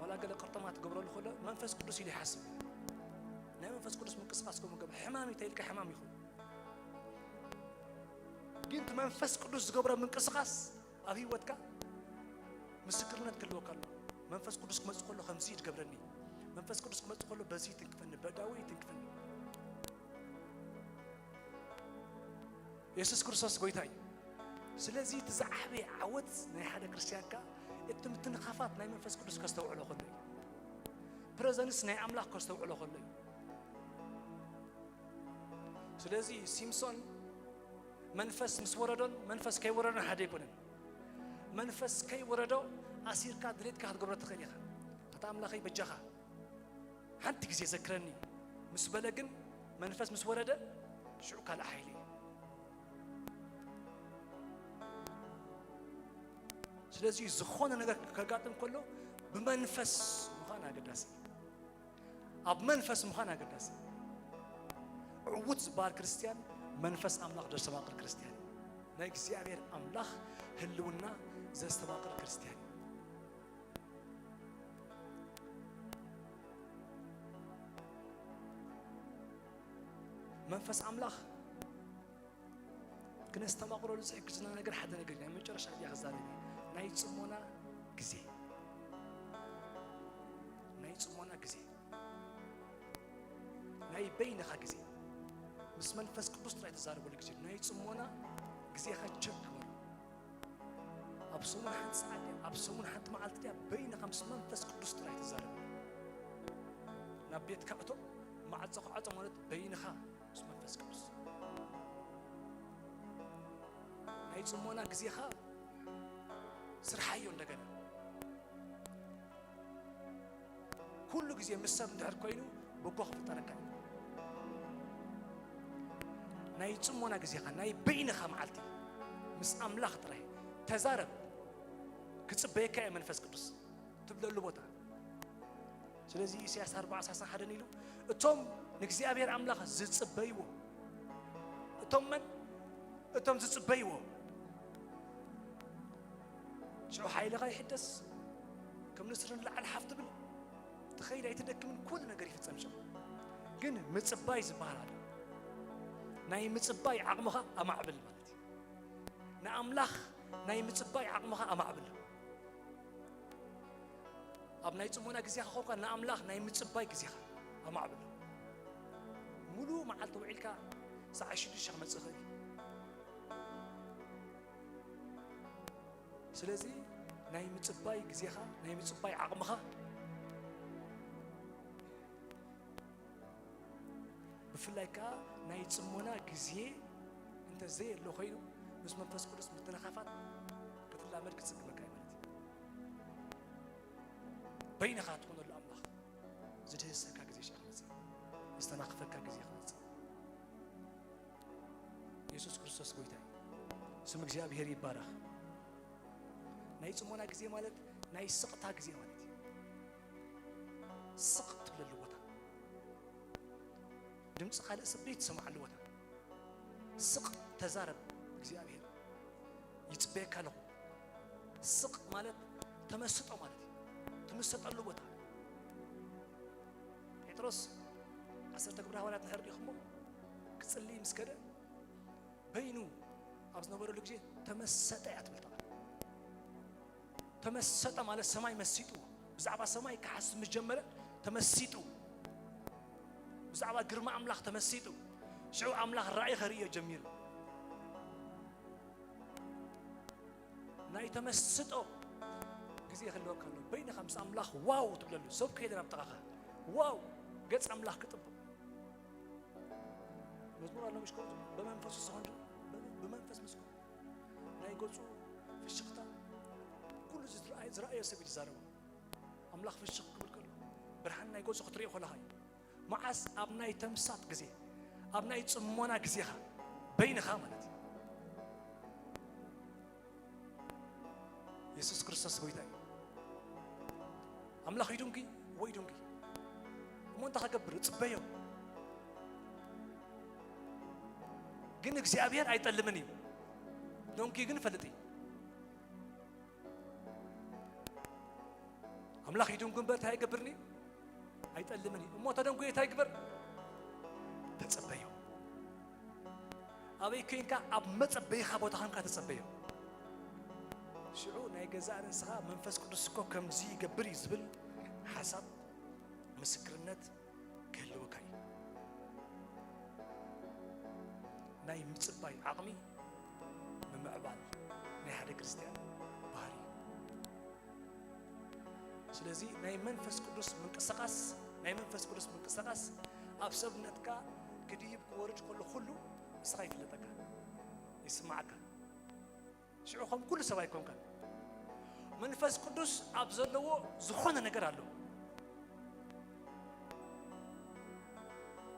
ዋላ ገለ ቅርጥማት ትገብረሉ ከሎ መንፈስ ቅዱስ ኢሉ ይሓስብ። ናይ መንፈስ ቅዱስ ምንቅስቓስ ከምኡ ገበ-፣ ሕማም እዩ ተይልካ ሕማም ይኹን። ግን እቲ መንፈስ ቅዱስ ዝገብሮ ምንቅስቓስ ኣብ ህይወትካ ምስክርነት ክህልወካ ኣሎ። መንፈስ ቅዱስ ክመጽእ ከሎ ከምዚ እዩ ዝገብረኒ። መንፈስ ቅዱስ ክመጽእ ከሎ በዚ ይትንክፈኒ፣ በዳዊ ይትንክፈኒ። የሱስ ክርስቶስ ጎይታ እዩ። ስለዚ እቲ ዝዓበየ ዓወት ናይ ሓደ ክርስትያን ከኣ እቲ ምትንኻፋት ናይ መንፈስ ቅዱስ ከስተውዕሎ ከሎ እዩ። ፕረዘንስ ናይ ኣምላኽ ከስተውዕሎ ከሎ እዩ። ስለዚ ሲምሶን መንፈስ ምስ ወረዶን መንፈስ ከይወረዶን ሓደ ኣይኮነን። መንፈስ ከይወረዶ ኣሲርካ ድሌትካ ክትገብሮ ትኽእል ኢኻ። ኣታ ኣምላኸይ በጃኻ ሓንቲ ግዜ ዘክረኒ ምስ በለ ግን መንፈስ ምስ ወረደ ሽዑ ካልእ ሓይሊ እዩ። ስለዚ ዝኾነ ነገር ከጋጥም ከሎ ብመንፈስ ምዃን ኣገዳሲ እዩ። ኣብ መንፈስ ምዃን ኣገዳሲ እዩ። ዕዉት ዝበሃል ክርስትያን መንፈስ ኣምላኽ ዘስተማቕር ክርስትያን እዩ። ናይ እግዚኣብሔር ኣምላኽ ህልውና ዘስተማቕር ክርስትያን እዩ። መንፈስ ኣምላኽ ክነስተማቕረሉ ዝሕግዝና ነገር ሓደ ነገር እዩ። ናይ መጨረሻ እዚኣ ክዛረብ እየ። ናይ ጽሞና ግዜ። ናይ ጽሞና ግዜ። ናይ በይንኻ ግዜ። ምስ መንፈስ ቅዱስ ጥራይ ትዛረበሉ ግዜ። ናይ ጽሞና ግዜኻ ቸክ ግበሮ። ኣብ ሰሙን ሓንቲ ሰዓት ድያ፣ ኣብ ሰሙን ሓንቲ መዓልቲ ድያ፣ በይንኻ ምስ መንፈስ ቅዱስ ጥራይ ትዛረብ። ናብ ቤትካ እቶ፣ ማዕጾ ክዓጾ ማለት በይንኻ ምስ መንፈስ ቅዱስ። ናይ ጽሞና ግዜኻ ስርሓዮ እንደገና። ኩሉ ግዜ ምስ ሰብ እንድሕር ኮይኑ በጎ ክፍጠረካ እዩ። ናይ ጽሞና ግዜኻ፣ ናይ በይንኻ መዓልቲ ምስ ኣምላኽ ጥራይ ተዛረብ። ክጽበየካ እየ መንፈስ ቅዱስ ትብለሉ ቦታ። ስለዚ ኢሳያስ ኣርባዓ ሰላሳን ሓደን ኢሉ፣ "እቶም ንእግዚኣብሔር ኣምላኽ ዝጽበይዎ"፣ እቶም መን? እቶም ዝጽበይዎ። ሽዑ ሓይልኻ ይሕደስ፣ ከም ንስሪ ንላዕሊ ሓፍ ትብል፣ ትኸይድ ኣይትደክምን፣ ኩሉ ነገር ይፍጸም ሽዑ። ግን ምጽባይ ዝበሃል ኣሎ። ናይ ምጽባይ ዓቕምኻ ኣማዕብል ማለት እዩ። ንኣምላኽ ናይ ምጽባይ ዓቕምኻ ኣማዕብል። ኣብ ናይ ጽሞና ግዜኻ ኮንካ ንኣምላኽ ናይ ምጽባይ ግዜኻ ኣማዕብል። ሙሉእ መዓልቲ ውዒልካ ሰዓት ሽዱሽተ ክመጽእ ይኽእል እዩ። ስለዚ ናይ ምጽባይ ግዜኻ፣ ናይ ምጽባይ ዓቕምኻ ብፍላይ ከኣ ናይ ጽሞና ግዜ እንተ ዘየሎ ኮይኑ፣ ምስ መንፈስ ቅዱስ ምትንኻፋት ክትላመድ ክጽግመካ እዩ ማለት እዩ። በይንኻ ትኾነሉ ኣምላኽ ዝድህሰካ ግዜ ሽዑ ክመጽእ፣ ዝተናኽፈካ ግዜ ክመጽእ። የሱስ ክርስቶስ ጎይታ እዩ። ስም እግዚኣብሔር ይባረኽ። ናይ ጽሞና ግዜ ማለት ናይ ስቕታ ግዜ ማለት እዩ። ስቕ ትብለሉ ቦታ፣ ድምፂ ካልእ ሰብ ዘይትሰምዓሉ ቦታ፣ ስቕ ተዛረብ፣ እግዚኣብሔር ይጽበየካ ኣለኹ። ስቕ ማለት ተመስጦ ማለት እዩ። ትምሰጠሉ ቦታ። ጴጥሮስ ዓሰርተ ግብረ ሃዋርያት ንሕር ዲኹሞ ክጽልይ ምስ ከደ በይኑ ኣብ ዝነበረሉ ግዜ ተመሰጠ እያ ትብል ቃል። ተመሰጠ ማለት ሰማይ መሲጡ፣ ብዛዕባ ሰማይ ክሓስብ ምስ ጀመረ ተመሲጡ፣ ብዛዕባ ግርማ ኣምላኽ ተመሲጡ። ሽዑ ኣምላኽ ራእይ ኸርእዮ ጀሚሩ። ናይ ተመስጦ ግዜ ክህልወካ ኣሎ። በይንኻ ምስ ኣምላኽ ዋው ትብለሉ። ሰብ ከይደ ናብ ጥቓኻ ዋው፣ ገጽ ኣምላኽ ክጥብቕ። መዝሙር ኣሎ ምሽ ከምኡ፣ ብመንፈሱ ዝኸውን ብመንፈስ ምስ ናይ ገጹ ፍሽኽታ ኩሉ ዝረኣየ፣ ዝረኣየ ሰብ እዩ ዝዛረቦ። ኣምላኽ ፍሽኽ ክብል ከሎ ብርሃን ናይ ገጹ ክትርእዮ ከለኻ እዩ። መዓስ? ኣብ ናይ ተምሳጥ ግዜ፣ ኣብ ናይ ጽሞና ግዜኻ በይንኻ ማለት እዩ። የሱስ ክርስቶስ ጎይታ እዩ። ኣምላኽ ይዱንጊ ወይ ዱንጊ እሞ እንታይ ክገብር? እጽበዮ። ግን እግዚኣብሔር ኣይጠልምን እዩ። ዶንጊ ግን ይፈልጥ እዩ። ኣምላኽ ይድንጉ እምበር እንታይ ኣይገብርን እዩ? ኣይጠልምን እዩ። እሞ ተደንጉየ እንታይ ግበር? ተጸበዮ። ኣበይ ኮይንካ? ኣብ መጸበይኻ ቦታ ኾንካ ተጸበዮ። ሽዑ ናይ ገዛእ ርእስኻ መንፈስ ቅዱስ እኮ ከምዚ ይገብር እዩ ዝብል ሓሳብ ምስክርነት ክህልወካ እዩ። ናይ ምጽባይ ዓቕሚ ምምዕባል ናይ ሓደ ክርስትያን ባህሪ እዩ። ስለዚ ናይ መንፈስ ቅዱስ ምንቅስቓስ፣ ናይ መንፈስ ቅዱስ ምንቅስቓስ ኣብ ሰብነትካ ክድይብ ክወርድ ከሎ ኩሉ ንስኻ ይፍለጠካ፣ ይስማዓካ። ሽዑ ከም ኩሉ ሰብ ኣይኮንካን። መንፈስ ቅዱስ ኣብ ዘለዎ ዝኾነ ነገር ኣሎ።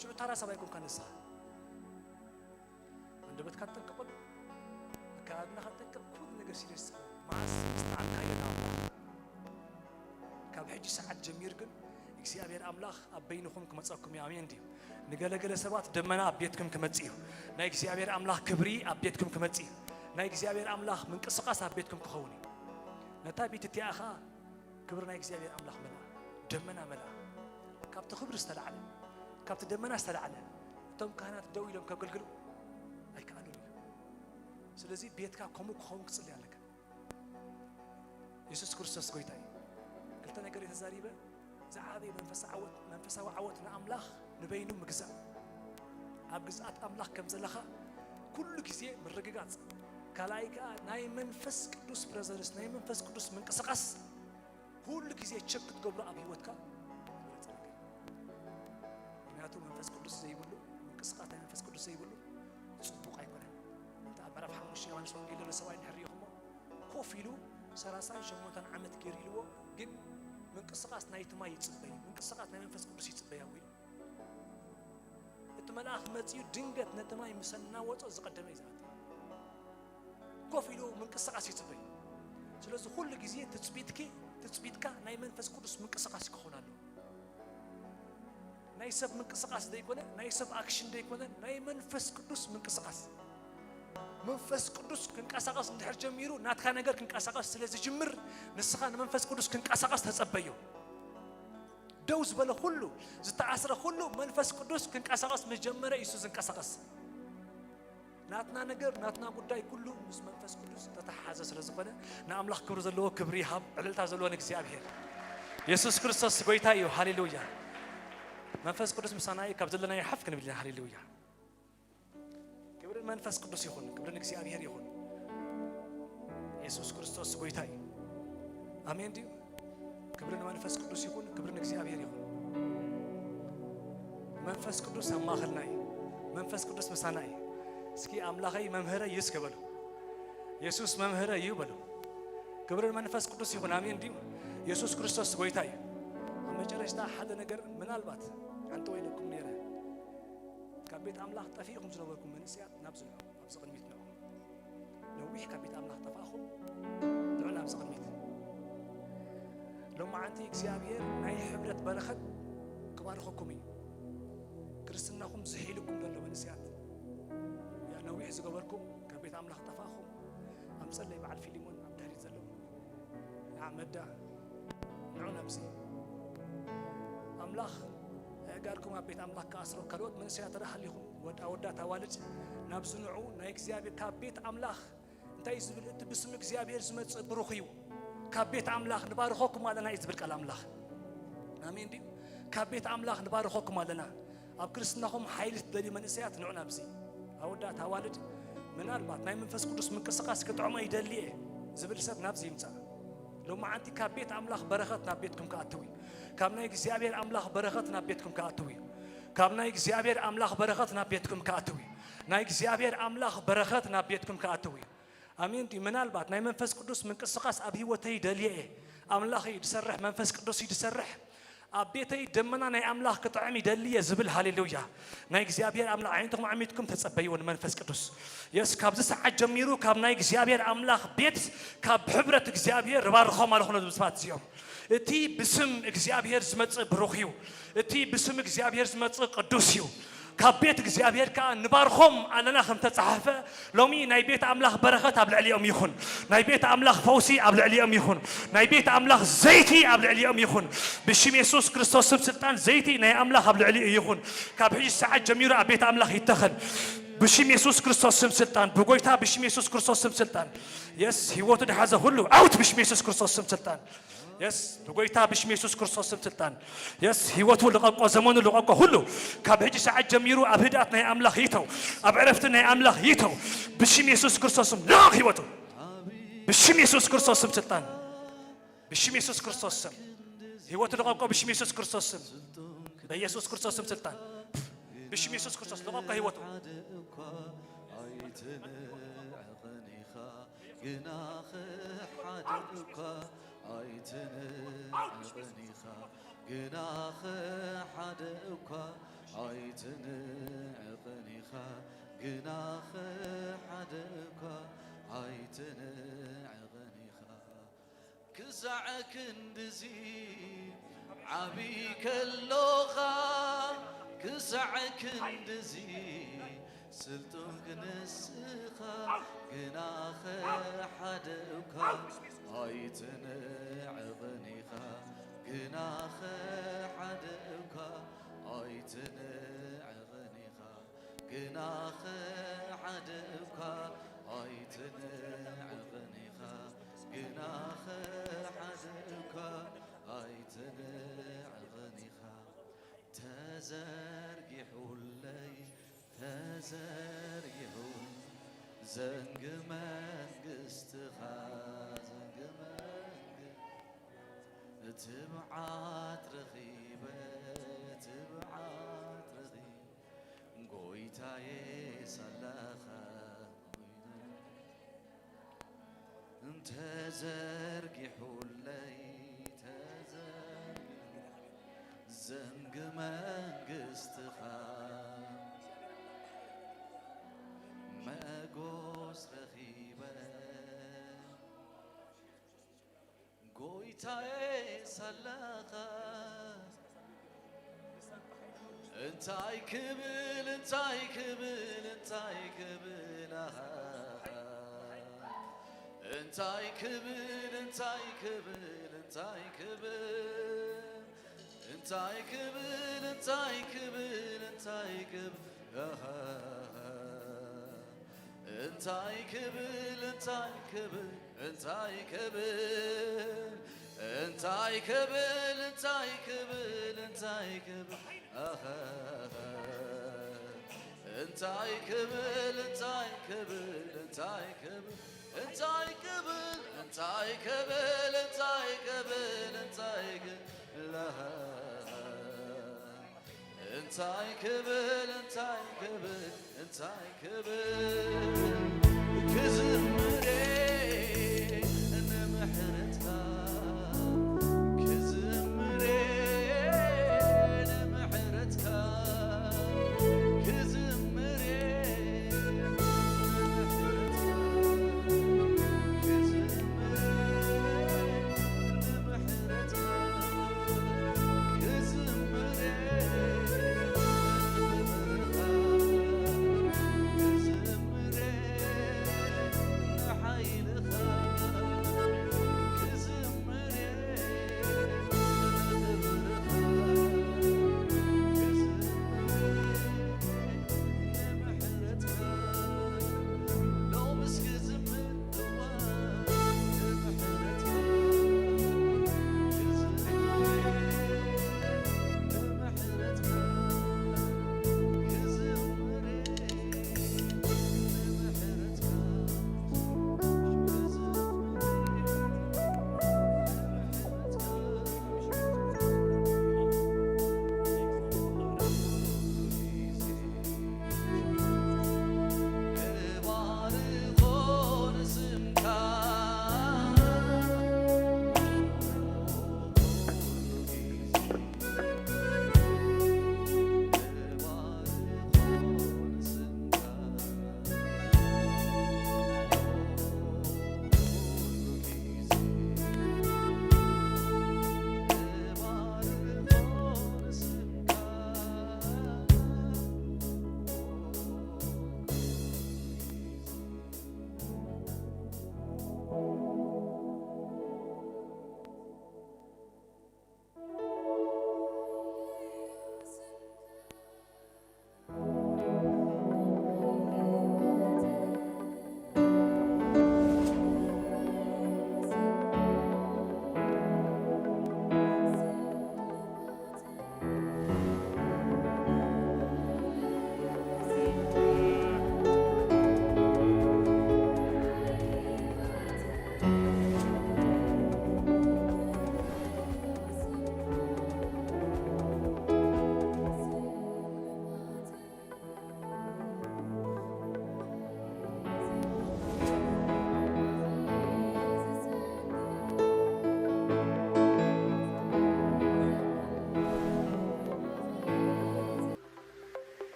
ሽዑ ታራ ሰብ ኣይኮንካን ንስኻ። ኣንደበትካ ትጠንቀቐሉ፣ ኣከዳድናኻ ትጠንቀቕ፣ ኩሉ ነገር ሲሪየስ ትኸውን። መዓስ? ምስ ጠዓምካዮ ናብ ካብ ሕጂ ሰዓት ጀሚሩ ግን እግዚኣብሔር ኣምላኽ ኣብ በይንኹም ክመጸኩም እዩ። ኣሜን ድዩ? ንገለገለ ሰባት ደመና ኣብ ቤትኩም ክመጽእ እዩ። ናይ እግዚኣብሔር ኣምላኽ ክብሪ ኣብ ቤትኩም ክመጽእ እዩ። ናይ እግዚኣብሔር ኣምላኽ ምንቅስቓስ ኣብ ቤትኩም ክኸውን እዩ። ነታ ቤት እቲኣ ኸኣ ክብሪ ናይ እግዚኣብሔር ኣምላኽ መልኣ፣ ደመና መልኣ። ካብቲ ክብሪ ዝተላዕለ፣ ካብቲ ደመና ዝተላዕለ እቶም ካህናት ደው ኢሎም ከገልግሉ ኣይከኣሉን እዩ። ስለዚ ቤትካ ከምኡ ክኸውን ክትጽሊ ኣለካ። የሱስ ክርስቶስ ጎይታ እዩ። ክልተ ነገር እየ ተዛሪበ። ዝዓበየ መንፈሳዊ ዓወት፣ መንፈሳዊ ዓወት ንኣምላኽ ንበይኑ ምግዛእ። ኣብ ግዝኣት ኣምላኽ ከም ዘለኻ ኩሉ ግዜ ምርግጋጽ። ካልኣይ ከኣ ናይ መንፈስ ቅዱስ ፕረዘንስ፣ ናይ መንፈስ ቅዱስ ምንቅስቓስ ኩሉ ግዜ ቸክ ክትገብሮ ኣብ ህይወትካ ዝበለጸ ነገር። ምክንያቱ መንፈስ ቅዱስ ዘይብሉ፣ ምንቅስቓስ ናይ መንፈስ ቅዱስ ዘይብሉ ጽቡቕ ኣይኮነን። እንተ ኣብ ምዕራፍ ሓሙሽተ ዮሃንስ ወንጌል ዘሎ ሰብኣይ እንድሕር ርኢኹሞ፣ ኮፍ ኢሉ ሰላሳን ሸሞንተን ዓመት ገይሩ ኢልዎ፣ ግን ምንቅስቓስ ናይ ትማይ ይጽበይ፣ ምንቅስቓስ ናይ መንፈስ ቅዱስ ይጽበይ ኣው ኢሉ። እቲ መልኣኽ መጺኡ ድንገት ነቲ ማይ ምስ ኣናወጾ ዝቐደመ እዩ ዝኣቱ። ኮፍ ኢሉ ምንቅስቓስ ይጽበይ። ስለዚ ኩሉ ግዜ ትጽቢትኪ፣ ትጽቢትካ ናይ መንፈስ ቅዱስ ምንቅስቓስ ክኸውን ኣለዎ። ናይ ሰብ ምንቅስቓስ ዘይኮነ፣ ናይ ሰብ ኣክሽን ዘይኮነ፣ ናይ መንፈስ ቅዱስ ምንቅስቓስ። መንፈስ ቅዱስ ክንቀሳቐስ እንድሕር ጀሚሩ፣ ናትካ ነገር ክንቀሳቐስ ስለ ዝጅምር፣ ንስኻ ንመንፈስ ቅዱስ ክንቀሳቐስ ተጸበዮ። ደው ዝበለ ኩሉ፣ ዝተኣስረ ኩሉ መንፈስ ቅዱስ ክንቀሳቐስ ምስ ጀመረ እዩ እሱ ዝንቀሳቐስ። ናትና ነገር፣ ናትና ጉዳይ ኩሉ ምስ መንፈስ ቅዱስ ዝተተሓሓዘ ስለ ዝኾነ፣ ንኣምላኽ ክብሪ ዘለዎ ክብሪ ይሃብ፣ ዕልልታ ዘለዎ ንእግዚኣብሔር። የሱስ ክርስቶስ ጎይታ እዩ። ሃሌሉያ። መንፈስ ቅዱስ ምሳና እዩ። ካብ ዘለናዮ ሓፍ ክንብል ኢና። ሃሌሉያ። ክብሪ ንመንፈስ ቅዱስ ይኹን፣ ክብሪ ንእግዚኣብሔር ይኹን። የሱስ ክርስቶስ ጎይታ እዩ። ኣሜን ድዩ? ክብሪ ንመንፈስ ቅዱስ ይኹን፣ ክብሪ ንእግዚኣብሔር ይኹን። መንፈስ ቅዱስ ኣብ ማእኸልና እዩ። መንፈስ ቅዱስ ምሳና እዩ። እስኪ ኣምላኸይ መምህረይ እዩ እስከ በሉ። የሱስ መምህረይ እዩ በሉ። ክብሪ ንመንፈስ ቅዱስ ይኹን። ኣሜን ድዩ? የሱስ ክርስቶስ ጎይታ እዩ። ኣብ መጨረሽታ ሓደ ነገር ምናልባት ሓንቲ ወይ ኢለኩም ነይረ። ካብ ቤት ኣምላኽ ጠፊእኩም ዝነበርኩም መንእሰያት ናብ ዝንዑ። ኣብዚ ቅድሚት ንዑ። ነዊሕ ካብ ቤት ኣምላኽ ጠፋእኹም፣ ንዑ ናብዚ ቅድሚት። ሎማዓንቲ እግዚኣብሔር ናይ ሕብረት በረኸት ክባርኸኩም እዩ። ክርስትናኹም ዝሒልኩም ዘሎ መንእሰያት፣ ያ ነዊሕ ዝገበርኩም ካብ ቤት ኣምላኽ ጠፋእኹም፣ ኣምፀለይ በዓል ፊሊሞን ኣብ ድሕሪት ዘለዉ ንዓ መዳ ንዑ ናብዚ። ኣምላኽ ኣእጋርኩም ኣብ ቤት ኣምላኽ ክኣስሮ፣ ካልኦት መንእሰያት ተደኣ ሃሊኹም፣ ወድ ኣወዳት ኣዋልድ ናብዚ ንዑ። ናይ እግዚኣብሔር ካብ ቤት ኣምላኽ እንታይ እዩ ዝብል? እቲ ብስም እግዚኣብሔር ዝመጽእ ብሩኽ እዩ። ካብ ቤት ኣምላኽ ንባርኸኩም ኣለና እዩ ዝብል ቃል ኣምላኽ። ኣሜን ድዩ? ካብ ቤት ኣምላኽ ንባርኸኩም ኣለና። ኣብ ክርስትናኹም ሓይሊ ትደልዩ መንእሰያት ንዑ ናብዚ። ኣወዳት ኣዋልድ ምናልባት ናይ መንፈስ ቅዱስ ምንቅስቃስ ክጥዕሞ ይደሊ እየ ዝብል ሰብ ናብዚ ይምጻእ። ሎማዓንቲ ካብ ቤት ኣምላኽ በረኸት ናብ ቤትኩም ክኣትው እዩ። ካብ ናይ እግዚኣብሔር ኣምላኽ በረኸት ናብ ቤትኩም ክኣትው እዩ። ካብ ናይ እግዚኣብሔር ኣምላኽ በረኸት ናብ ቤትኩም ክኣትው እዩ። ናይ እግዚኣብሔር ኣምላኽ በረኸት ናብ ቤትኩም ክኣትው እዩ። ኣሜን ድዩ? ምናልባት ናይ መንፈስ ቅዱስ ምንቅስቃስ ኣብ ህይወተይ ደልየ እየ። ኣምላኽ እዩ ዝሰርሕ፣ መንፈስ ቅዱስ እዩ ዝሰርሕ። ኣብ ቤተይ ደመና ናይ ኣምላኽ ክጥዕም ይደሊ እየ ዝብል፣ ሃሌሉያ። ናይ እግዚኣብሔር ኣምላኽ ዓይነትኩም ዓሚትኩም ተጸበይዎ ንመንፈስ ቅዱስ። የስ፣ ካብዚ ሰዓት ጀሚሩ ካብ ናይ እግዚኣብሔር ኣምላኽ ቤት፣ ካብ ሕብረት እግዚኣብሔር እባርኾም ኣለኹ ነዞም ሰባት እዚኦም። እቲ ብስም እግዚኣብሔር ዝመጽእ ብሩኽ እዩ። እቲ ብስም እግዚኣብሔር ዝመጽእ ቅዱስ እዩ። ካብ ቤት እግዚኣብሔር ከኣ ንባርኾም ኣለና ከም ተጻሕፈ፣ ሎሚ ናይ ቤት ኣምላኽ በረኸት ኣብ ልዕሊኦም ይኹን። ናይ ቤት ኣምላኽ ፈውሲ ኣብ ልዕሊኦም ይኹን። ናይ ቤት ኣምላኽ ዘይቲ ኣብ ልዕሊኦም ይኹን። ብሽም የሱስ ክርስቶስ ስም ስልጣን ዘይቲ ናይ ኣምላኽ ኣብ ልዕሊኡ ይኹን። ካብ ሕጂ ሰዓት ጀሚሩ ኣብ ቤት ኣምላኽ ይተኸል። ብሽም የሱስ ክርስቶስ ስም ስልጣን፣ ብጎይታ ብሽም የሱስ ክርስቶስ ስም ስልጣን። የስ፣ ህይወቱ ድሓዘ ሁሉ ኣውት ብሽም የሱስ ክርስቶስ ስም ስልጣን። የስ፣ ብጎይታ ብሽም የሱስ ክርስቶስ ስም ስልጣን። የስ፣ ህይወቱ ልቐቆ፣ ዘመኑ ልቐቆ፣ ሁሉ ካብ ሕጂ ሰዓት ጀሚሩ ኣብ ህድኣት ናይ ኣምላኽ ይተው፣ ኣብ ዕረፍቲ ናይ ኣምላኽ ይተው። ብሽም የሱስ ክርስቶስ ስም ልቐቕ ህይወቱ። ብሽም የሱስ ክርስቶስ ስም ስልጣን። ብሽም የሱስ ክርስቶስ ስም ህይወቱ ልቐቆ። ብሽም የሱስ ክርስቶስ ስም፣ በኢየሱስ ክርስቶስ ስም ስልጣን። ብሽም የሱስ ክርስቶስ ልቐቆ ህይወቱ። ኣይትንዕቕን ኢኻ ግናኸ ሓደ እኳ ኣይትንዕቕን ኢኻ ግናኸ ሓደ እኳ ኣይትንዕቕን ኢኻ ግናኸ ሓደ እኳ ኣይትንዕቕን ኢኻ። ክሳዕ ክንድዚ ዓቢ ከሎኻ ክሳዕ ክንድዚ ስልጡን ክንስኻ ግናኸ ሓደ እኳ ኣይትንዕቕን ኢኻ ግናኸ ሓደ እኳ ኣይትንዕቕን ኢኻ ግናኸ ሓደ እኳ ኣይትንዕቕን ኢኻ ግናኸ ሓደ እኳ ኣይትንዕቕን ኢኻ ተዘርጊሑለይ ተዘርጊሑ ዘንግ መንግስትኻ ዘንግ መንግ ትብዓት ረኺበ ትብዓት ረኺበ ጎይታየ ሳላኻ ተዘርጊሑለይ ተዘርጊሑ ዘንግ መንግስትኻ መጎስ ረኺበ ጎይታየ ሳላኻ እንታይ ክብል እንታይ ክብል እንታይ ክብል ኣሃ እንታይ ክብል እንታይ ክብል እንታይ ክብል እንታይ ክብል እንታይ ክብል እንታይ ክብል ኣሃ እንታይ ክብል እንታይ ክብል እንታይ ክብል እንታይ ክብል እንታይ ክብል እንታይ ክብል ኣኸ እንታይ ክብል እንታይ ክብል እንታይ ክብል እንታይ ክብል እንታይ ክብል እንታይ ክብል ኣኸ እንታይ ክብል እንታይ ክብል እንታይ ክብል ክዝምር እየ ንምሕረትካ